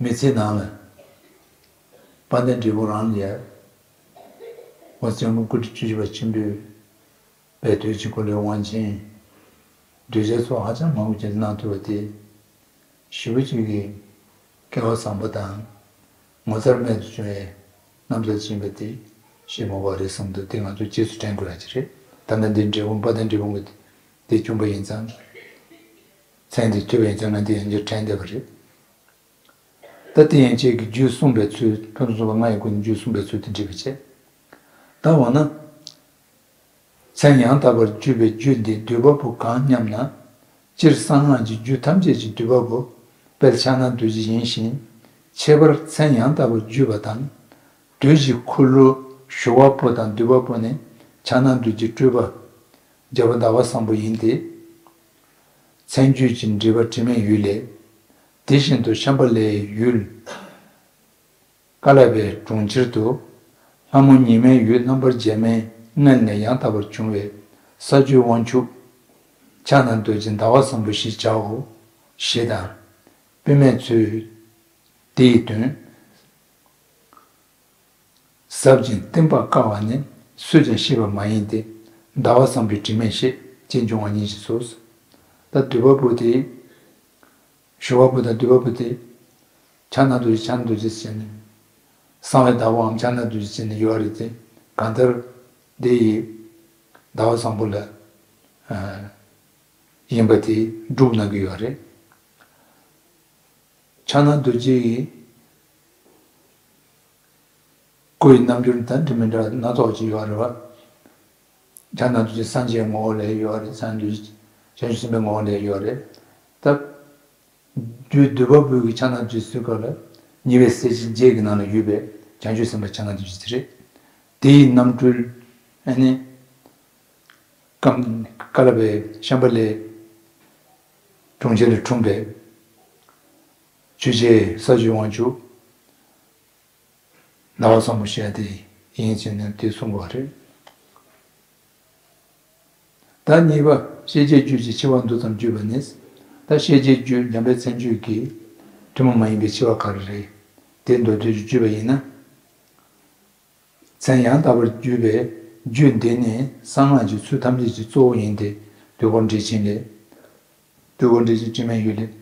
མི་ཚེ་ནང་ལ་དཔལ་ལྡན་འབྲས་སྤུངས་རང་ལ་ཡ། འོ་སྐྱབས་མགོན་སྐུ་ཕྲེང་བཅུ་བཞི་པ་ཆེན་པོས། དཔལ་དུས་ཀྱི་འཁོར་ལོའི་དབང་ཆེན། གདུལ་བྱ་སོགས་ཧ་ཅང་མང་པོ་ཅིག་གནང་ཐུབ་པ་དེ། ཞེ་པོ་ཅིག་གི་སྐལ་བ་བཟང་པོ་དང་། ངོ་མཚར་རྨད་དུ་བྱུང་བའི་རྣམ་ཐར་ཅིག་ཡིན་པ་དེ་བཤད་མ་དགོས་པ་རེད་བསམ་འདུག། དེ་ང་ཚོས་རྗེས་སུ་དྲན་དགོས་ཡ་ཅིག་རེད། ད་ལྟ་འདི་འབྲས་སྤུངས་དཔལ་ལྡན་འབྲས་སྤུངས་ཀྱི་དེ་བྱུང་པ་ཡིན་ཙང་། མཚན་དེ་ཐོས་པ་ཡིན་ཙང་ང་འདི་ཡང་འདིར་དྲན་བསྡད་པ་རེད། ད་དེ་ཡན་ཆད་ཀྱི་རྒྱུད་གསུངས་པའི་ཚུལ། ཕན་ཚུན་ཚོགས་པ་ལྔ་ཡི་སྒོ་ནས་རྒྱུད་གསུངས་པའི་ཚུལ་དེ་འགྲིག་པ་བྱས། ད་འོ་ན། མཚན་ཡང་དག་པར་བརྗོད་པའི་རྒྱུད་འདི་འདུས་པ་པོ་གང་སྙམ་ན། སྤྱིར་གསང་སྔགས་ཀྱི་རྒྱུད་ཐམས་ཅད་ཀྱི་འདུས་པ་པོ་དཔལ་ཕྱག་ན་རྡོ་རྗེ་ཡིན་ཞིང་། ཁྱད་པར་མཚན་ཡང་དག་པར་བརྗོད་པ་དང་། རྡོ་རྗེ་འཁོར་ལོ་ཞུ་བ་པོ་དང་འདུས་པ་པོ་ནི་ཕྱག་ན་རྡོ་རྗེ་སྤྲུལ་པ་རྒྱལ་པོ་ཟླ་བ་བཟང་པོ་ཡིན་ཏེ། མཚན་བརྗོད་ཀྱི་འགྲེལ་པ་དྲི་མེད་འོད་ལས། དེ་བཞིན་དུ་ཤམྦྷ་ལའི་ཡུལ། ཀ་ལ་པའི་གྲོང་ཁྱེར་དུ། ལྷ་མོ་ཉི་མའི་འོད་རྣམ་པར་རྒྱལ་མའི་མངལ་ནས་ཡང་དག་པར་བྱུང་བའི་ས་བཅུའི་དབང་ཕྱུག་ཕྱག་ན་རྡོ་རྗེ་ཟླ་བ་བཟང་པོ་ཞེས་བྱའོ། ཞེས་དང་། དཔེ་མེད་ཚུལ། དེའི་དོན། ཟབ་ཅིང་གཏན་དཔག་དཀའ་བ་ནི་སུས་ཀྱང་ཤེས་པ་མ་ཡིན་ཏེ། ཟླ་བ་བཟང་པོའི་དྲི་མས་ཤེས། ཅེས་འབྱུང་བ་ཉིད་ཀྱིས་སོ། ད་འདུས་པ་པོ་དེ། ཞུ་བ་པོ་དང་འདུས་པ་པོ་དེ། ཕྱག་ན་རྡོ་རྗེ་ཕྱག་ན་རྡོ་རྗེ་ཟེར་ནས། གསང་བའི་བདག་པོའམ་ཕྱག་ན་རྡོ་རྗེ་ཟེར་ནས་ཡོད་རེད་དེ། གང་ལྟར། དེ་ཡི། ཟླ་བ་བཟང་པོ་ལ། ཡིན་པ་དེ་སྒྲུབ་གནང་གི་ཡོད་རེད། ཕྱག་ན་རྡོ་རྗེ་ཡི། སྐུ་ཡི་རྣམ་འགྱུར་དང་འདྲ་མི་འདྲ་སྣ་ཚོགས་ཅིག་ཡོད་རེད་བ། ཕྱག་ན་རྡོ་རྗེ་སངས་རྒྱས་ངོ་བོ་ལ་ཡོད་རེད། སངས་རྒྱས་བྱང་ཆུབ་སེམས་དཔའི་ངོ་བོ་ལ་ཡོད་རེད། ད། རྒྱུད་འདུས་པ་པོའི་གི་ཕྱག་ན་རྡོ་རྗེ་ཟེར་སྐབས་ལ། ཉེ་བའི་སྲས་བཅས་བརྒྱད་ཀྱི་ནང་ལ་ཡོད་པའི་བྱང་ཆུབ་སེམས་དཔའ་ཕྱག་ན་རྡོ་རྗེ་དེ་རེད། དེ་ཡི་རྣམ་སྤྲུལ། ཨ་ནི། ཀམ། ཀ་ལ་པའི་ཤམྦྷ་ལའི་གྲོང་ཁྱེར་ལས་འཁྲུངས་པའི་ཆོས་རྗེ་ས་བཅུའི་དབང་ཕྱུག་ཟླ་བ་བཟང་པོ་ཞེས་དེ་ཡིན་ཟེར་ནས་དེ་གསུངས་པ་རེད། ད་གཉིས་པ། ཤེས་བྱའི་རྒྱུད་ཀྱི་འཆི་བ་མདོ་ཙམ་བརྗོད་པ་ནི། ད་ཤེས་བྱའི་རྒྱུད་འཇམ་དཔལ་མཚན་བརྗོད་ཀྱི་ཐུན་མོང་མ་ཡིན་པའི་འཆི་བ་ག་རེ་རེད། དེ་མདོར་བསྡུས་ཀྱིས་བརྗོད་པ་ཡིན་ན། མཚན་ཡང་དག་པར་བརྗོད་པའི་རྒྱུད་འདི་ནི་གསང་སྔགས་ཀྱི་ཚུལ་ཐམས་ཅད་ཀྱི་གཙོ་བོ་ཡིན་ཏེ། འདོད་དགུ་འགྲེལ་ཆེན་ལས། འདོད་དགུ་འགྲེལ་ཆེན་དྲི་མེད་འོད་ལས།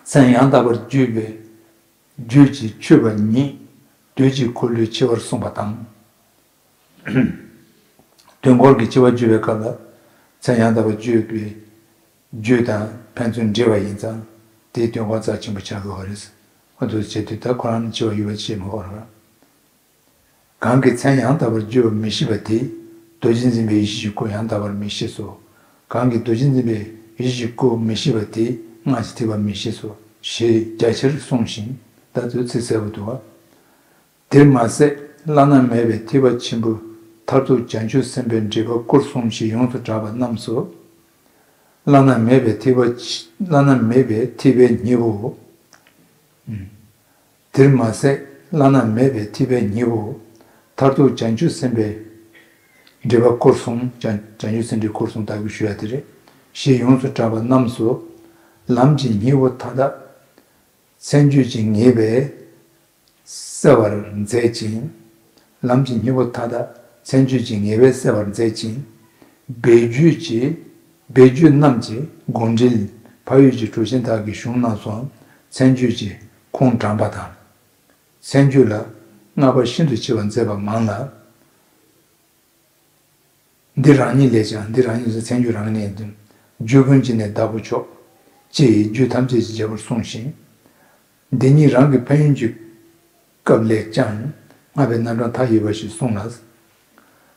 མཚན་ཡང་དག་པར་བརྗོད་པའི་རྒྱུད་ཀྱི་མཆོད་པ་ཉིད་རྡོ་རྗེ་འཁོར་ལོའི་འཆི་བར་གསུངས་པ་དང་། དུས་འཁོར་གྱི་འཆི་བ་བརྗོད་པའི་སྐབས་ལ། མཚན་ཡང་དག་པར་བརྗོད་པའི་རྒྱུད་དང་ཕན་ཚུན་འབྲེལ་བ་ཡིན་ཙང་། དེའི་དོན་ཁོ་རྩ་ཆེན་པོ་ཆགས་དགོས་པ་རེད། འོ་འདུག་བྱེད་དུས་ད་ཁོ་རང་ནི་འཆི་བ་ཡོད་པ་ཤེས་མི་དགོས་རེད། གང་གིས་མཚན་ཡང་དག་པར་བརྗོད་པ་མི་ཤེས་པ་དེས། རྡོ་རྗེ་འཛིན་པའི་ཡེ་ཤེས་ཀྱི་སྐུ་ཡང་དག་པར་མི་ཤེས་སོ། གང་གིས་རྡོ་རྗེ་འཛིན་པའི་ཡེ་ཤེས་ཀྱི་སྐུ་མི་ཤེས་པ་དེས་སྔགས་ཀྱི་ཐེག་པ་མི་ཤེས་སོ། ཞེས་རྒྱ་ཆེར་གསུངས་ཤིང་། ད་དུ་ཚིག་གསལ་པོ་འདུག་པ། དེར་མ་ཟད། བླ་ན་མེད་པའི་ཐེག་པ་ཆེན་པོའི་མཐར་ཐུག་བྱང་ཆུབ་སེམས་དཔའི་འགྲེལ་པ་སྐོར་གསུམ་ཞེས་ཡོངས་སུ་གྲགས་པ་རྣམས་སོ། བླ་ན་མེད་པའི་ཐེག་པ་ཆ། བླ་ན་མེད་པའི་ཐེག་པའི་སྙིང་པོའོ། ཨུམ། དེར་མ་ཟད། བླ་ན་མེད་པའི་ཐེག་པའི་སྙིང་པོའོ། མཐར་ཐུག་བྱང་ཆུབ་སེམས་དཔའི་འགྲེལ་པ་སྐོར་གསུམ། བྱང་བྱང་ཆུབ་སེམས་འགྲེལ་སྐོར་གསུམ་ལྟ་བུ་ཞུ་ཡ་དེ་རེད། ཞེས་ཡོངས་སུ་གྲགས་པ་རྣམས་སོ། ལམ་གྱི་སྙིང་པོ་མཐའ་དག་མཚན་བརྗོད་ཀྱིས་ངེས་པའི་གསལ་བར་མཛད་ཅིང་། ལམ་གྱི་སྙིང་པོ་མཐའ་དག་མཚན་བརྗོད་ཀྱིས་ངེས་པའི་གསལ་བར་མཛད་ཅིང་། སྦས་རྒྱུད་ཀྱི། སྦས་རྒྱུད་རྣམས་ཀྱི་དགོངས་འགྲེལ་ཕ་ཡུལ་གྱི་གྲུབ་ཆེན་དག་གིས་གཞུང་རྣམས་སུའང་མཚན་བརྗོད་ཀྱི་ཁུངས་དྲངས་པ་དང་། མཚན་བརྗོད་ལ་བསྔགས་པ་ཤིན་ཏུ་ཆེ་བ་མཛད་པ་མང་ལ། འདི་རང་ཉིད་ལས་ཀྱང་། འདི་རང་ཉིད་ཟེར་མཚན་བརྗོད་རང་ཉིད་ལས། རྒྱུད་ཀུན་གྱི་ནི་བདག་པོ་མཆོག་ཅེས་རྒྱུད་ཐམས་ཅད་ཀྱི་རྒྱལ་པོར་གསུངས་ཤིང་། འདི་ཉིད་རང་གི་ཕན་ཡོན་གྱི་སྐབས་ལས་ཀྱང་སྔགས་པའི་རྣམ་གྲངས་མཐའ་ཡས་པ་ཞིག་གསུངས་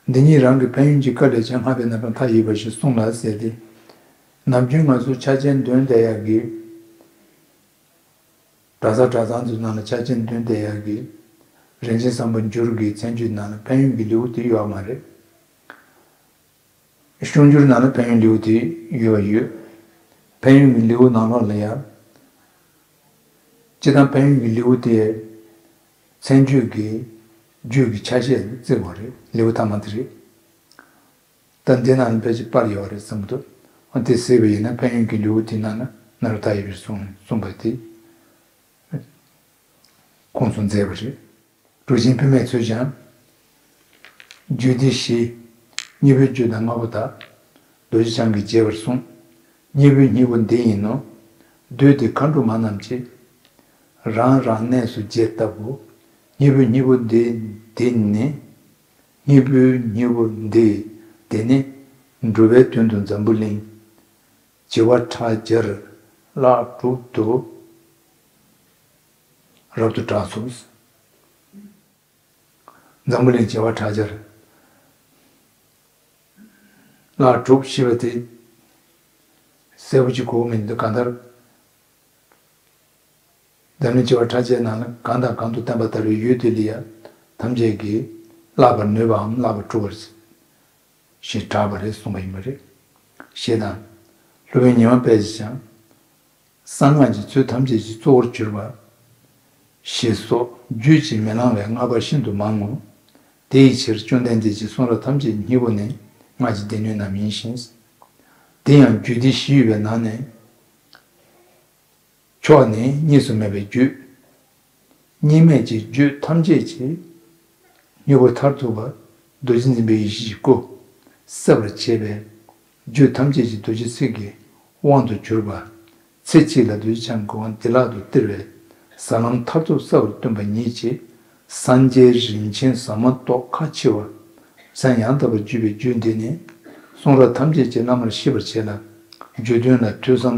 ལ། འདི་ཉིད་རང་གི་ཕན་ཡོན་གྱི་སྐབས་ལས་ཀྱང་སྔགས་པའི་རྣམ་གྲངས་མཐའ་ཡས་པ་ཞིག་གསུངས་ལ་ཟེར་ཏེ། ནམ་རྒྱུན་ང་ཚོ་ཕྱག་ཆེན་འདོན་བསྡད་ཡག་གི། གྲྭ་ས་གྲྭ་ཚང་ཚོའི་ནང་ལ་ཕྱག་ཆེན་འདོན་བསྡད་ཡག་གི། རིན་ཆེན་བཟང་པོ་འགྱུར་གྱི་མཚན་བརྗོད་ནང་ལ་ཕན་ཡོན་གྱི་ལེའུ་དེ་ཡོད་མ་རེད། གཞུང་འགྱུར་ནང་ལ་ཕན་ཡོན་ལེའུ་དེ་ཡོད་པ་ཡོད། ཕན་ཡོན་གྱི་ལེའུ་ནང་ལོགས་ལ་ཡང་། སྤྱིར་བཏང་ཕན་ཡོན་གྱི་ལེའུ་དེ་མཚན་བརྗོད་ཀྱི་རྒྱུད་ཀྱི་ཆ་ཤས་བརྩི་བ་རེད། ལེའུ་ཐ་མ་དེ་རེད། ད་འདི་ནང་ལ་ཕལ་ཆེར་པར་ཡོད་རེད་བསམ་གྱི་འདུག་འོ་དེ་གཟིགས་པ་ཡིན་ན་ཕན་ཡོན་གྱི་ལེའུ་དེ་ནང་ན་ནཱ་རོ་ཏ་ཡི་པས་གསུངས་གསུངས་པ་དེ་ཁུངས་སུ་མཛད་པ་རེད། གྲུབ་ཆེན་དཔེ་མེད་ཚོས་ཀྱང་། རྒྱུད་སྡེ་བཞི། སྙིང་པོའི་རྒྱུད་དང་ལྔ་པོ་དག་རྡོ་རྗེ་འཆང་གིས་རྒྱས་པར་གསུངས། སྙིང་པོའི་སྙིང་པོ་འདི་ཡིན་ནོ། བདུད་སྡེ་མཁའ་འགྲོ་མ་རྣམས་ཀྱིས། རང་རང་གནས་སུ་རྒྱས་ལྟ་བུ། སྙིང་པོའི་སྙིང་པོ་འདི་འདི་ནི། སྙིང་པོའི་སྙིང་པོ་འདི་འདི་ནི། འགྲོ་བའི་དོན་དུ་འཛམ་བུ་གླིང་། བྱེ་བ་ཕྲག་བརྒྱར་ བཀླག་གྲུབ་ཏུ་རབ་ཏུ་གྲགས་སོ། འཛམ་བུ་གླིང་བྱེ་བ་ཕྲག་བརྒྱར། བཀླག་གྲུབ་ཞེས་པ་དེ་གསལ་པོ་ཅིག་གོ་མི་འདུག་གང་ལྟར། འཛམ་གླིང་བྱེ་བ་ཕྲག་བརྒྱའི་ནང་ལ་གང་དང་གང་དུ་བསྟན་པ་ལྟར་བའི་ཡུལ་དེ་ལ་ཡང་ཐམས་ཅད་ཀྱིས་བཀླག་པར་ནུས་པའམ་བཀླག་པར་གྲུབ་པར་ཞེས་གྲགས་པ་རེད་གསུངས་པ་ཡིན་པ་རེད། ཞེས་དང་། སློབ་དཔོན་ཉི་མ་དཔལ་གྱིས་ཀྱང་། གསང་སྔགས་ཀྱི་ཚུལ་ཐམས་ཅད་ཀྱི་གཙོ་བོར་གྱུར་པ། ཞེས་སོགས་རྒྱུད་ཀྱིས་མི་ལང་བའི་བསྔགས་པ་ཤིན་ཏུ་མང་ངོ་། དེ་ཡི་ཕྱིར་བཅོམ་ལྡན་འདས་ཀྱི་གསུང་རབ་ཐམས་ཅད་སྙིང་པོ་ནི་སྔགས་ཀྱི་སྡེ་སྣོད་རྣམས་ཡིན་ཞིང་། དེ་ཡང་རྒྱུད་སྡེ་བཞི་ཡོད་པའི་ནང་ནས། མཆོག་ནི་གཉིས་སུ་མེད་པའི་རྒྱུད། གཉིས་མེད་ཀྱི་རྒྱུད་ཐམས་ཅད་ཀྱི་སྙིང་པོ་མཐར་ཐུག་པ་རྡོ་རྗེ་འཛིན་པའི་ཡེ་ཤེས་ཀྱི་སྐུ་གསལ་བར་བྱེད་པའི་རྒྱུད་ཐམས་ཅད་ཀྱི་རྡོ་རྗེ་ཚིག་གི་དབང་དུ་གྱུར་པ། ཚེ་གཅིག་ལ་རྡོ་རྗེ་འཆང་གི་དབང་བདེ་བླག་ཏུ་སྟེར་བའི་ཟབ་ལམ་མཐར་ཐུག་གསལ་བར་སྟོན་པ་ཉིད་ཀྱི་སངས་རྒྱས་རིན་ཆེན་ཟབ་མོ་ཏོག་ཁ་ཕྱེ་བ། མཚན་ཡང་དག་པར་བརྗོད་པའི་རྒྱུད་འདི་ནི་གསུང་རབ་ཐམས་ཅད་ཀྱི་བླ་མར་ཤེས་པར་བྱས་ལ། རྒྱུད་དོན་ལ་ཐོས་བསམ་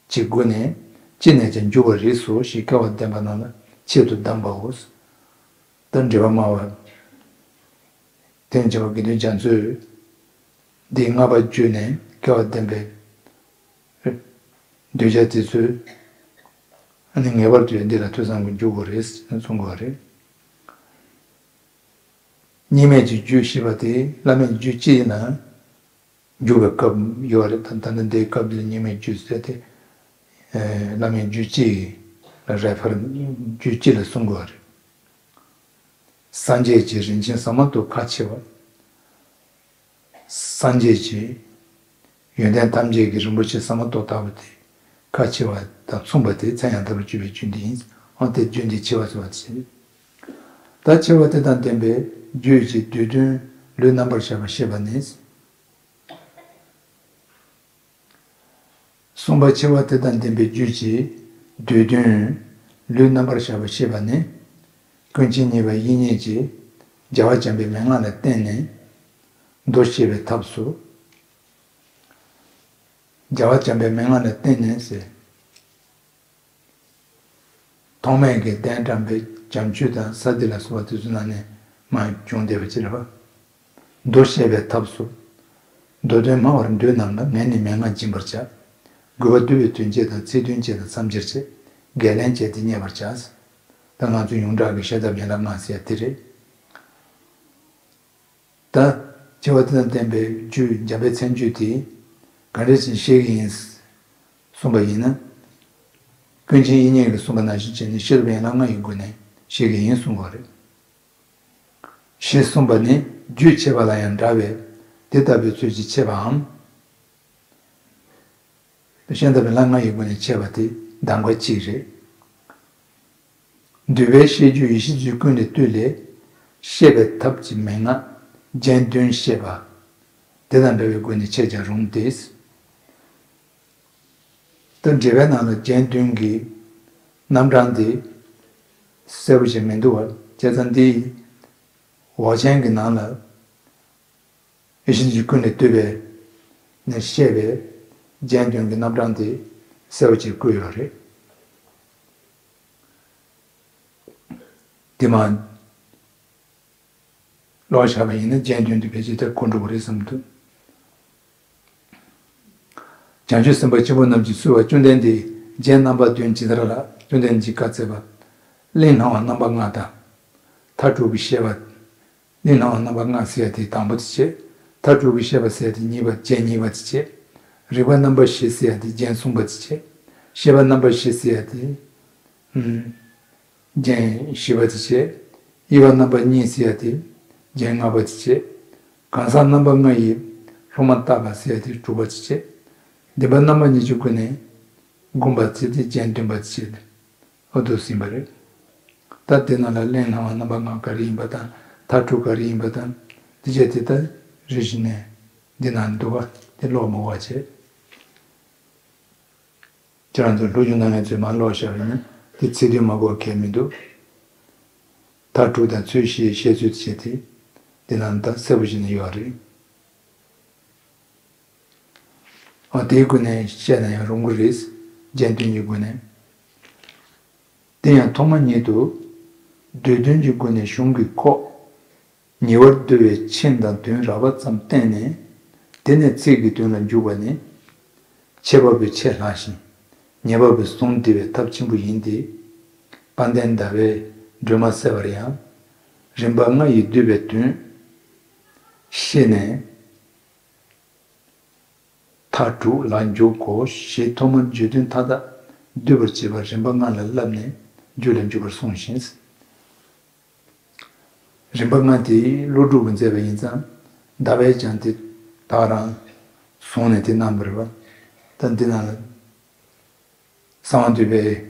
གྱི་སྒོ་ནས་ཅི་ནས་ཀྱང་འཇུག་པར་རིགས་སོ་ཞེས་སྐལ་བ་ལྡན་པ་རྣམས་ལ་ཆེད་དུ་གདམས་པའོ། ད་འགྲེལ་པ་སྨྲ་བ། དེ་ནས་བྱ་བ་དགེ་འདུན་རྒྱ་མཚོས་འདི་ལྔ་པ་བརྗོད་ནས་སྐལ་བ་ལྡན་པའི་གདུལ་བྱ་དེ་ཚོས་ཨ་ནི་ངེས་པར་དུ་འདི་ལ་ཐོས་བསམ་གྱི་འཇུག་དགོས་རེད་གསུང་དགོས་རེད། གཉིས་མེད་ཀྱི་རྒྱུད་ཞེས་པ་དེ་བླ་མེད་རྒྱུད་གཅིག་ལ། འཇུག་པའི་སྐབས་ཡོད་རེད། ད་ད་ནི་འདིའི་སྐབས་འདིར་གཉིས་མེད་རྒྱུད་ཟེར་ཏེ། ཨེ། བླ་མེད་རྒྱུད་གཅིག་ལ་རེ་ཕར་རྒྱུད་གཅིག་ལ་གསུང་དགོས་རེད། སངས་རྒྱས་ཀྱི་རིན་ཆེན་ཟབ་མོ་ཏོག་ཁ་ཕྱེ་བ། སངས་རྒྱས་ཀྱི་ཡོན་ཏན་ཐམས་ཅད་ཀྱི་རིན་པོ་ཆེ་ཟབ་མོ་ཏོག་ལྟ་བུ་དེ་ཁ་ཕྱེ་བ་དང་མཚུངས་པ་དེ་མཚན་ཡང་དག་པར་བརྗོད་པའི་རྒྱུད་འདི་ཡིན། འོ་དེ་རྒྱུད་འདི་ཕྱེ་བ་ཟེར་བ་དེ་བྱས། ད་ཕྱེ་བ་དེ་དང་ལྡན་པའི་རྒྱུད་ཀྱི་བསྡུས་དོན་ལུས་རྣམ་པར་གཞག་པ་ཤེས་པ་ནི། གསུམ་པ་ཕྱེ་བ་དེ་དང་ལྡན་པའི་རྒྱུད་ཀྱི་བསྡུས་དོན་ལུས་རྣམ་པར་གཞག་པ་ཤེས་པ་ནི། ཀུན་མཁྱེན་གཉིས་པ་དབྱིག་གཉེན་གྱིས་རྒྱལ་བ་བྱམས་པའི་མན་ངག་ལ་བརྟེན་ནས་མདོ་བཤད་པའི་ཐབས་སུ། རྒྱལ་བ་བྱམས་པའི་མན་ངག་ལ་བརྟེན་ནས་ཟེར། ཐོགས་མེད་ཀྱི་གདན་དྲངས་པའི་བྱམས་ཆོས་དང་ས་སྡེ་ལ་སོགས་པ་དེ་ཚོའི་ནང་ནས་མར་བྱུང་བསྡད་པ་ཅིག་རེད་པ། མདོ་བཤད་པའི་ཐབས་སུ། མདོ་དོན་སྨྲ་བར་འདོད་རྣམས་ལ་ངས་ནི་མན་ངག་སྦྱིན་པར་བྱ། དགོས་པ་བསྡུ་བའི་དོན་བྱེད་དང་ཚིག་དོན་བྱེད་དང་མཚམས་སྦྱར་བྱེད། བརྒལ་ལན་བྱས་ཏེ་རྙེད་པར་བྱ། ད་ང་ཚོས་ཡོངས་གྲགས་ཀྱི་བཤད་ཐབས་ཡན་ལག་ལྔ་ཟེར་ཡ་དེ་རེད། ད། ཕྱེ་བ་དེ་དང་ལྡན་པའི་རྒྱུད་འཇམ་དཔལ་མཚན་བརྗོད་དེ། ག་འདྲ་ཞིག་ཤེས་ཀྱི་ཡིན། གསུངས་པ་ཡིན་ན། ཀུན་མཁྱེན་དབྱིག་གཉེན་གྱིས་གསུངས་པ་ནང་བཞིན་བྱས་ནས་ཤེས་རབ་ཡན་ལག་ལྔ་ཡི་སྒོ་ནས་ཤེས་ཀྱི་ཡིན་གསུངས་པ་རེད། ཞེས་གསུངས་པ་ནི་རྒྱུད་ཆད་པ་ལ་ཡང་འདྲ་བས་དེ་ལྟ་བུའི་ཚུལ་གྱིས་ཆད་པའམ། ཤེས་ཐབས་ལ་ལྔ་ཡི་སྒོ་ནས་ཆད་པ་དེ་གདམས་ཀ་གཅིག་རེད། འདུས་པའི་ཤེས་རྒྱུད་ཡེ་ཤེས་རྒྱུད་ཀུན་ལས་བཏུས་ལས། བཤད་པའི་ཐབས་ཀྱི་མན་ངག་རྒྱན་བདུན་བཤད་པ། དེ་དང་འདྲ་བའི་སྒོ་ནས་ཆད་ཀྱང་རུང་སྟེ། ད་འགྲེལ་པའི་ནང་ལ་རྒྱན་བདུན་གྱི་རྣམ་གྲངས་དེ་གསལ་པོ་ཞིག་མི་འདུག་པ། བྱས་ཙང་འདི་འོག་ཆེན་གྱི་ནང་ལ། ཡེ་ཤེས་ཀྱི་ཀུན་ལས་བཏུས་པའི་ནས་བཤད་པའི་རྒྱན་བདུན་གྱི་རྣམ་གྲངས་དེ་གསལ་པོ་ཅིག་བཀོད་ཡོད་རེད། དེ་མ་ཀློག་བཞག་པ་ཡིན་ན་རྒྱན་བདུན་དེ་ཕལ་ཆེར་ད་གོ་འགྲོ་གི་རེད་བསམ་འདུག་བྱང་ཆུབ་སེམས་དཔའ་ཆེན་པོ་རྣམས་ཀྱིས་གསོལ་བ། བཅོམ་ལྡན་འདས་རྒྱན་རྣམ་པ་བདུན་ཇི་ལྟར་ལགས། བཅོམ་ལྡན་འདས་ཀྱིས་བཀའ་སྩལ་པ། གླེང་སླང་བ་རྣམ་པ་ལྔ་དང་། མཐའ་དྲུག་གི་བཤད་པ། གླེང་སླང་བ་རྣམ་པ་ལྔ་ཟེར་ཡ་དེ་དང་པོ་དེ་བྱས། མཐའ་དྲུག་གི་བཤད་པ་ཟེར་ཡ་དེ་གཉིས་པ་རྒྱན་གཉིས་པ་དེ་བྱས། རིགས་པ་རྣམ་པ་བཞི་ཟེར་ཡ་དེ་རྒྱན་གསུམ་པ་དེ་བྱས། བཤད་པ་རྣམ་པ་བཞི་ཟེར་ཡ་དེ། ཨུམ། རྒྱན་བཞི་པ་དེ་བྱས། དབྱེ་བ་རྣམ་པ་གཉིས་ཟེར་ཡ་དེ་རྒྱན་ལྔ་པ་དེ་བྱས། གང་ཟག་རྣམ་པ་ལྔ་ཡི་སློབ་མ་བརྟག་པ་ཟེར་ཡ་དེ་དྲུག་པ་དེ་བྱས། བདེན་པ་རྣམ་པ་གཉིས་ཀྱི་སྒོ་ནས་བསྒོམ་པ་ཟེར་དེ་རྒྱན་བདུན་པ་དེ་བྱས། འོ་འདུག་ཟིན་པ་རེད། ད་དེ་ནང་ལ་གླེང་སླང་བ་རྣམ་པ་ལྔ་ག་རེ་ཡིན་པ་དང་མཐའ་དྲུག་ག་རེ་ཡིན་པ་དང་དེ་བྱས་དེ་ལྟར་རེ་ཞིག་ནས་འདི་ནང་འདུག་པ་དེ་ཀློག་མི་དགོས་པ་བྱས། ཁྱེད་རང་ཚོ་སློབ་སྦྱོང་གནང་མཁན་ཚོས་མར་ཀློག་བཞག་པ་ཡིན་ན་དེ་ཚིག་དོན་མ་གོ་གལ་མི་འདུག་མཐའ་དྲུག་དང་ཚུལ་བཞིའི་བཤད་ཚུལ་བྱས་ཏེ་འདི་ནང་ད་གསལ་པོ་བྱས་ནས་ཡོད་རེད། འོ་དེའི་སྒོ་ནས་བཤད་ན་ཡང་རུང་གི་རེད། རྒྱན་སྟོན་གྱི་སྒོ་ནས། དེ་ཡང་ཐོག་མ་ཉིད་དུ་བསྡུས་དོན་གྱི་སྒོ་ནས་གཞུང་གི་ཁོག་ཉེ་བར་བསྡུ་བའི་ཆིངས་དང་དོན་རགས་པ་ཙམ་བསྟན་ནས། དེ་ནས་ཚིག་གི་དོན་ལ་འཇུག་པ་ནི། ཁྱད་པར་བའི་ཆེས་ལྷག་ཞིང་། ཉེ་བར་བའི་ཟུང་འདི་བའི་ཐབས་ཆེན་པོ་ཡིན་ཏེ། དཔལ་ལྡན་ཟླ་བའི་སྒྲོན་མ་གསལ་བར་ཡང་། རིམ་པ་ལྔ་ཡིས་བསྡུས་པའི་དོན་ཤེས་ནས། མཐའ་དྲུག་ལ་འཇུག་གོ་ཞེས་ཐོག་མར་བརྗོད་དོན་མཐའ་དག་བསྡུས་པར་བྱེད་པ་རིམ་པ་ལྔ་ལ་བསླབས་ནས་རྒྱུད་ལ་འཇུག་པར་གསུངས་ཤིང་། རིམ་པ་ལྔ་དེ་ཀླུ་སྒྲུབ་ཀྱིས་མཛད་པ་ཡིན་ཙང་། ཟླ་བས་ཀྱང་དེ་དག་རང་བཟུང་ནས་དེ་གནང་བ་རེད་པ། ད་འདི་ནང་ལ་གསང་བ་འདུས་པའི་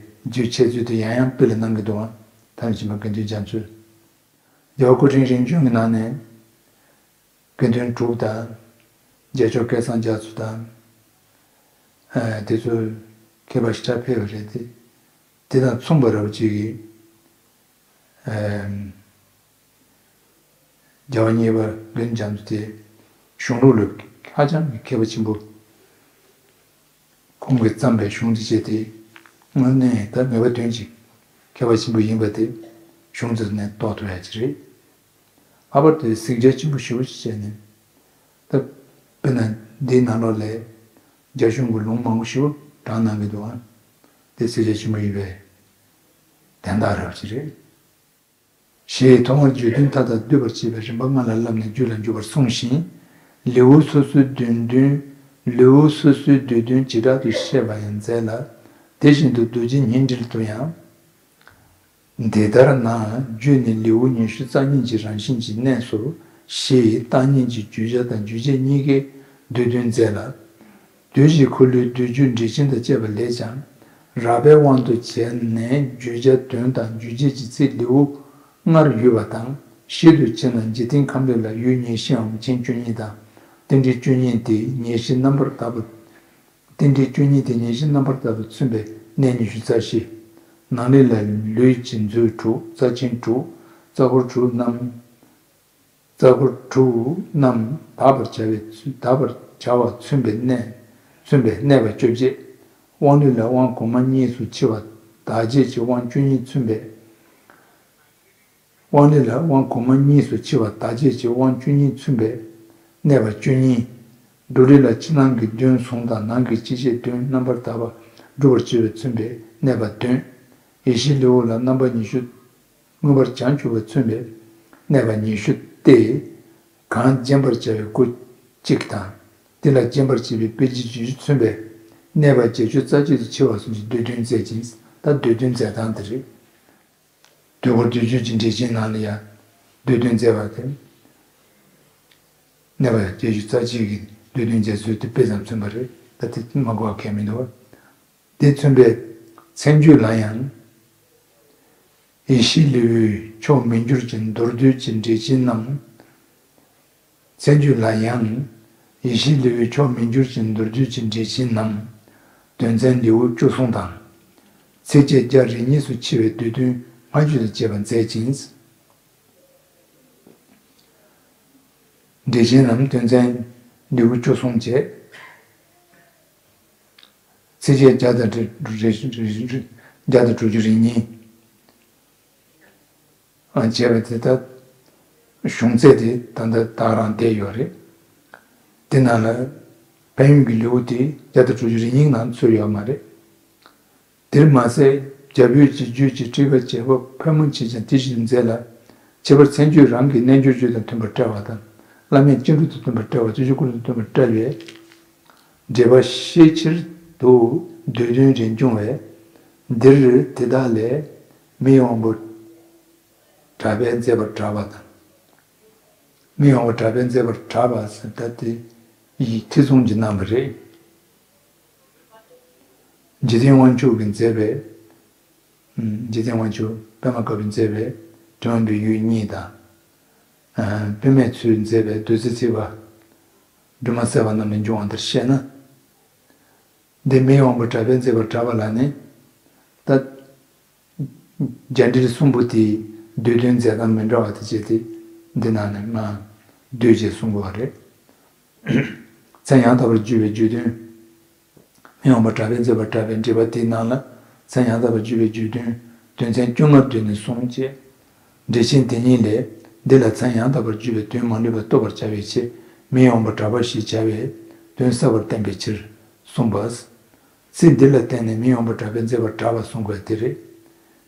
རྒྱུད་འཆད་ཚུལ་དེ་ཡང་ཡང་སྤེལ་གནང་གི་འདུག་ཨང་། ཐམས་ཅད་མ་དགེ་འདུན་རྒྱ་མཚོས། རྒྱལ་བ་སྐུ་ཕྲེང་རིམ་བྱོན་གྱི་ནང་ནས་དགེ་འདུན་དྲུག་དང་། རྒྱལ་མཆོག་སྐལ་བཟང་རྒྱ་མཚོ་དང་། ཨ་དེ་ཚོ་མཁས་པ་ཞེ་དྲག་ཕེབས་པ་རེད་དེ། དེ་དང་མཚུངས་པ་རབ་ཅིག་གིས། ཨ་རྒྱལ་བ་གཉིས་པ་དགེ་འདུན་རྒྱ་མཚོ་དེ་གཞུང་ལུགས་ལ་ཧ་ཅང་གི་མཁས་པ་ཆེན་པོ། ཁོང་གིས་བརྩམས་པའི་གཞུང་འདི་བྱས་ཏེ། དངོས་གནས་ད་ངེས་པ་དོན་གྱི་མཁས་པ་ཆེན་པོ་ཡིན་པ་དེ་གཞུང་འདི་ནས་རྟོགས་ཐུབ་ཡ་ཅིག་རེད། ལྷག་པར་དུ་གཟིགས་རྒྱ་ཆེན་པོ་ཞེ་པོ་ཅིག་བྱས་ནས། ད་དཔེར་ན་འདིའི་ནང་ལོགས་ལ་རྒྱ་གཞུང་གི་ལུང་མང་པོ་ཞེ་པོ་དྲངས་གནང་གི་འདུག་ཨང་། དེ་གཟིགས་རྒྱ་ཆེན་པོ་ཡིན་པའི་དན་རྟགས་རབ་ཅིག་རེད། ཞེས་ཐོག་མར་བརྗོད་དོན་མཐའ་དག་བསྡུས་པར་བྱེད་པའི་རིམ་པ་ལྔ་ལ་བསླབས་ནས་རྒྱུད་ལ་འཇུག་པར་གསུངས་ཤིང་། ལེའུ་སོ་སོའི་བསྡུས་དོན། ལེའུ་སོ་སོའི་བསྡུས་དོན་བྱེ་བྲག་ཏུ་བཤད་པ་ཡང་མཛད་ལ། དེ་བཞིན་དུ་རྡོ་རྗེ་ཉི་གྲིལ་དུ་ཡང་། འདི་ལྟར་ན་རྒྱུད་ནི་ལེའུ་ཉི་ཤུ་རྩ་གཉིས་ཀྱི་རང་བཞིན་གྱི་གནས་སོ། ཞེས་བརྟག་གཉིས་ཀྱི་བརྗོད་བྱ་དང་རྗོད་བྱེད་གཉིས་ཀའི་བསྡུས་དོན་མཛད་ལ། བསྡུས་བྱའི་འཁོར་ལོའི་བསྡུས་རྒྱུད་འགྲེལ་ཆེན་དང་བཅས་པ་ལས་ཀྱང་། རགས་པའི་དབང་དུ་བྱས་ནས་བརྗོད་བྱ་དོན་དང་རྗོད་བྱེད་ཀྱི་ཚིག་ལེའུ་ལྔར་ཡོད་པ་དང་། ཞིབ་ཏུ་དཔྱད་ན་འཇིག་རྟེན་ཁམས་ལེའུ་ལ་ཡུལ་ཉེར་བཞིའམ་མཚན་བཅུ་གཉིས་དང་། རྟེན་འབྲེལ་བཅུ་གཉིས་དེ་ཉེར་བཞི་རྣམ་པར་དག་པ། རྟེན་འབྲེལ་བཅུ་གཉིས་དེ་ཉེར་བཞི་རྣམ་པར་དག་པའི་མཚོན་པའི་གནས་ཉི་ཤུ་རྩ་བཞི། ནང་ལེའུ་ལ་ལུས་ཀྱི་མཛོད་དྲུག་རྩ་ཆེན་དྲུག་རྩ་འཁོར་དྲུག་རྣམས། རྩ་འཁོར་དྲུག་རྣམས་དག་པར་བྱ་བའི་ཚུལ། དག་པར་བྱ་བ་མཚོན་པའི་གནས། མཚོན་པའི་གནས་པ་བཅོ་བརྒྱད། དབང་ལུས་ལ་དབང་གོང་མ་གཉིས་སུ་ཕྱེ་བ་དག་བྱེད་ཀྱི་དབང་བཅུ་གཉིས་མཚོན་པའི། དབང་ལུས་ལ་དབང་གོང་མ་གཉིས་སུ་ཕྱེ་བ་དག་བྱེད་ཀྱི་དབང་བཅུ་གཉིས་མཚོན་པའི་གནས་པ་བཅུ་གཉིས། འགྲོ་རིགས་ལ་ཕྱི་ནང་གི་དོན་གསུམ་དང་ནང་གི་ཕྱི་བྱེད་དོན་རྣམ་པར་དག་པ་སྒྲུབ་པར་བྱེད་པའི་མཚོན་པའི་གནས་པ་བདུན། ཡེ་ཤེས་ལེའུ་ལ་རྣམ་པ་ཉི་ཤུ། མངོན་པར་བྱང་ཆུབ་པ་མཚོན་པའི་གནས་པ་ཉི་ཤུ་སྟེ། གང་བརྗེན་པར་བྱ་བའི་སྒོ་གཅིག་དང་། དེ་ལ་བརྗེན་པར་བྱེད་པའི་དཔེ་བྱད་བཅུ་མཚོན་པའི་གནས་པ་བརྒྱད་ཅུ་རྩ་གཅིག་ཏུ་ཕྱེ་བ་གསུམ་གྱི་བསྡུས་དོན་མཛད་ཅིང་། ད་བསྡུས་དོན་མཛད་སྟངས་དེ་རེད། བསྡུས་སྐོར་བསྡུས་བརྗོད་ཀྱི་འགྲེལ་ཆེན་ནང་ལ་ཡང་བསྡུས་དོན་མཛད་པ་དེ། གནས་པ་བརྒྱད་ཅུ་རྩ་གཅིག་གི་བསྡུས་དོན་མཛད་ཚུལ་དེ་དཔེ་ཙམ་མཚོན་པ་རེད། ད་དེ་མ་གོ་བ་གལ་མི་འདུག། དེ་མཚོན་པའི་མཚན་བརྗོད་ལ་ཡང་། ཡེ་ཤེས་ལེའུའི་མཆོག་མི་འགྱུར་གྱི་མདོར་བསྡུས་ཀྱི་འགྲེལ་ཆེན་རྣམས། མཚན་བརྗོད་ལ་ཡང་། ཡེ་ཤེས་ལེའུའི་མཆོག་མི་འགྱུར་གྱི་མདོར་བསྡུས་ཀྱི་འགྲེལ་ཆེན་རྣམས། དོན་ཚན་ལེའུ་བཅུ་གསུམ་དང་། ཚིགས་བཅད་བརྒྱ་རེ་གཉིས་སུ་ཕྱེ་བའི་བསྡུས་དོན་ལྔ་བཅུ་དང་བཅས་པ་མཛད་ཅིང་། འགྲེལ་ཆེན་རྣམས་དོན་ཚན་ལེའུ་བཅུ་གསུམ་བཅས། ཚིགས་བཅད་བརྒྱ་དང་དྲུག་ཅུ་རེ་གཉིས། ཨ་བྱས་པ་དེ་ལྟར་གཞུང་ཚད་དེ་ད་ལྟ་ད་རང་བསྡད་ཡོད་རེད། དེ་ནང་ལ་ཕན་ཡོན་གྱི་ལེའུ་དེ་བརྒྱ་དང་དྲུག་ཅུ་རེ་གཉིས་ནང་ཚུད་ཡོད་མ་རེད། དེར་མ་ཟད་རྒྱ་བོད་ཀྱི་རྒྱུད་ཀྱི་ཊཱི་ཀ་བྱེད་པ་ཕལ་མོ་ཆེ་ཀྱང་དེ་བཞིན་མཛད་ལ། ཁྱད་པར་མཚན་བརྗོད་རང་གི་རྣལ་འབྱོར་རྒྱུད་དང་མཐུན་པར་བཀྲལ་བ་དང་། བླ་མེད་སྤྱི་འགྲོ་དང་མཐུན་པར་བཀྲལ་བ། སྤྱོད་འཇུག་ཀུན་ལས་མཐུན་པར་བཀྲལ་བས། འགྲེལ་པ་ཤས་ཆེར་དུ་བསྡུས་དོན་རེ་འབྱུང་བས། འདིར་དེ་དག་ལས་མི་དབང་པོ་གྲགས་པས་མཛད་པར་གྲགས་པ་དང་། མི་དབང་པོ་གྲགས་པས་མཛད་པར་གྲགས་པ་ཟེར་ད་དེ་ཡི་ཐེ་ཚོམ་གྱི་རྣམ་པ་རེད། འཇིག་རྟེན་དབང་ཕྱུག་གིས་མཛད་པའི། འཇིག་རྟེན་དབང་ཕྱུག་པདྨ་དཀར་པོས་མཛད་པའི་དྲི་མ་པའི་ཡུལ་གཉིས་དང་། པདྨས་ཚུར་མཛད་པའི་བདུད་རྩི་ཚིག་པ། སྒྲོན་མ་གསལ་བ་རྣམས་ལས་འབྱུང་བ་འདིར་བཤད་ན། འདི་མི་དབང་པོ་གྲགས་པས་མཛད་པར་གྲགས་པ་ལ་ནི། ད། རྒྱ་འགྲེལ་གསུམ་པོ་དེའི་བསྡུས་དོན་མཛད་སྟངས་མི་འདྲ་བ་དེ་བྱས་ཏེ། འདི་ནང་ནས་མར་བསྡུས་བྱས་གསུངས་པ་རེད། མཚན་ཡང་དག་པར་བརྗོད་པའི་བརྗོད་དོན། མི་འོང་བ་གྲགས་པས་མཛད་པར་གྲགས་པའི་འགྲེལ་པ་དེའི་ནང་ལ། མཚན་ཡང་དག་པར་བརྗོད་པའི་བརྗོད་དོན་དོན་ཚན་བཅོ་ལྔ་བསྡུས་ནས་གསུངས་ཅེས། འགྲེལ་ཆེན་དེ་ཉིད་ལས། འདི་ལ་མཚན་ཡང་དག་པར་བརྗོད་པའི་དོན་མ་ལུས་པ་རྟོགས་པར་བྱ་བའི་ཕྱིར། མི་འོང་བ་གྲགས་པ་ཞེས་བྱ་བའི་དོན་གསལ་བར་བསྟན་པའི་ཕྱིར་གསུངས་པ། ཚིག་འདི་ལ་བརྟེན་ནས་མི་འོང་བ་གྲགས་པས་མཛད་པར་གྲགས་པ་གསུངས་པ་དེ་རེད།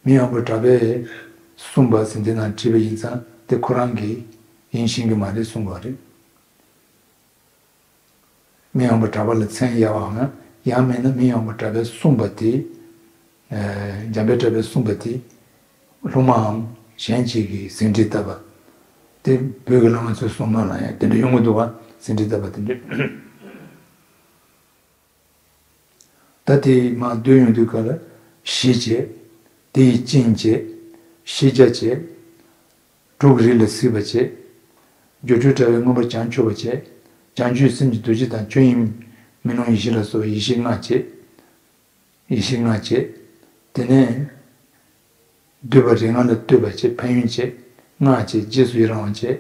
མི་འོང་བ་གྲགས་པས་གསུངས་པ་ཟེར་འདི་ནང་བྲིས་པ་ཡིན་ཙང་དེ་ཁོ་རང་གིས་ཡིན་ཤེས་ཀྱི་མ་རེད་གསུངས་པ་རེད། མི་འོང་བ་གྲགས་པ་ལ་མཚན་གཡར་བའམ་ཡང་མིན་ན་མི་འོང་བ་གྲགས་པས་གསུངས་པ་དེ། འཇམ་དཔལ་གྲགས་པས་གསུངས་པ་དེ། སློབ་མའམ་གཞན་གཅིག་གིས་ཟིན་བྲིས་བཏབ་པ། དེ་བོད་ཀྱི་བླ་མ་ཚོའི་གསུང་ནང་ལ་ཡང་དེ་འདྲ་ཡོང་གི་འདུག་བ། ཟིན་བྲིས་བཏབ་པ་དེ་འདྲ། ད་དེ་མར་བསྡུས་ཡོང་དུས་སྐབས་ལ་ཞི་བྱེད། དེ་ཡི་སྤྱིན་བྱེད། ཞི་བྱ་བྱེད། དྲུག་རིགས་ལ་གཟིགས་པ་བྱེད། སྒྱུ་འཕྲུལ་དྲ་བའི་མངོན་པར་བྱང་ཆུབ་པ་བྱེད། བྱང་ཆུབ་སེམས་ཀྱི་རྡོ་རྗེ་དང་ཆོས་དབྱིངས་མེ་ལོང་ཡེ་ཤེས་ལ་སོགས་པ་ཡེ་ཤེས་ལྔ་བྱེད། ཡེ་ཤེས་ལྔ་བྱེད། དེ་ནས། བསྡུས་པ་རིགས་ལྔ་ལ་ལྟོས་པ་བྱེད། ཕན་ཡོན་བྱེད། སྔགས་བྱེད། རྗེས་སུ་ཡི་རང་བ་བྱེད།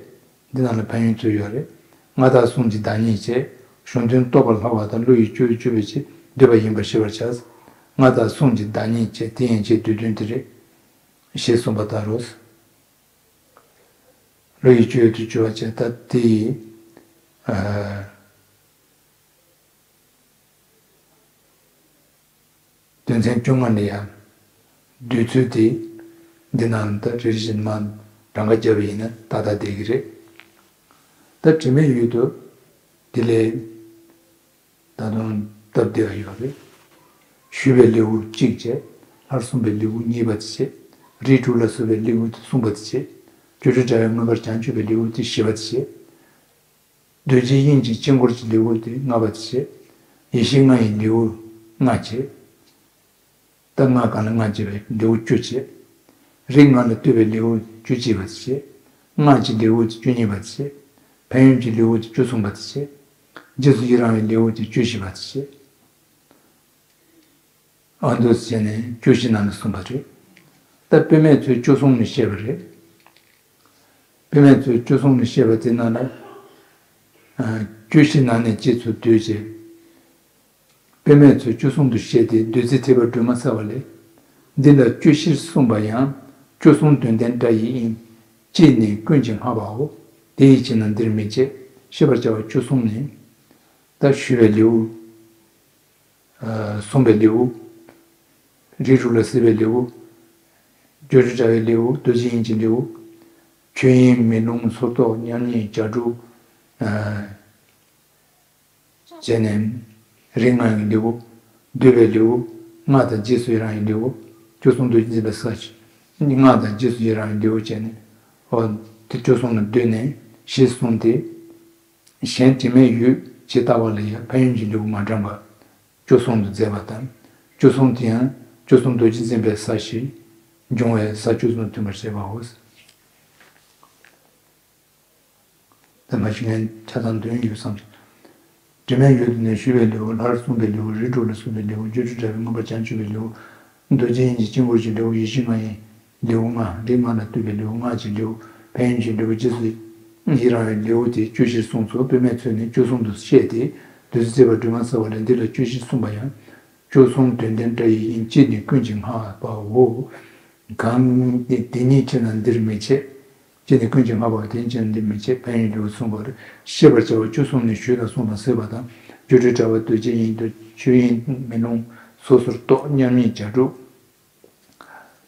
འདི་ནང་ལ་ཕན་ཡོན་ཚུད་ཡོད་རེད། སྔགས་དང་གསུང་གི་བདག་ཉིད་བྱེད། གཞུང་དོན་རྟོགས་པ་ལྷག་པ་དང་བློ་ཡི་སྤྱོད་སྤྱོད་པའི་ཕྱིར་བསྡུས་པ་ཡིན་པར་ཤེས་པར་བྱ། སྔགས་དང་གསུང་གི་བདག་ཉིད་བྱེད། དེ་ཡན་ཆད་བསྡུས་དོན་དེ་རེད། ཞེས་གསུངས་པ་ལྟར་རོ། བློ་ཡི་སྤྱོད་ཡུལ་དུ་གྱུར་པ་བྱས། ད་དེ་ཡི། ཨ། དོན་ཚན་བཅོ་ལྔ་ལ་ཡང་། བསྡུས་ཚུལ་དེ། འདི་ནང་ད་རེ་རེ་བཞིན་མར་གྲངས་ཀ་བརྒྱབ་པ་ཡིན་ན་ཏག་ཏག་བསྡད་ཀྱི་རེད། ད་དྲི་མེད་ཡུལ་དུ། དེ་ལས། ད་དུང་སྟབས་བདེ་བ་ཡོད་རེད། ཞུས་པའི་ལེའུ་གཅིག་བྱས། སླར་གསུངས་པའི་ལེའུ་གཉིས་པ་དེ་བྱས། རིགས་དྲུག་ལ་སོགས་པའི་ལེའུ་དེ་གསུངས་པ་དེ་བྱས། སྒྱུ་འཕྲུལ་དྲ་བའི་མངོན་པར་བྱང་ཆུབ་པའི་ལེའུ་དེ་བཞི་པ་དེ་བྱས། རྡོ་རྗེ་དབྱིངས་ཀྱི་དཀྱིལ་འཁོར་གྱི་ལེའུ་དེ་ལྔ་པ་དེ་བྱས། ཡེ་ཤེས་ལྔ་ཡི་ལེའུ་ལྔ་བྱས། ད་ལྔ་གང་ལ་ལྔ་བྱས་པའི་ལེའུ་བཅུ་བྱས། རིགས་ལྔ་ལ་ལྟོས་པའི་ལེའུ་བཅུ་གཅིག་པ་དེ་བྱས། སྔགས་ཀྱི་ལེའུ་བཅུ་གཉིས་པ་དེ་བྱས། ཕན་ཡོན་གྱི་ལེའུ་བཅུ་གསུམ་པ་དེ་བྱས། རྗེས་སུ་ཡི་རང་བའི་ལེའུ་བཅུ་བཞི་པ་དེ་བྱས། ཨ་འདུག་བྱས་ནས་བཅུ་བཞི་ནང་ལ་གསུངས་པ་རེད། ད་དཔེ་མེད་ཚུལ་བཅུ་གསུམ་ནས་བཤད་པ་རེད། དཔེ་མེད་ཚུལ་བཅུ་གསུམ་ནས་བཤད་པ་དེ་ནང་ལ། ཨ། བཅུ་བཞི་ནང་ནས་གཅིག་ཚུར་བསྡུས་བྱས། དཔེ་མེད་ཚུལ་བཅུ་གསུམ་དུ་བཤད་དེ་བདུད་རྩི་ཐེག་པ་སྒྲོན་མ་གསལ་བ་ལས། འདི་ལ་བཅུ་བཞིར་གསུངས་པ་ཡང་བཅུ་གསུམ་དོན་ལྡན་སྒྲ་ཡི་དབྱིངས། གཅིག་ནི་ཀུན་གྱིས་བསྔགས་པའོ། དེ་ཡི་ཕྱིར་ན་འདིར་མི་བྱེད། ཤེས་པར་བྱ་བ་བཅུ་གསུམ་ནི། ད་ཞུས་པའི་ལེའུ། ཨ། གསུངས་པའི་ལེའུ། རིགས་དྲུག་ལ་གཟིགས་པའི་ལེའུ། སྒྱུ་འཕྲུལ་དྲ་བའི་ལེའུ། རྡོ་རྗེ་དབྱིངས་ཀྱི་ལེའུ། ཆོས་དབྱིངས་མེ་ལོང་སོར་རྟོག་མཉམ་ཉིད་བྱ་གྲུབ། ཨ། བྱས་ནས། རིགས་ལྔ་ཡི་ལེའུ། བསྡུས་པའི་ལེའུ། སྔགས་དང་རྗེས་སུ་ཡི་རང་བའི་ལེའུ། བཅུ་གསུམ་དུ་འཛིན་པའི་ས་བཞི། སྔགས་དང་རྗེས་སུ་ཡི་རང་བའི་ལེའུ་བྱས་ནས། འོ། དེ་བཅུ་གསུམ་ལ་བསྡུས་ནས་ཞེས་གསུངས་ཏེ། གཞན་དྲི་མེད་འོད་ཇི་ལྟ་བ་ལ་ཡང་ཕན་ཡོན་གྱི་ལེའུ་མ་དྲངས་པར། བཅུ་གསུམ་དུ་མཛད་པ་དང་། བཅུ་གསུམ་དེ་ཡང་བཅུ་གསུམ་རྡོ་རྗེ་འཛིན་པའི་ས་བཞི་འབྱུང་བའི་ས་བཅུ་གསུམ་མཐུན་པར་བྱེད་པའོ། ད་མ་གཞི་ངས་ཆ་ཚང་འདོན་ཡོད་བསམ། དྲི་མེད་འོད་དུ་ནི་ཞུས་པའི་ལེའུ། སླར་གསུངས་པའི་ལེའུ། རིགས་དྲུག་ལ་གཟིགས་པའི་ལེའུ། སྒྱུ་འཕྲུལ་དྲ་བའི་མངོན་པར་བྱང་ཆུབ་པའི་ལེའུ། རྡོ་རྗེ་དབྱིངས་ཀྱི་དཀྱིལ་འཁོར་གྱི་ལེའུ། ཡེ་ཤེས་ལྔ་ཡི་ལེའུ་ལྔ། རིགས་ལྔ་ལ་ལྟོས་པའི་ལེའུ། སྔགས་ཀྱི་ལེའུ། ཕན་ཡོན་གྱི་ལེའུ། རྗེས་སུ་ཡི་རང་བའི་ལེའུ་སྟེ་བཅུ་བཞིར་གསུངས་སོ། དཔེ་མེད་ཚུལ་ནི་བཅུ་གསུམ་དུ་བཤད་དེ། བདུད་རྩི་ཐེག་པ་སྒྲོན་མ་གསལ་བ་ལས། འདི་ལ་བཅུ་བཞིར་གསུངས་པ་ཡང་། བཅུ་གསུམ་དོན་ལྡན་སྒྲ་ཡི་དབྱིངས། གཅིག་ནི་ཀུན་གྱིས་བསྔགས་པའོ། གང་དེ་ཉིད་ཕྱིར་ན་འདིར་མི་བྱེད། གཅིག་ནི་ཀུན་གྱིས་བསྔགས་པའོ། དེ་ཉིད་ཕྱིར་ན་འདིར་མི་བྱེད། ཕན་ཡོན་ལེའུ་གསུངས་པ་རེད། ཤེས་པར་བྱ་བ་བཅུ་གསུམ་ནི་ཞུས་དང་གསུངས་དང་གཟིགས་པ་དང་། སྒྱུ་འཕྲུལ་དྲ་བ་རྡོ་རྗེ་དབྱིངས་དང་ཆོས་དབྱིངས་མེ་ལོང་སོ་སོར་རྟོག་མཉམ་ཉིད་བྱ་གྲུབ།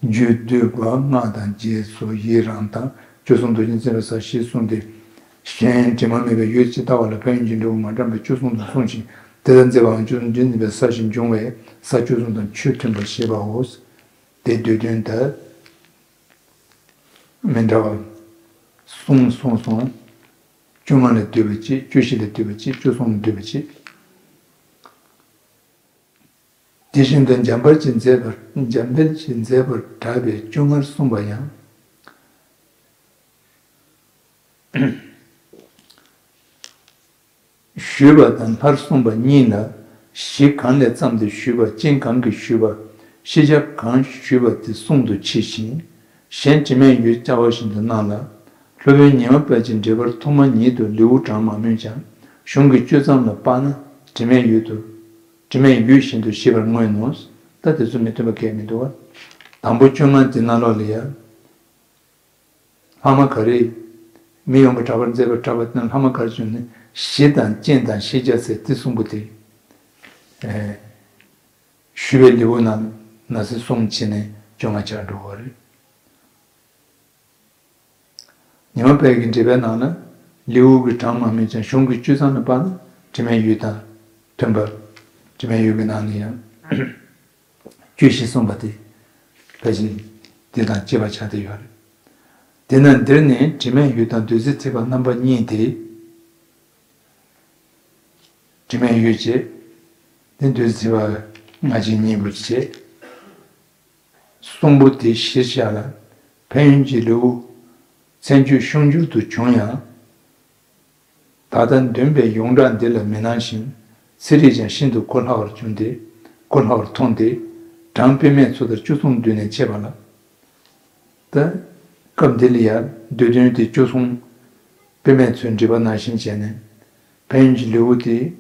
རྒྱུད་བསྡུས་པ་སྔགས་དང་རྗེས་སུ་ཡི་རང་དང་། བཅུ་གསུམ་རྡོ་རྗེ་འཛིན་པའི་ས་བཞི་གསུངས་ཏེ། གཞན་དྲི་མ་མེད་པའི་འོད་ཇི་ལྟ་བ་ལ་ཕན་ཡོན་གྱི་ལེའུ་མ་དྲངས་པས་བཅུ་གསུམ་དུ་གསུངས་ཤིང་། དེ་ལྟར་མཛད་པའང་བཅུ་གསུམ་རྡོ་རྗེ་འཛིན་པའི་ས་བཞི་འབྱུང་བའི་ས་བཅུ་གསུམ་དང་ཆོས་མཐུན་པར་བྱེད་པའོ། དེ་བསྡུས་དོན་ད་མི་འདྲ་བ་གསུམ་གསུངས་སོང་། བཅོ་ལྔ་ལ་བསྡུས་པ་གཅིག་བཅུ་བཞི་ལ་བསྡུས་པ་གཅིག་བཅུ་གསུམ་ལ་བསྡུས་པ་གཅིག་དེ་བཞིན་དུ་འཇམ་དཔལ་གྱིས་མཛད་པར། འཇམ་དཔལ་གྱིས་མཛད་པར་གྲགས་པའི་བཅོ་ལྔར་གསུངས་པ་ཡང་། ཞུས་པ་དང་སླར་གསུངས་པ་གཉིས་ལ། གཞི་གང་ལས་བརྩམས་ཏེ་ཞུས་པ། རྐྱེན་གང་གིས་ཞུས་པ། ཤེས་བྱ་གང་ཞུས་པ་དེ་གསུང་དུ་མཆིས་ཤིང་། གཞན་དྲི་མེད་འོད་བྱ་བ་བཞིན་དུ་སྣང་ལ། སློབ་དཔོན་ཉི་མ་དཔལ་གྱིས་འགྲེལ་པར་ཐོག་མ་ཉིད་དུ་ལེའུ་དྲངས་མ་མྱོང་ཀྱང་། གཞུང་གི་གཅོད་མཚམས་ལ་དཔག་ན་དྲི་མེད་འོད་དུ། དྲི་མེད་ཡུལ་བཞིན་དུ་ཤེས་པར་མངོན་ནོ། ད་དེ་ཚོ་མི་མཐུན་པ་གང་ཡང་མི་འདུག་བ། དང་པོ་བཅོ་ལྔ་དེ་ནང་ལོགས་ལ་ཡང་། ལྷག་མ་ག་རེ། མི་ཡོང་བར་གྲགས་པར་མཛད་པར་གྲགས་པ་དེ་ན་ལྷག་མ་ག་རེ་བྱུང་ནས་གཞི་དང་རྐྱེན་དང་ཤེས་བྱ་ཟེར་དེ་གསུམ་པོ་དེ། ཨེ། ཞུ་བའི་ལེའུ་ནང་ན་ཟེར་གསུམ་བྱས་ནས་བཅོ་ལྔ་ཆགས་འགྲོ་བ་རེད། ཉི་མ་དཔལ་གྱི་འགྲེལ་པའི་ནང་ན་ལེའུ་གི་གྲངས་མ་སྨོས་ཀྱང་གཞུང་གི་སྤྱོད་བཟང་ལ་དཔག་ན་དྲི་མེད་ཡུལ་དང་མཐུན་པར། དྲི་མེད་ཡུལ་གྱི་ནང་ནས་ཡང་། དཔྱོད་ཤེས་གསུངས་པ་དེ་ཕལ་ཆེར་འདི་དང་གཅིག་པ་ཆགས་བསྡད་ཡོད་རེད། དེས་ན་འདིར་ནི་དྲི་མེད་ཡུལ་དང་བདུད་རྩི་ཐིགས་པ་རྣམ་པ་གཉིས་ཏེ། དྲི་མེད་ཡུལ་བྱས། དེ་བདུད་རྩི་ཐིགས་པ་སྔ་ཕྱི་གཉིས་པོ་བྱས། གསུམ་པོ་དེ་གཞིར་བཞག་ལ། ཕན་ཡོན་གྱི་ལེའུ་མཚན་བརྗོད་ཤུགས་འགྱུར་དུ་བྱུང་ཡང་། ད་ལྟ་འདོན་པའི་ཡོངས་གྲགས་འདི་ལ་མི་སྣང་ཞིང་། ཚིག་རིས་ཀྱང་ཤིན་ཏུ་གོ་སླ་བར་བྱུང་སྟེ། གོ་སླ་བར་མཐོང་སྟེ། གྲངས་དཔེ་མེད་ཚོ་ལྟར་བཅུ་གསུམ་བསྡུས་ནས་འཆད་པ་ལ། ད། སྐབས་འདི་ལ་ཡང་མདོ་དོན་དེ་བཅུ་གསུམ། དཔེ་མེད་ཚོས་འབྲི་བ་ནང་བཞིན་བྱས་ནས། ཕན་ཡོན་གྱི་ལེའུ་དེ།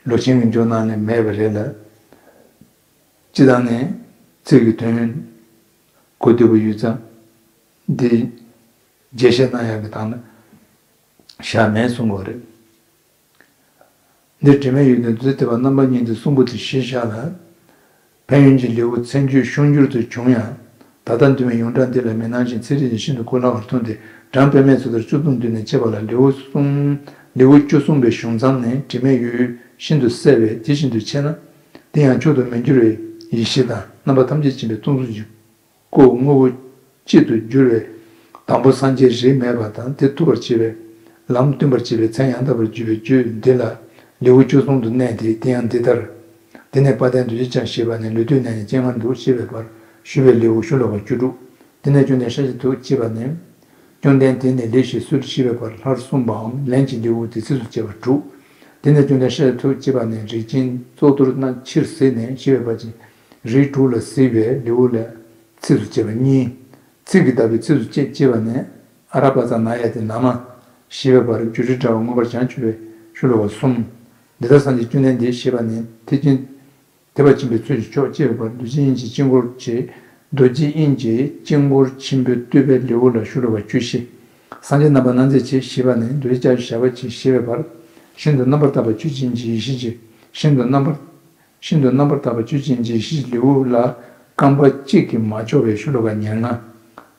ལོ་ཆེན་གྱི་འཇོག་ནང་ནས་མེད་པ་རེད་ལ། སྤྱི་བཏང་ནས་ཚིག་གི་དོན་གོ་བདེ་པོ་ཡོད་ཙང་། འདི་རྒྱས་བཤད་གནང་ཡག་གི་སྟེང་ན་བཞག་མེད་གསུང་གི་ཡོད་རེད། འདིར་དྲི་མེད་ཡུལ་དང་བདུད་རྩི་ཐིགས་པ་རྣམ་པ་གཉིས་ཏེ་གསུམ་པོ་དེ་གཞིར་བཞག་ལ། ཕན་ཡོན་གྱི་ལེའུ་མཚན་བརྗོད་ཤུགས་འགྱུར་དུ་བྱུང་ཡང་། ད་ལྟ་འདོན་པའི་ཡོངས་གྲགས་འདི་ལ་མི་སྣང་ཞིང་ཚིག་རིས་ཀྱང་ཤིན་ཏུ་གོ་སླ་བར་མཐོང་སྟེ། གྲངས་དཔེ་མེད་ཚོ་ལྟར་བཅུ་གསུམ་བསྡུས་ནས་འཆད་པ་ལ་ལེའུ་གསུམ། ལེའུ་བཅུ་གསུམ་པའི་གཞུང་མཚམས་ནས་དྲི་མེད་ཡུལ་ཤིན་ཏུ་གསལ་བས་དེ་བཞིན་དུ་འཆད་ན། དེ་ཡང་མཆོག་ཏུ་མི་འགྱུར་བའི་ཡེ་ཤེས་དང་རྣམ་པ་ཐམས་ཅད་མཁྱེན་པའི་སྟོང་གཟུགས་ཀྱི་སྐུ་དངོས་པོ་གཅིག་ཏུ་གྱུར་བའི་དང་པོ་སངས་རྒྱས་རིས་མེད་པ་དང་དེ་ཐུབ་པར་བྱེད་པའི་ལམ་སྟོན་པར་བྱེད་པའི་མཚན་ཡང་དག་པར་བརྗོད་པའི་རྒྱུད་འདི་ལ་ལེའུ་བཅུ་གསུམ་དུ་གནས་ཏེ། དེ་ཡང་འདི་ལྟར། དེ་ནས་དཔལ་ལྡན་རྡོ་རྗེ་འཆང་ཞེས་པ་ནི་ལུས་སྟོད་ནས་ནི་སྤྱན་སྔར་འདུག་ཞེས་པའི་བར་ཞུ་བའི་ལེའུ་ཤོ་ལོ་ཀ་བཅུ་དྲུག་དེ་ནས་བཅོམ་ལྡན་ཤཱཀྱ་ཐུབ་ཅེས་པ་ནི། བཅོམ་ལྡན་འདས་ནི་ལེགས་ཞེས་གསོལ་ཞེས་པའི་བར་ལྷར་གསུངས་པའམ་ལན་གྱི་ལེའུ་དེ་ཚིགས་སུ་བཅད་པ་དྲུག་དེ་ནས་བཅོམ་ལྡན་ཤཱཀྱ་ཐུབ་ཅེས་པ་ནི་རིགས་ཅན་གཙུག་ཏོར་རྣམས་ཕྱིར་གཟིགས་ནས་ཞེས་པའི་བར་གྱི་རིགས་དྲུག་ལ་གཟིགས་པའི་ལེའུ་ལ་ཚིགས་སུ་བཅད་པ་གཉིས། ཚིག་གིས་བཏགས་པའི་ཚིགས་སུ་བཅད་ཅེས་པ་ནི། ཨ་ར་པ་ཙ་ན་ཡ་ཏི་ན་མ། ཞེས་པའི་བར་སྒྱུ་འཕྲུལ་དྲྭ་བ་མངོན་པར་བྱང་ཆུབ་པའི་ཤོ་ལོ་ཀ་གསུམ། འདི་ལྟར་སངས་རྒྱས་བཅོམ་ལྡན་འདས་ཞེས་པ་ནི་ཐེག་ཆེན། ཐེག་པ་ཆེན་པོའི་ཚུལ་གྱིས་མཆོག་ཅེས་པའི་བར་རྡོ་རྗེ་དབྱིངས་ཀྱི་དཀྱིལ་འཁོར་བཅས། རྡོ་རྗེ་དབྱིངས་ཀྱི་དཀྱིལ་འཁོར་ཆེན་པོའི་བསྟོད་པའི་ལེའུ་ལ་ཤོ་ལོ་ཀ་བཅུ་བཞི། སངས་རྒྱས་རྣམ་པར་སྣང་མཛད་ཅེས་ཞེས་པ་ནི་རྡོ་རྗེ་ལྕགས་ཀྱུ་ཞགས་པ་ཅན་ཞེས་པའི་བར། ཤིན་ཏུ་རྣམ་པར་དག་པ་ཆོས་ཅན་གྱི་ཡེ་ཤེས་ཀྱི་ཤིན་ཏུ་རྣམ་པར། ཤིན་ཏུ་རྣམ་པར་དག་པ་ཆོས་ཅན་གྱི་ཡེ་ཤེས་ཀྱི་ལེའུ་ལ་རྐང་པ་གཅིག་གིས་མ་ཆོག་པའི་ཤོ་ལོ་ཀ་ཉེར་ལྔ།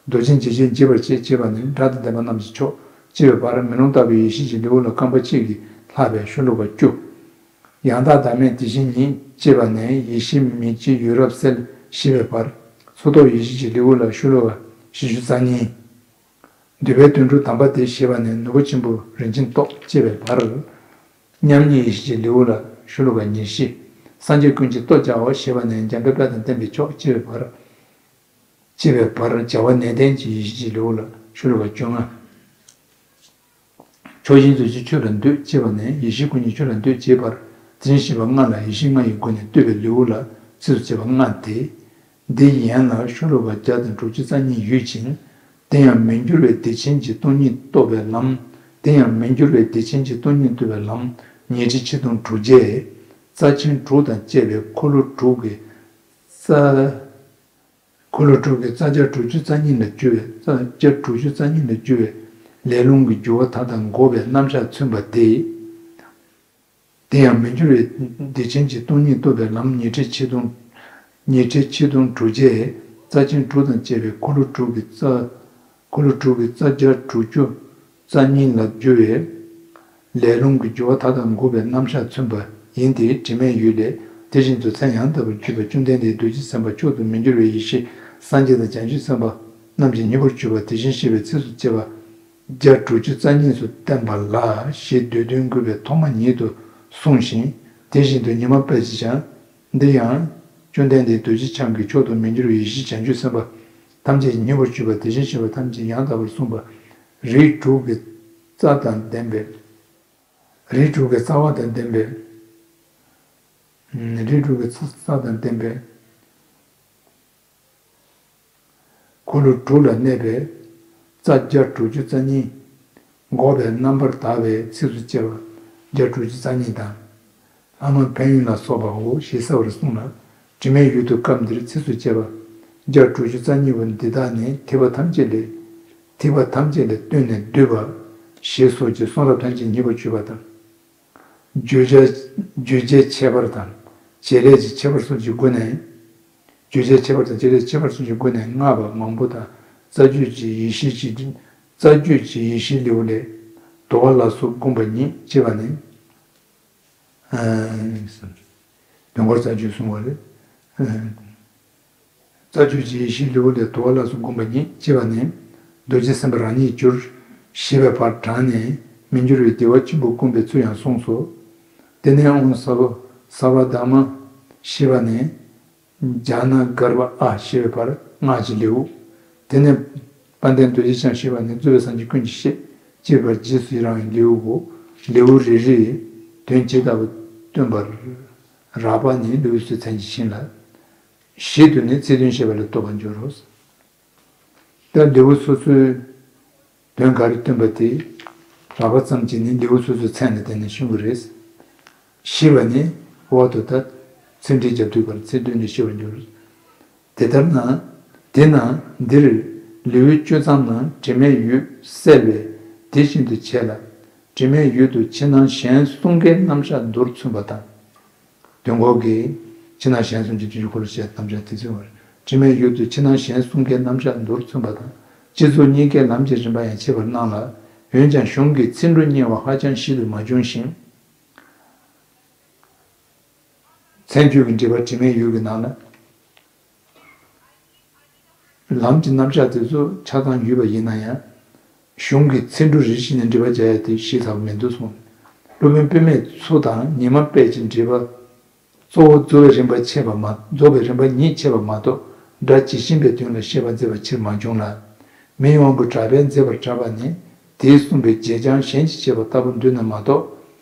རྡོ་རྗེ་འཇིགས་བྱེད་འཇིགས་པར་བྱེད་ཅེས་པ་ནི་དགྲ་དང་ལྡན་པ་རྣམས་ཀྱིས་ཆོག་ཅེས་པའི་བར་མེ་ལོང་ལྟ་བུའི་ཡེ་ཤེས་ཀྱི་ལེའུ་ལ་རྐང་པ་གཅིག་གིས་ལྷག་པའི་ཤོ་ལོ་ཀ་བཅུ། ཡང་དག་བདག་མེད་དེ་བཞིན་ཉིད་ཅེས་པ་ནས་ཡེ་ཤེས་མི་སྐྱེ་ཡོད་རབ་གསལ་ཞེས་པའི་བར། མཚུར་ཐོག་ཡེ་ཤེས་ཀྱི་ལེའུ་ལ་ཤོ་ལོ་ཀ་བཞི་བཅུ་རྩ་གཉིས། འདུས་པའི་དོན་དྲུག་དམ་པ་སྟེ་ཞེས་པ་ནས་ནོར་བུ་ཆེན་པོ་རིན་ཆེན་ཏོག་ཅེས་པའི་བར། མཉམ་ཉིད་ཡེ་ཤེས་ཀྱི་ལེའུ་ལ་ཤོ་ལོ་ཀ་ཉེར་བཞི། སངས་རྒྱས་ཀུན་གྱི་ལྟོ་བྱའོ་ཞེས་པ་ནས་འཇམ་དཔལ་དཔལ་དང་ལྡན་པའི་མཆོག་ཅེས་པའི་བར། ཅེས་པའི་བར་བྱ་བ་ནན་ཏན་གྱི་ཡེ་ཤེས་ཀྱི་ལེའུ་ལ་ཤོ་ལོ་ཀ་བཅོ་ལྔ། ཕྱོགས་བཞི་རྫུས་ཀྱི་ཆོས་ལ་འདུད་ཅེས་པ་ནས་ཡེ་ཤེས་ཀུན་གྱི་ཆོས་ལ་འདུད་ཅེས་པར་དེ་བཞིན་གཤེགས་པ་ལྔ་ལ་ཡེ་ཤེས་ལྔ་ཡི་སྒོ་ནས་བསྟོད་པའི་ལེའུ་ལ་ཚིགས་སུ་བཅད་པ་ལྔ་སྟེ། འདི་ཡན་ལ་ཤོ་ལོ་ཀ་བརྒྱ་དང་དྲུག་ཅུ་རྩ་གཉིས་ཡོད་ཅིང་། དེ་ཡང་མི་འགྱུར་བའི་བདེ་ཆེན་གྱི་སྟོང་ཉིད་རྟོགས་པའི་ལམ། དེ་ཡང་མི་འགྱུར་བའི་བདེ་ཆེན་གྱི་སྟོང་ཉིད་རྟོགས་པའི་ལམ་ཉི་ཁྲི་ཆིག་སྟོང་དྲུག་བརྒྱའི་རྩ་ཆེན་དྲུག་དང་བཅས་པའི་འཁོར་ལོ་དྲུག་གི་རྩ། འཁོར་ལོ་དྲུག་གི་རྩ་བརྒྱ་དྲུག་ཅུ་རྩ་གཉིས་ལ་རྒྱུ་བའི་རྩ་བརྒྱ་དྲུག་ཅུ་རྩ་གཉིས་ལ་རྒྱུ་བའི་ལས་རླུང་གི་རྒྱུ་བ་དག་དང་འགོག་པའི་རྣམ་གཞག་མཚོན་པ་སྟེ། དེ་ཡང་མི་འགྱུར་བའི་བདེ་ཆེན་གྱི་སྟོང་ཉིད་རྟོགས་པའི་ལམ་ཉི་ཁྲི་ཆིག་སྟོང་། ཉི་ཁྲི་ཆིག་སྟོང་དྲུག་བརྒྱའི་རྩ་ཆེན་དྲུག་དང་བཅས་པའི་འཁོར་ལོ་དྲུག་གི་རྩ། འཁོར་ལོ་དྲུག་གི་རྩ་བརྒྱ་དྲུག་ཅུ་རྩ་གཉིས་ལ་རྒྱུ་བའི་ལས་རླུང་གི་རྒྱུ་བ་དག་དང་འགོག་པའི་རྣམ་གཞག་མཚོན་པ་ཡིན་ཏེ། དྲི་མེད་ཡུལ་ལས་དེ་བཞིན་དུ་མཚན་ཡང་དག་པར་བརྗོད་པ་བཅོམ་ལྡན་འདས་རྡོ་རྗེ་སེམས་དཔའ་མཆོག་ཏུ་མི་འགྱུར་བའི་ཡེ་ཤེས་སངས་རྒྱས་དང་བྱང་ཆུབ་སེམས་དཔའ་རྣམས་ཀྱི་སྙིང་པོར་གྱུར་པ་དེ་བཞིན་གཤེགས་པའི་ཚིགས་སུ་བཅད་པ་བརྒྱ་དྲུག་ཅུ་རྩ་གཉིས་སུ་བསྟན་པ་ལ་ཞེས་བསྡུས་དོན་བསྐུལ་བའི་ཐོག་མ་ཉིད་དུ་གསུངས་ཤིང་། དེ་བཞིན་དུ་ཉི་མ་དཔལ་གྱི་འཆང་། འདི་ཡང་བཅོམ་ལྡན་འདས་རྡོ་རྗེ་འཆང་གིས་མཆོག་ཏུ་མི་འགྱུར་བའི་ཡེ་ཤེས་བྱང་ཆུབ་སེམས་དཔའ་ཐམས་ཅད་ཀྱི་སྙིང་པོར་གྱུར་པ་དེ་བཞིན་གཤེགས་པ་ཐམས་ཅད་ཡང་དག་པར་གསུངས་པ། རིགས་དྲུག་གི་རྩ་དང་ལྡན་པའི། རིགས་དྲུག་གི་རྩ་བ་དང་ལྡན་པའི། རིགས་དྲུག་གི་རྩ་དང་ལྡན་པའི། འཁོར་ལོ་དྲུག་ལ་གནས་པའི་རྩ་བརྒྱ་དྲུག་ཅུ་རྩ་གཉིས། འགོག་པའི་རྣམ་པར་དག་པའི་ཚིགས་སུ་བཅད་པ་བརྒྱ་དྲུག་ཅུ་རྩ་གཉིས་དང་། ཨ་མ་ཕན་ཡོན་ལ་སོགས་པའོ་ཞེས་གསལ་བར་གསུངས་ལ། དྲི་མེད་ཡུལ་དུ་སྐབས་འདིར་ཚིགས་སུ་བཅད་པ་བརྒྱ་དྲུག་ཅུ་རྩ་གཉིས་པོ་འདི་དག་ནི་ཐེག་པ་ཐམས་ཅད་ལས། ཐེག་པ་ཐམས་ཅད་ལས་བཏོན་ནས་བསྡུས་པ་ཞེས་སོགས་ཀྱི་གསུང་རབ་ཐམས་ཅད་ཉེ་བར་གྱུར་པ་དང་། བརྗོད་བྱ་བརྗོད་བྱའི་ཁྱད་པར་དང་བྱེད་ལས་ཀྱི་ཁྱད་པར་སོགས་ཀྱི་སྒོ་ནས། བརྗོད་བྱའི་ཁྱད་པར་དང་བྱེད་ལས་ཀྱི་ཁྱད་པར་སོགས་ཀྱི་སྒོ་ནས་བསྔགས་པ་མང་པོ་དང་རྩ་རྒྱུད་ཀྱི་ཡེ་ཤེས་ཀྱི་རྩ་རྒྱུད་ཀྱི་ཡེ་ཤེས་ལེའུ་ལས། དུ་བ་ལ་སོགས་བསྒོམ་པ་ཉིད་ཅེས་པ་ནི། དོན་འཁོར་རྩ་རྒྱུད་གསུང་བ་རེད། རྩ་རྒྱུད་ཀྱི་ཡེ་ཤེས་ལེའུ་ལས་དུ་བ་ལ་སོགས་བསྒོམ་པ་ཉིད་ཅེས་པ་ནི། རྡོ་རྗེ་སེམས་དཔའ་རང་ཉིད་གྱུར། ཞེས་པའི་བར་དྲངས་ནས་མི་འགྱུར་བའི་བདེ་བ་ཆེན་པོ་བསྒོམ་པའི་ཚུལ་ཡང་གསུངས་སོ། དེ་ནས་ཨོཾ་ས་བ་ས་བ་དྷརྨ་ཞེས་པ་ནི། ཛྙཱ་ན་གརྦྷ་ཨ་ཞེས་པའི་བར་སྔགས་ཀྱི་ལེའུ། དེ་ནས་དཔལ་ལྡན་རྡོ་རྗེ་འཆང་ཞེས་པ་ནི་རྩོད་པའི་སངས་རྒྱས་ཀུན་གྱི་སྲས་ཅེས་པར་རྗེས་སུ་ཡི་རང་བའི་ལེའུའོ། ལེའུ་རེ་རེའི་དོན་ཇི་ལྟ་བུ་སྟོན་པར། རགས་པ་ནི་ལེའུ་སོའི་མཚན་གྱིས་ཕྱིན་ལ། བཞི་དུ་ནི་ཚིག་དོན་བཤད་པ་ལ་ལྟོས་པར་འགྱུར་རོ། ད་ལེའུ་སོ་སོའི་དོན་ག་རེ་སྟོན་པ་དེ་རགས་པ་ཙམ་གྱིས་ནི་ལེའུ་སོ་སོའི་མཚན་ལ་བརྟེན་ནས་ཤོང་གི་རེད། ཞེས་པ་ནི་འོག་ཏུ་ད་ཚིག་འགྲེལ་རྒྱབ་དུས་པར་ཚིག་དོན་ནི་ཤེས་པར་འགྱུར། དེ་ལྟར་ན། དེས་ན་འདིར་ལེའུའི་བཅུ་ཙམ་ནང་དྲི་མེད་ཡུལ་གསལ་བས་དེ་བཞིན་དུ་བྱས་ལ། དྲི་མེད་ཡུལ་དུ་ཕྱི་ནང་གཞན་གསུམ་ཀའི་རྣམ་གཞག་མདོར་མཚོན་པ་དང་། དོན་འཁོར་གྱི་ཕྱི་ནང་གཞན་གསུམ་གྱི་དུས་ཀྱི་འཁོར་ལོ་ཞེས་རྣམ་གཞག་དེ་ཚོའི་བར་དྲི་མེད་ཡུལ་དུ་ཕྱི་ནང་གཞན་གསུམ་ཀའི་རྣམ་གཞག་མདོར་མཚོན་པ་དང་། སྤྱི་གཙུག་གཉིས་ཀའི་ལམ་གྱི་རིམ་པ་ཡང་འཆད་པར་གནང་ལ། འོན་ཀྱང་གཞུང་གི་ཚིག་འབྲུ་རྙིང་བ་ཧ་ཅང་ཞིབ་ཏུ་མ་བྱུང་ཞིང་། མཚན་བརྗོད་ཀྱི་འགྲེལ་པ་དྲི་མེད་ཡུལ་གྱི་ནང་ལ། ལམ་གྱི་རྣམ་གཞག་དེ་ཚོ་ཆ་ཚང་ཡོད་པ་ཡིན་ན་ཡང་། གཞུང་གི་ཚིག་འབྲུ་རེ་བཞིན་ནས་འགྲེལ་པ་རྒྱག་ཡ་དེ་ཞིབ་ཚགས་པོ་མི་འདུག་གསུངས། སློབ་དཔོན་དཔེ་མེད་མཚོ་དང་ཉི་མ་དཔལ་གྱི་འགྲེལ་པ། གཙོ་བོ་རྫོགས་པའི་རིམ་པ་འཆད་པ་མ། རྫོགས་པའི་རིམ་པ་ཉིད་འཆད་པ་མ་གཏོགས་སྒྲ་ཇི་བཞིན་པའི་དོན་ལ་བཤད་པ་མཛད་པ་ཕྱིར་མ་བྱུང་ལ། མི་དབང་པོ་གྲགས་པས་མཛད་པར་གྲགས་པ་ནི་དེས་གསུངས་པའི་བྱེད་བྱང་གཞན་གྱིས་བྱས་པ་ལྟ་བུར་འདོད་ན་མ་གཏོགས།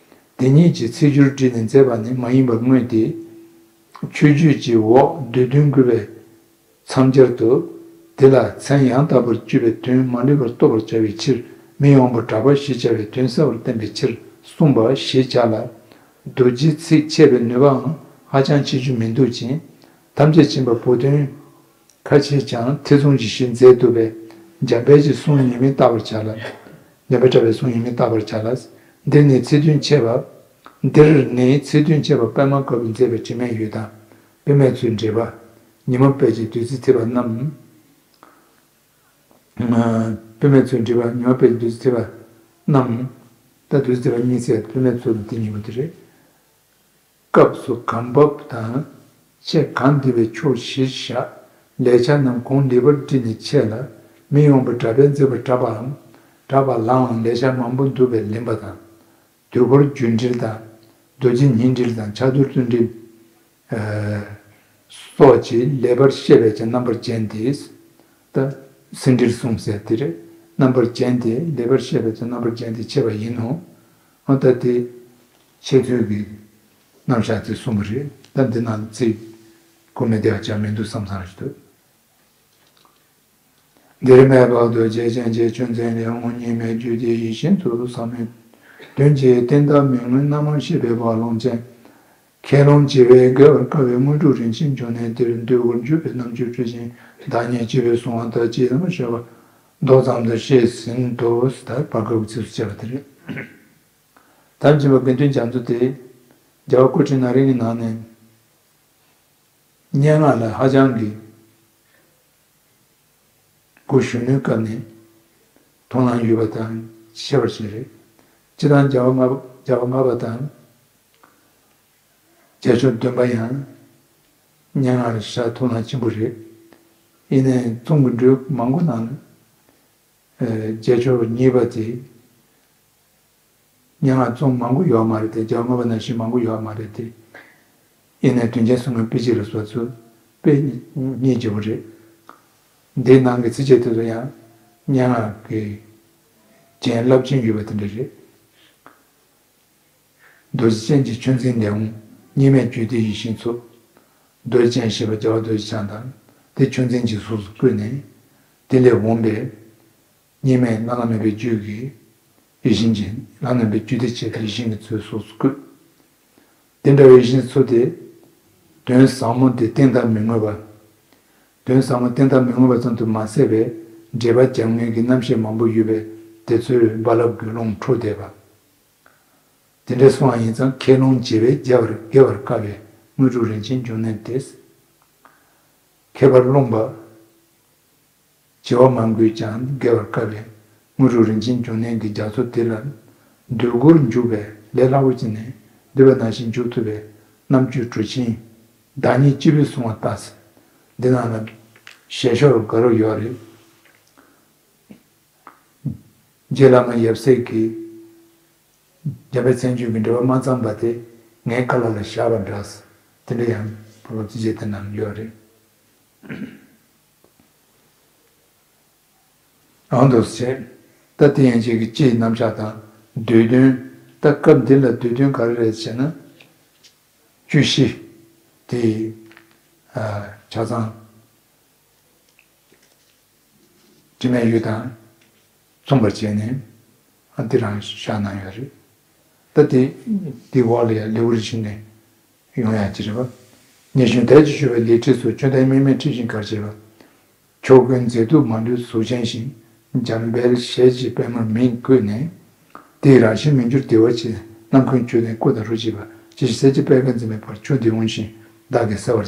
དེ་ཉིད་ཀྱི་ཚིག་སྦྱོར་བྲིས་ནས་མཛད་པ་ནི་མ་ཡིན་པར་མངོན་ཏེ། མཆོད་བརྗོད་ཀྱི་འོག་བསྡུས་དོན་བཀོད་པའི་མཚམས་སྦྱར་དུ། དེ་ལ་མཚན་ཡང་དག་པར་བརྗོད་པའི་དོན་མ་ལུས་པར་རྟོགས་པར་བྱ་བའི་ཕྱིར་མི་དབང་པོ་གྲགས་པ་ཞེས་བྱ་བའི་དོན་གསལ་བར་བསྟན་པའི་ཕྱིར་གསུངས་པ་ཞེས་བྱ་ལ། རྡོ་རྗེའི་ཚིག་འཆད་པའི་ནུས་པའང་ཧ་ཅང་ཆེ་ཆུང་མི་འདུག་ཅིང་། ཐམས་ཅད་མཁྱེན་པ་བུ་སྟོན་ཁ་ཆེས་ཀྱང་ཐེ་ཚོམ་གྱི་ཞིང་མཛད་འདུག་པས། འཇམ་དཔལ་གྱི་གསུང་ཉི་མས་བརྟག་པར་བྱ་ལ། འཇམ་དཔལ་གྲགས་པའི་གསུང་ཉི་མས་བརྟག་པར་བྱ་ལ། འདིར་ནི་ཚིག་དོན་འཆད་པ། འདིར་ནི་ཚིག་དོན་འཆད་པ་པདྨ་དཀར་པོས་མཛད་པའི་དྲི་མེད་ཡུལ་དང་། དཔེ་མེད་མཚོའི་འགྲེལ་པ། ཉི་མ་དཔལ་གྱི་བདུད་རྩི་ཐེག་པ་རྣམས། དཔེ་མེད་མཚོའི་འགྲེལ་པ་ཉི་མ་དཔལ་གྱི་བདུད་རྩི་ཐེག་པ་རྣམས། ད་བདུད་རྩི་ཐེག་པ་གཉིས་ཟེར་དཔེ་མེད་མཚོ་དང་དེ་གཉིས་པོ་དེ་རེད། སྐབས་སུ་གང་བབ་དང་། འཆད་གང་བདེ་བའི་ཕྱོགས་གཞིར་བཞག་ལེགས་སྦྱར་རྣམས་གུང་ལེགས་པར་བྲིས་ནས་འཆད་ལ། མི་དབང་པོ་གྲགས་པས་མཛད་པར་གྲགས་པའམ། གྲགས་པ་ལའང་ལེགས་སྦྱར་མང་པོ་འདུག་པས་ལེན་པ་དང་། དུས་འཁོར་རྒྱུད་འགྲེལ་དང་། རྡོ་རྗེ་ཉིད་འགྲེལ་དང་ཕྱག་རྡོར་ཙོ་འགྲེལ། སོགས་ཀྱིས་ལེགས་པར་བཤད་པའི་ཀྱང་རྣམ་པར་བརྒྱན་ཏེ། ད་སེང་འགྲེལ་གསུམ་ཟེར་དེ་རེད། རྣམ་པར་བརྒྱན་ཏེ་ལེགས་པར་བཤད་པའི་ཀྱང་རྣམ་པར་བརྒྱན་ཏེ་འཆད་པ་ཡིན་ནོ། འོ་ད་དེ་འཆད་ཚུལ་གྱི་རྣམ་གཞག་དེ་གསུངས་པ་རེད། ད་འདི་ནང་ཚིག་གོ་མི་བདེ་བ་ཅང་མི་འདུག་བསམ་བསམ་ཞིག་འདུག་འདིར་མེད་པར་རྡོ་རྗེ་སྤྱན་གྱི་ཆུ་འཛིན་ལས་འོང་། གཉིས་མེད་རྒྱུད་སྡེ་ཡིད་བཞིན་དུ་ཟབ་མོའི་དོན་གྱི་བསྟན་བདག་མི་མངོན་རྣམ་མང་བཤད་པའི་བག་ལོང་ཅན། མཁས་ལོང་བྱེ་བས་བརྒལ་བར་དཀའ་བའི་དངོས་གྲུབ་རིན་ཆེན་འབྱུང་གནས་འདིར། འདོད་དགུར་འཇུག་པའི་རྣམ་དཔྱོད་སྤྲོས་ཤིང་བདག་ཉིད་སྐྱེ་བོས་བཟུང་བ་ལྟར་ཅི་ཡང་མི་ཤོར་བ་མདོ་ཙམ་དུ་བཤད་ཟིན་ཏོ། ད་བར་སྐབས་ཀྱི་ཚིགས་སུ་བཅད་པ་དེ་རེད། དམ་ཅན་པ་དགེ་འདུན་རྒྱ་མཚོ་དེ་རྒྱལ་བ་སྐུ་ཕྲེང་ན་རིང་གི་ནང་ནས། སྙན་ངག་ལ་ཧ་ཅང་གི་གོ་གཞོན་ནུའི་སྐབས་ནས་མཐོང་སྣང་ཡོད་པ་དང་ཤེས་པ་ཞིག་རེད། སྤྱིར་བཏང་རྒྱལ་བ་ལྔ་པ་རྒྱལ་བ་ལྔ་པ་དང་རྒྱལ་མཆོག་བདུན་པ་ཡང་སྙན་ངག་ལ་ཧ་ཅང་མཐོང་སྣང་ཆེན་པོ་རེད། ཡིན་ནའི་རྩོམ་གྱི་འགྲོས་མང་པོ་ནང་ནས་རྒྱལ་མཆོག་གཉིས་པ་དེ། སྙན་ངག་རྩོམ་མང་པོ་ཡོད་མ་རེད་དེ། རྒྱལ་བ་ལྔ་པ་ནང་བཞིན་མང་པོ་ཡོད་མ་རེད་དེ། ཡིན་ནའི་དོན་ཆེན་གསུང་མཁན་དཔེ་གཅིག་ལ་སོགས་ཚུལ་དཔེ་རྙེད་རྒྱུ་བོ་རེད། འདིའི་ནང་གི་ཚིགས་བཅད་དེ་ཚོ་ཡང་སྙན་ངག་གི་རྒྱན་རླབས་ཆེན་ཡོད་པ་དེ་འདྲ་རེད། རྡོ་རྗེ་ཅན་གྱི་ཆུ་འཛིན་ལས་འོང་། གཉིས་མེད་རྒྱུད་སྡེ་ཡིད་བཞིན་མཚོ། རྡོ་རྗེ་ཅན་ཞེས་པ་རྒྱལ་བ་རྡོ་རྗེ་འཆང་དང་། དེ་ཆུ་འཛིན་གྱི་གཟུགས་སུ་བཀོད་ནས། དེ་ལས་འོངས་པའི་གཉིས་མེད་བླ་ན་མེད་པའི་རྒྱུད་ཀྱི་ཡིད་བཞིན་ཅན། བླ་ན་མེད་པའི་རྒྱུད་སྡེ་བྱས་པའི་ཡིད་བཞིན་གྱི་མཚོའི་གཟུགས་སུ་བཀོད། དེ་འདྲ་བའི་གཞི་ཚུལ་དེ། དོན་ཟབ་མོ་དེ་གཏན་དུ་མི་མངོན་པ། དོན་ཟབ་མོ་གཏན་དུ་མི་མངོན་པ་ཙམ་དུ་མ་ཟད་པའི་འགྲེལ་པ་རྒྱབ་མཁན་གྱི་རྣམ་བཤད་མང་པོ་ཡོད་པས། དེ་ཚོའི་རྦ་རླབས་ཀྱིས་རླུང་འཁྲུགས་བསྡད་པ། དེ་འདྲ་སོང་བ་ཡིན་ཙང་ཁས་བླངས་བྱས་པས་རྒྱལ་བར་དགེ་བར་དཀའ་བའི་དངོས་གྲུབ་རིན་ཆེན་འབྱུང་གནས་དེ། ཁས་པར་རློམ་པ། བྱེད་པ་མང་པོས་ཀྱང་དགེ་བར་དཀའ་བའི་དངོས་གྲུབ་རིན་ཆེན་འབྱུང་གནས་ཀྱི་རྒྱ་མཚོ་དེ་ལ་འདོད་རྒུར་འཇུག་པའི་ལས་སླ་པོ་ཅིག་ནས་འདོད་པ་ནང་བཞིན་འཇུག་ཐུབ་པའི་རྣམ་དཔྱོད་གྲུབ་ཆེན་བདག་ཉིད་སྐྱེས་བུས་གསུངས་པ་ལྟར། འདི་ནང་ལ་ཞལ་ཤོར་དགའ་རབ་ཡོད་རེད། རྗེ་བླ་མ་ཡབ་སྲས་ཀྱིས་འཇམ་དཔལ་མཚན་བརྗོད་ཀྱི་འགྲེལ་པ་མ་བརྩམས་པ་དེ་ངའི་བཀའ་ལ་ལ་བཞག་པ་འདྲ། དེ་འདྲ་ཡང་བོད་ཚིགས་བཅད་དེ་ནང་ཡོད་རེད། ཨང་དུ་བྱས། ད་དེ་ཡན་ཆད་ཀྱི་སྤྱིའི་རྣམ་གཞག་དང་། འདོད་དོན། ད་སྐབས་འདི་ལ་འདོད་དོན་ག་རེ་རེད་ཟེར་ན། བཅུ་བཞི། དེ་ཨ་ཆ་ཚང་དྲི་མེད་ཡུལ་དང་མཚུངས་པར་བྱས་ནས་ཨ་འདི་རང་བཞག་གནང་ཡོད་རེད། ད་དེ་འདི་འོག་ལ་ཡང་ལེའུ་རེ་བཞིན་ནས་ཡོང་ཡག་ཅིག་རེད་པ། ཉེ་གཞོན་དལ་གྱིས་ཞུ་བའི་ལས་ཁྲིད་སོགས། བཅོམ་ལྡན་དམིགས་མེད་ཁྲིད་བཞིན་གར་བྱེད་པ། ཕྱོགས་ཀུན་མཛེས་སྡུག་མ་ལུས་གཟུགས་ཅན་བཞིན། འཇམ་དཔལ་ཞལ་གྱི་པདྨར་མིག་བཀོད་ནས། དེ་ཡི་རང་བཞིན་མི་འགྱུར་བདེ་བ་ཆེ། རྣམ་ཀུན་མཆོད་རྟེན་སྐུ་དང་རོ་གཅིག་པ། ཇི་ཞིག་གསལ་བྱེད་པད་དཀར་འཛིན་པའི་དཔལ། ཕྱོགས་འདིར་འོང་ཞིང་བདག་གིས་གསལ་བར་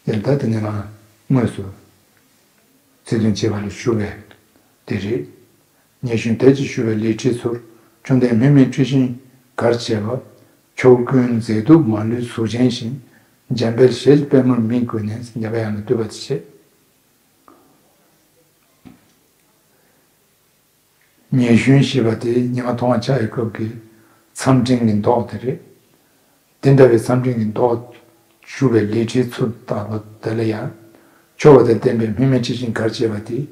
བྱ། ཡང་ད་དེ་ནས་ང་དངོས་སུ་ཚིག་བདུན་བྱེད་པ་ལ་ཞུ་བས་དེ་རེད། ཉེ་གཞོན་དལ་གྱིས་ཞུ་བའི་ལས་ཁྲིད་ཚུལ། བཅོམ་ལྡན་དམིགས་མེད་ཁྲིད་བཞིན་གར་བྱེད་པ། ཕྱོགས་ཀུན་མཛེས་སྡུག་མ་ལུས་གཟུགས་ཅན་བཞིན། འཇམ་དཔལ་ཞལ་གྱི་པདྨར་མིག་བཀོད་ནས། འཇམ་དཔལ་དབྱངས་ལ་བསྟོད་པ་དེ་བྱེད། ཉེ་གཞོན་ཞེས་པ་དེ་ཉི་མ་མཐོང་བ་ཆགས་པའི་སྐབས་ཀྱི་མཚམས་སྤྲིན་གྱི་མདོག་དེ་རེད། དེ་འདྲ་བའི་མཚམས་སྤྲིན་གྱི་མདོག་ཞུ་བའི་ལས་ཁྲིད་ཚུལ་ལྟ་བུ་དེ་ལ་ཡང་། ཆོག་པ་དང་ལྡན་པའི་དམིགས་མེད་ཁྲིད་བཞིན་གར་བྱེད་པ་དེ།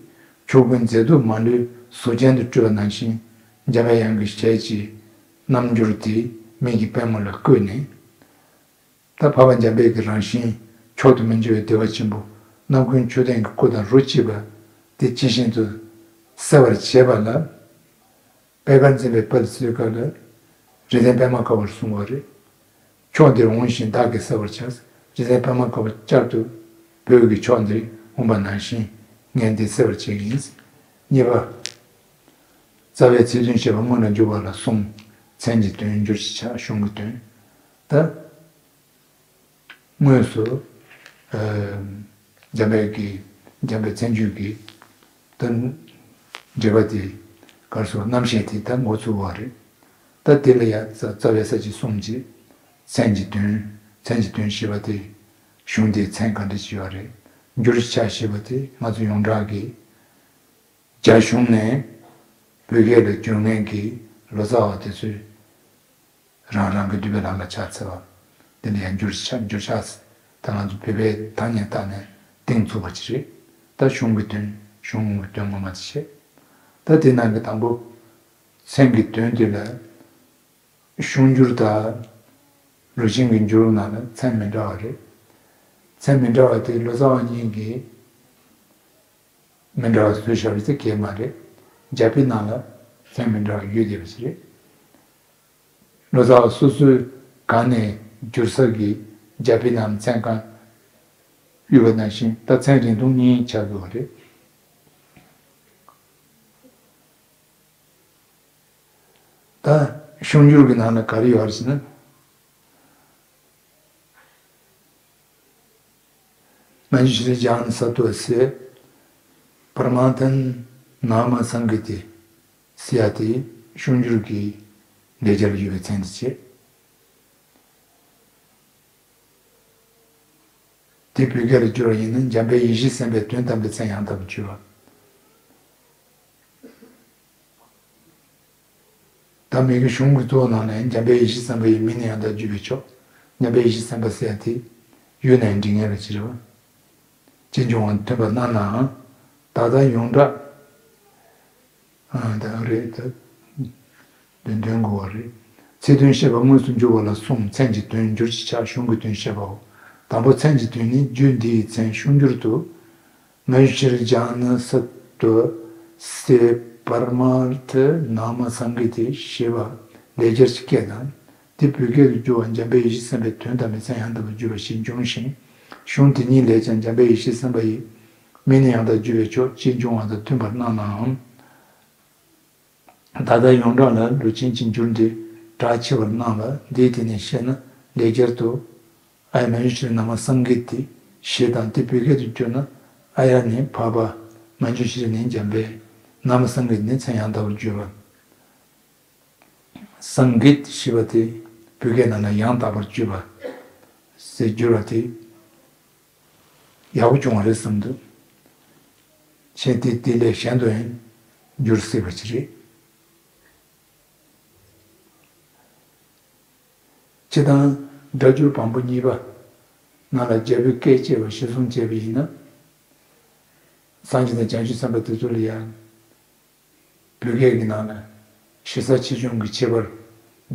ཕྱོགས་ཀུན་མཛེས་སྡུག་མ་ལུས་གཟུགས་ཅན་དུ་སྤྲུལ་པ་ནང་བཞིན། འཇམ་པའི་དབྱངས་ཀྱི་ཞལ་གྱི་རྣམ་འགྱུར་དེ་མིག་གི་པད་མོ་ལ་བཀོད་ནས། ད་འཕགས་པ་འཇམ་དཔལ་གྱི་རང་བཞིན་མཆོག་ཏུ་མི་འགྱུར་བའི་བདེ་བ་ཆེན་པོ། རྣམ་ཀུན་མཆོད་རྟེན་གྱི་སྐུ་དང་རོ་གཅིག་པ་དེ་ཇི་བཞིན་དུ་གསལ་བར་བྱེད་པ་ལ། པད་དཀར་འཛིན་པའི་དཔལ་ཟེར་སྐབས་ལ། རིགས་ལྡན་པདྨ་དཀར་པོར་གསུངས་པ་རེད། ཕྱོགས་འདིར་འོང་ཞིང་བདག་གིས་གསལ་བར་བྱ། རིགས་ལྡན་པདྨ་དཀར་པོ་བསྐྱར་དུ་བོད་ཀྱི་ཕྱོགས་འདིར་འོངས་པ་ནང་བཞིན་ངས་འདི་གསལ་བར་བྱེད་ཀྱི་ཡིན། གཉིས་པ། རྩ་བའི་ཚིག་བདུན་བཤད་པ་སྔོན་ལ་འཇུག་པ་ལ་གསུམ། མཚན་གྱི་དོན། འགྱུར་གྱི་ཆ། གཞུང་གི་དོན། ད། དངོས་སུ། ཨ། འཇམ་དཔལ་གྱི། འཇམ་དཔལ་མཚན་བརྗོད་ཀྱི། ད། འགྲེལ་པ་དེ། གར་སོགས་རྣམ་བཤད་དེ་ད་འགོ་ཚུགས་པ་རེད། ད་དེ་ལ་ཡང་རྩ་རྩ་བའི་ས་བཅད་གསུམ་གྱི། མཚན་གྱི་དོན། མཚན་གྱི་དོན་ཞེས་པ་དེ། གཞུང་དེའི་མཚན་ག་འདྲ་ཞིག་ཡོད་རེད། འགྱུར་གྱི་ཆ་ཞེས་པ་དེ་ང་ཚོ་ཡོངས་གྲགས་ཀྱི། རྒྱ་གཞུང་ནས་བོད་སྐད་ལ་བསྒྱུར་མཁན་གྱི་ལོ་ཙཱ་བ་དེ་ཚོས་རང་རང་གི་འདུས་པའི་ལམ་ལ་ཕྱག་འཚལ་བ། དེ་ལ་ཡང་འགྱུར་ཆ་འགྱུར་ཆ་ཟེར། ད་ང་ཚོ་བོད་པའི་ཐ་སྙད་བཏགས་ནས་གཏིང་ཚུགས་པ་ཅིག་རེད། ད་གཞུང་གི་དོན། གཞུང་གི་དོན་ངོ་མ་དེ་བྱས། ད་དེ་ནང་གི་དང་པོ། མཚན་གྱི་དོན་དེ་ལ། གཞུང་འགྱུར་དང་། ལུགས་ཆེན་གྱི་འགྱུར་ནང་ལ་མཚན་མི་འདྲ་བ་རེད། མཚན་མི་འདྲ་བ་དེ་ལོ་ཙཱ་བ་གཉིས་ཀྱིས་མི་འདྲ་བ་བཟོས་བཞག་པ་དེ་གས་མ་རེད། རྒྱ་དཔེ་ནང་ལ་མཚན་མི་འདྲ་བ་ཡོད་བསྡད་པ་ཞིག་རེད། ལོ་ཙཱ་བ་སོ་སོའི་སྒང་ནས་བསྒྱུར་ས་གི་རྒྱ་དཔེ་ནང་མཚན་གང་ཡོད་པ་ནང་བཞིན་ད་མཚན་རིང་ཐུང་གཉིས་ཆགས་དགོས་པ་རེད། ད་གཞུང་འགྱུར་གྱི་ནང་ལ་ག་རེ་ཡོད་རེད་ཟེར་ན། མཉྫུ་ཤྲཱི་ཛྙཱ་ན་སཏྭ་སེ་པར་མཱརྠ་ནཱ་མ་སཾ་གི་ཏེ་ཟེར་ཡ་དེ་གཞུང་འགྱུར་གྱི་ལེགས་སྦྱར་ཡོད་པའི་མཚན་དེ་བྱས། དེ་བོད་སྐད་ལ་བསྒྱུར་བ་ཡིན་ན་འཇམ་དཔལ་ཡེ་ཤེས་སེམས་དཔའི་དོན་དམ་པའི་མཚན་ཡང་དག་པར་བརྗོད་པ། ད་མི་གི་གཞུང་གི་གཙོ་བོ་ནང་ནས་འཇམ་དཔལ་ཡེ་ཤེས་སེམས་དཔའ་ཡི་མིང་ནི་ཡང་དག་བརྗོད་པས་ཆོག་འཇམ་དཔལ་ཡེ་ཤེས་སེམས་དཔའ་ཟེར་ཡ་དེ་ཡོད་ནའང་འགྲིག་ངེས་ལ་ཅི་རེད་བ། ཅི་འབྱུང་བ་ཐོན་པ་སྣང་ནའང་། ད་ལྟ་ཡོངས་གྲགས། ཨ། ད་རེད་ད། དོན་དོན་གོ་བ་རེད། ཚིག་དོན་བཤད་པ་དངོས་སུ་འཇུག་པ་ལ་གསུམ། མཚན་གྱི་དོན། འགྱུར་གྱི་ཆ། གཞུང་གི་དོན་བཤད་པའོ། དང་པོ་མཚན་གྱི་དོན་ནི་རྒྱུད་འདི་ཡི་མཚན་གཞུང་འགྱུར་དུ། མཉྫུ་ཤྲཱི་ཛྙཱ་ན་སཏྭ་སེ་པར་མཱརྠ་ནཱ་མ་སཾ་གི་ཏེ་ཞེས་པ་ལེགས་སྦྱར་གྱི་སྐད་དང་། དེ་བོད་སྐད་དུ་བསྒྱུར་བ་འཇམ་དཔལ་ཡེ་ཤེས་སེམས་དཔའི་དོན་དམ་པའི་མཚན་ཡང་དག་པར་བསྒྱུར་བ་ཞེས་འབྱུང་ཞིང་། གཞུང་དེ་ཉིད་ལས་ཀྱང་འཇམ་དཔལ་ཡེ་ཤེས་སེམས་དཔའ་ཡི་མིང་ནི་ཡང་དག་བརྗོད་པའི་ཕྱོགས་ཅེས་འབྱུང་བ་དང་མཐུན་པར་སྣང་ནའང་། ད་ལྟ་ཡོངས་གྲགས་ལ་ལུས་ཅན་གྱི་འགྱུར་འདི་གྲགས་ཆེ་བར་སྣང་ལ། འདིའི་སྟེང་ནས་བཤད་ན་ལེགས་སྦྱར་དུ། ཨཱཿཡ་མཉྫུ་ཤྲཱི་ནཱ་མ་སངས་རྒྱས་ཏེ། ཞེས་དང་། དེ་བོད་སྐད་དུ་བསྒྱུར་ན། ཨཱཿཡ་ནི་འཕགས་པ། མཉྫུ་ཤྲཱི་ནི་འཇམ་དཔལ། ནཱ་མ་སངས་རྒྱས་ནི་མཚན་ཡང་དག་པར་བརྗོད་པ། སངས་རྒྱས་ཞེས་པ་དེ་བོད་སྐད་ནང་ལ་ཡང་དག་པར་བརྗོད་པ་ཟེར་བསྒྱུར་བ་དེ་ཡག་པོ་བྱུང་བ་རེད་བསམ་འདུག་བྱས་ཏེ་དེ་ལས་གཞན་དུ་ཡང་འགྱུར་སྲིད་པ་ཅིག་རེད། སྤྱིར་བཏང་སྒྲ་སྒྱུར་བམ་པོ་གཉིས་པ་ནང་ལ་རྒྱལ་པོའི་བཀས་བཅད་པ་གཞིར་བཟུང་བྱས་པ་ཡིན་ན། སངས་རྒྱས་དང་བྱང་ཆུབ་སེམས་དཔའ་དེ་ཚོ་ལ་ཡང་བོད་སྐད་ཀྱི་ནང་ལ་ཞེ་ས་ཆེ་ཆུང་གི་ཁྱད་པར་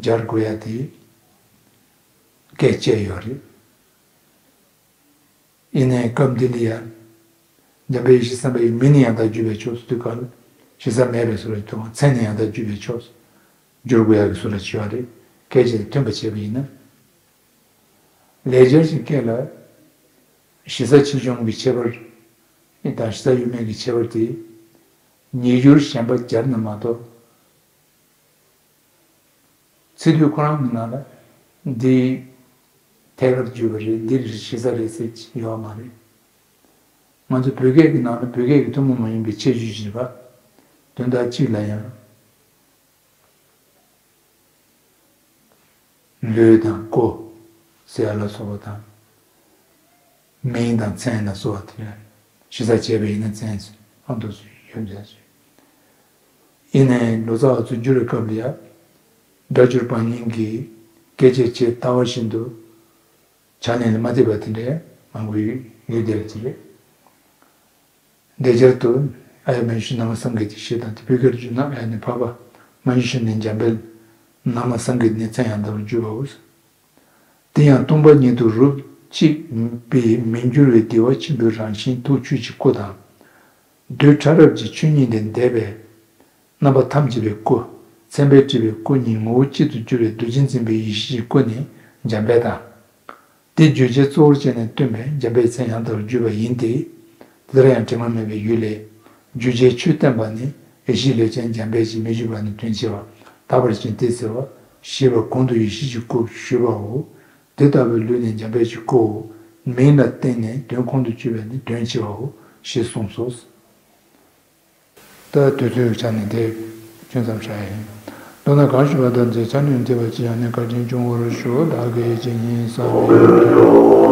སྦྱར་དགོས་ཡ་དེ་བཀས་བཅད་ཡོད་རེད། ཡིན་ནའི་སྐབས་འདི་ལ་ཡང་འཇམ་དཔལ་ཡེ་ཤེས་སེམས་དཔའ་ཡི་མིང་ནི་ཡང་དག་བརྗོད་པའི་ཕྱོགས་སུ་དུས་སྐབས་ཞེ་ས་མེད་པའི་བཟོ་ལ་དུས་སྐབས་མཚན་ནི་ཡང་དག་བརྗོད་པའི་ཕྱོགས་སུ་བསྒྱུར་དགོས་ཡ་གི་བཟོ་ལ་བྱེད་པ་རེད། སྐད་ཆ་དེ་མཐུན་པ་བྱས་པ་ཡིན་ན། ལེགས་སྦྱར་གྱི་སྐད་ལ་ཞེ་ས་ཆེ་ཆུང་གི་ཁྱད་པར་དང་ཞེ་ས་ཡོད་མེད་ཀྱི་ཁྱད་པར་དེ་ཉིས་འགྱུར་གཞན་པ་སྦྱར་ན་མ་གཏོགས། ཚིག་སྡུད་ཁོ་རང་གི་ནང་ལ་འདི་ཐད་ཀར་བརྗོད་པ་རེད། འདི་རེད་ཞེ་ས་རེད་ཟེར་གྱི་ཡོད་མ་རེད། ང་ཚོ་བོད་སྐད་ཀྱི་ནང་ལ་བོད་སྐད་ཀྱི་ཐུན་མོང་མ་ཡིན་པའི་ཁྱད་ཆོས་ཤིག་རེད་པ། དོན་དག་གཅིག་ལ་ཡང་། ལུས་དང་སྐུ་ཟེར་ཡ་ལ་སོགས་པ་དང་། མིང་དང་མཚན་ལ་སོགས་པ་དེ་ལ་ཞེ་ས་བྱས་པ་ཡིན་ན་མཚན་ཟེར་ཨ་འདུག་སེ་ཡོད་མཛད་ཟེར། ཡིན་ནའི་ལོ་ཙཱ་བ་ཚོས་བསྒྱུར་བའི་སྐབས་ལ་ཡང་སྒྲ་སྒྱུར་བམ་རྙིང་གི་སྐད་ཆའི་ཆེས་ལྟ་བ་བཞིན་དུ་ཕྱག་ལེན་ལ་མ་བསྡད་པ་དེ་འདྲའི་མང་པོ་ཡོད་བསྡད་པ་དེ་རེད། ལེགས་སྦྱར་དུ། ཨཱཿཡ་མཉྫུ་ཤྲཱི་ནཱ་མ་སངས་རྒྱས་ཏེ་ཞེས་དང་། དེ་བོད་སྐད་དུ་བསྒྱུར་ན། ཨཱཿཡ་ནི་འཕགས་པ། མཉྫུ་ཤྲཱི་ནི་འཇམ་དཔལ། ནཱ་མ་སངས་རྒྱས་ནི་མཚན་ཡང་དག་པར་བརྗོད་པའོ། དེ་ཡང་སྟོང་པ་ཉིད་དུ་རུབ་གཅིག་པའི་མི་འགྱུར་བའི་བདེ་བ་ཆེན་པོའི་རང་བཞིན་ཐུགས་ཆོས་ཀྱི་སྐུ་དང་། རྡུལ་ཕྲ་རབ་ཀྱི་ཆོས་ཉིད་ལས་འདས་པའི་རྣམ་པ་ཐམས་ཅད་པའི་སྐུ། མཚན་དཔེས་བྲིས་པའི་སྐུ་གཉིས་ངོ་བོ་གཅིག་ཏུ་གྱུར་པའི་རྡོ་རྗེ་འཛིན་པའི་ཡེ་ཤེས་ཀྱི་སྐུ་ནི་འཇམ་དཔལ་དང་། དེ་བརྗོད་བྱའི་གཙོ་བོར་བྱས་ནས་སྟོན་པས་འཇམ་དཔལ་མཚན་ཡང་དག་པར་བརྗོད་པ་ཡིན་ཏེ། དེ་ལྟར་ཡང་དྲི་མ་མེད་པའི་ཡུལ་ལས། བརྗོད་བྱའི་ཆོས་བསྟན་པ་ནི་ཡེ་ཤེས་ལས་ཀྱང་འཇམ་དཔལ་གྱིས་མི་བརྗོད་པ་ནི་དོན་ཆེ་བ། དག་པར་བྱས་ཏེ་ཟེར་བ། ཞེས་པ་གོང་དུ་ཡེ་ཤེས་ཀྱི་སྐུ་ཞུས་པའོ། དེ་ལྟ་བུའི་ལུས་ནི་འཇམ་དཔལ་གྱི་སྐུའོ། མིང་ལ་བརྟེན་ནས་དོན་ཁོང་དུ་ཆུད་པས་ནི་དོན་ཆེ་བའོ། ཞེས་གསུངས་སོ། ད་དུས་ཚོད་ཀྱི་ཆ་ནས་དེ་ཅུང་ཙམ་བཞག་ཡིན། མདོར་ན་གང་ཞུས་པ་དང་འཛིན་ཚར་ནས་འདི་བ་ཅི་ཡང་ནི་བཀའ་དྲིན་སྐྱོང་བར་ཞུ། བདག་གིས་ཇི་སྙེད་བསམ་པའི་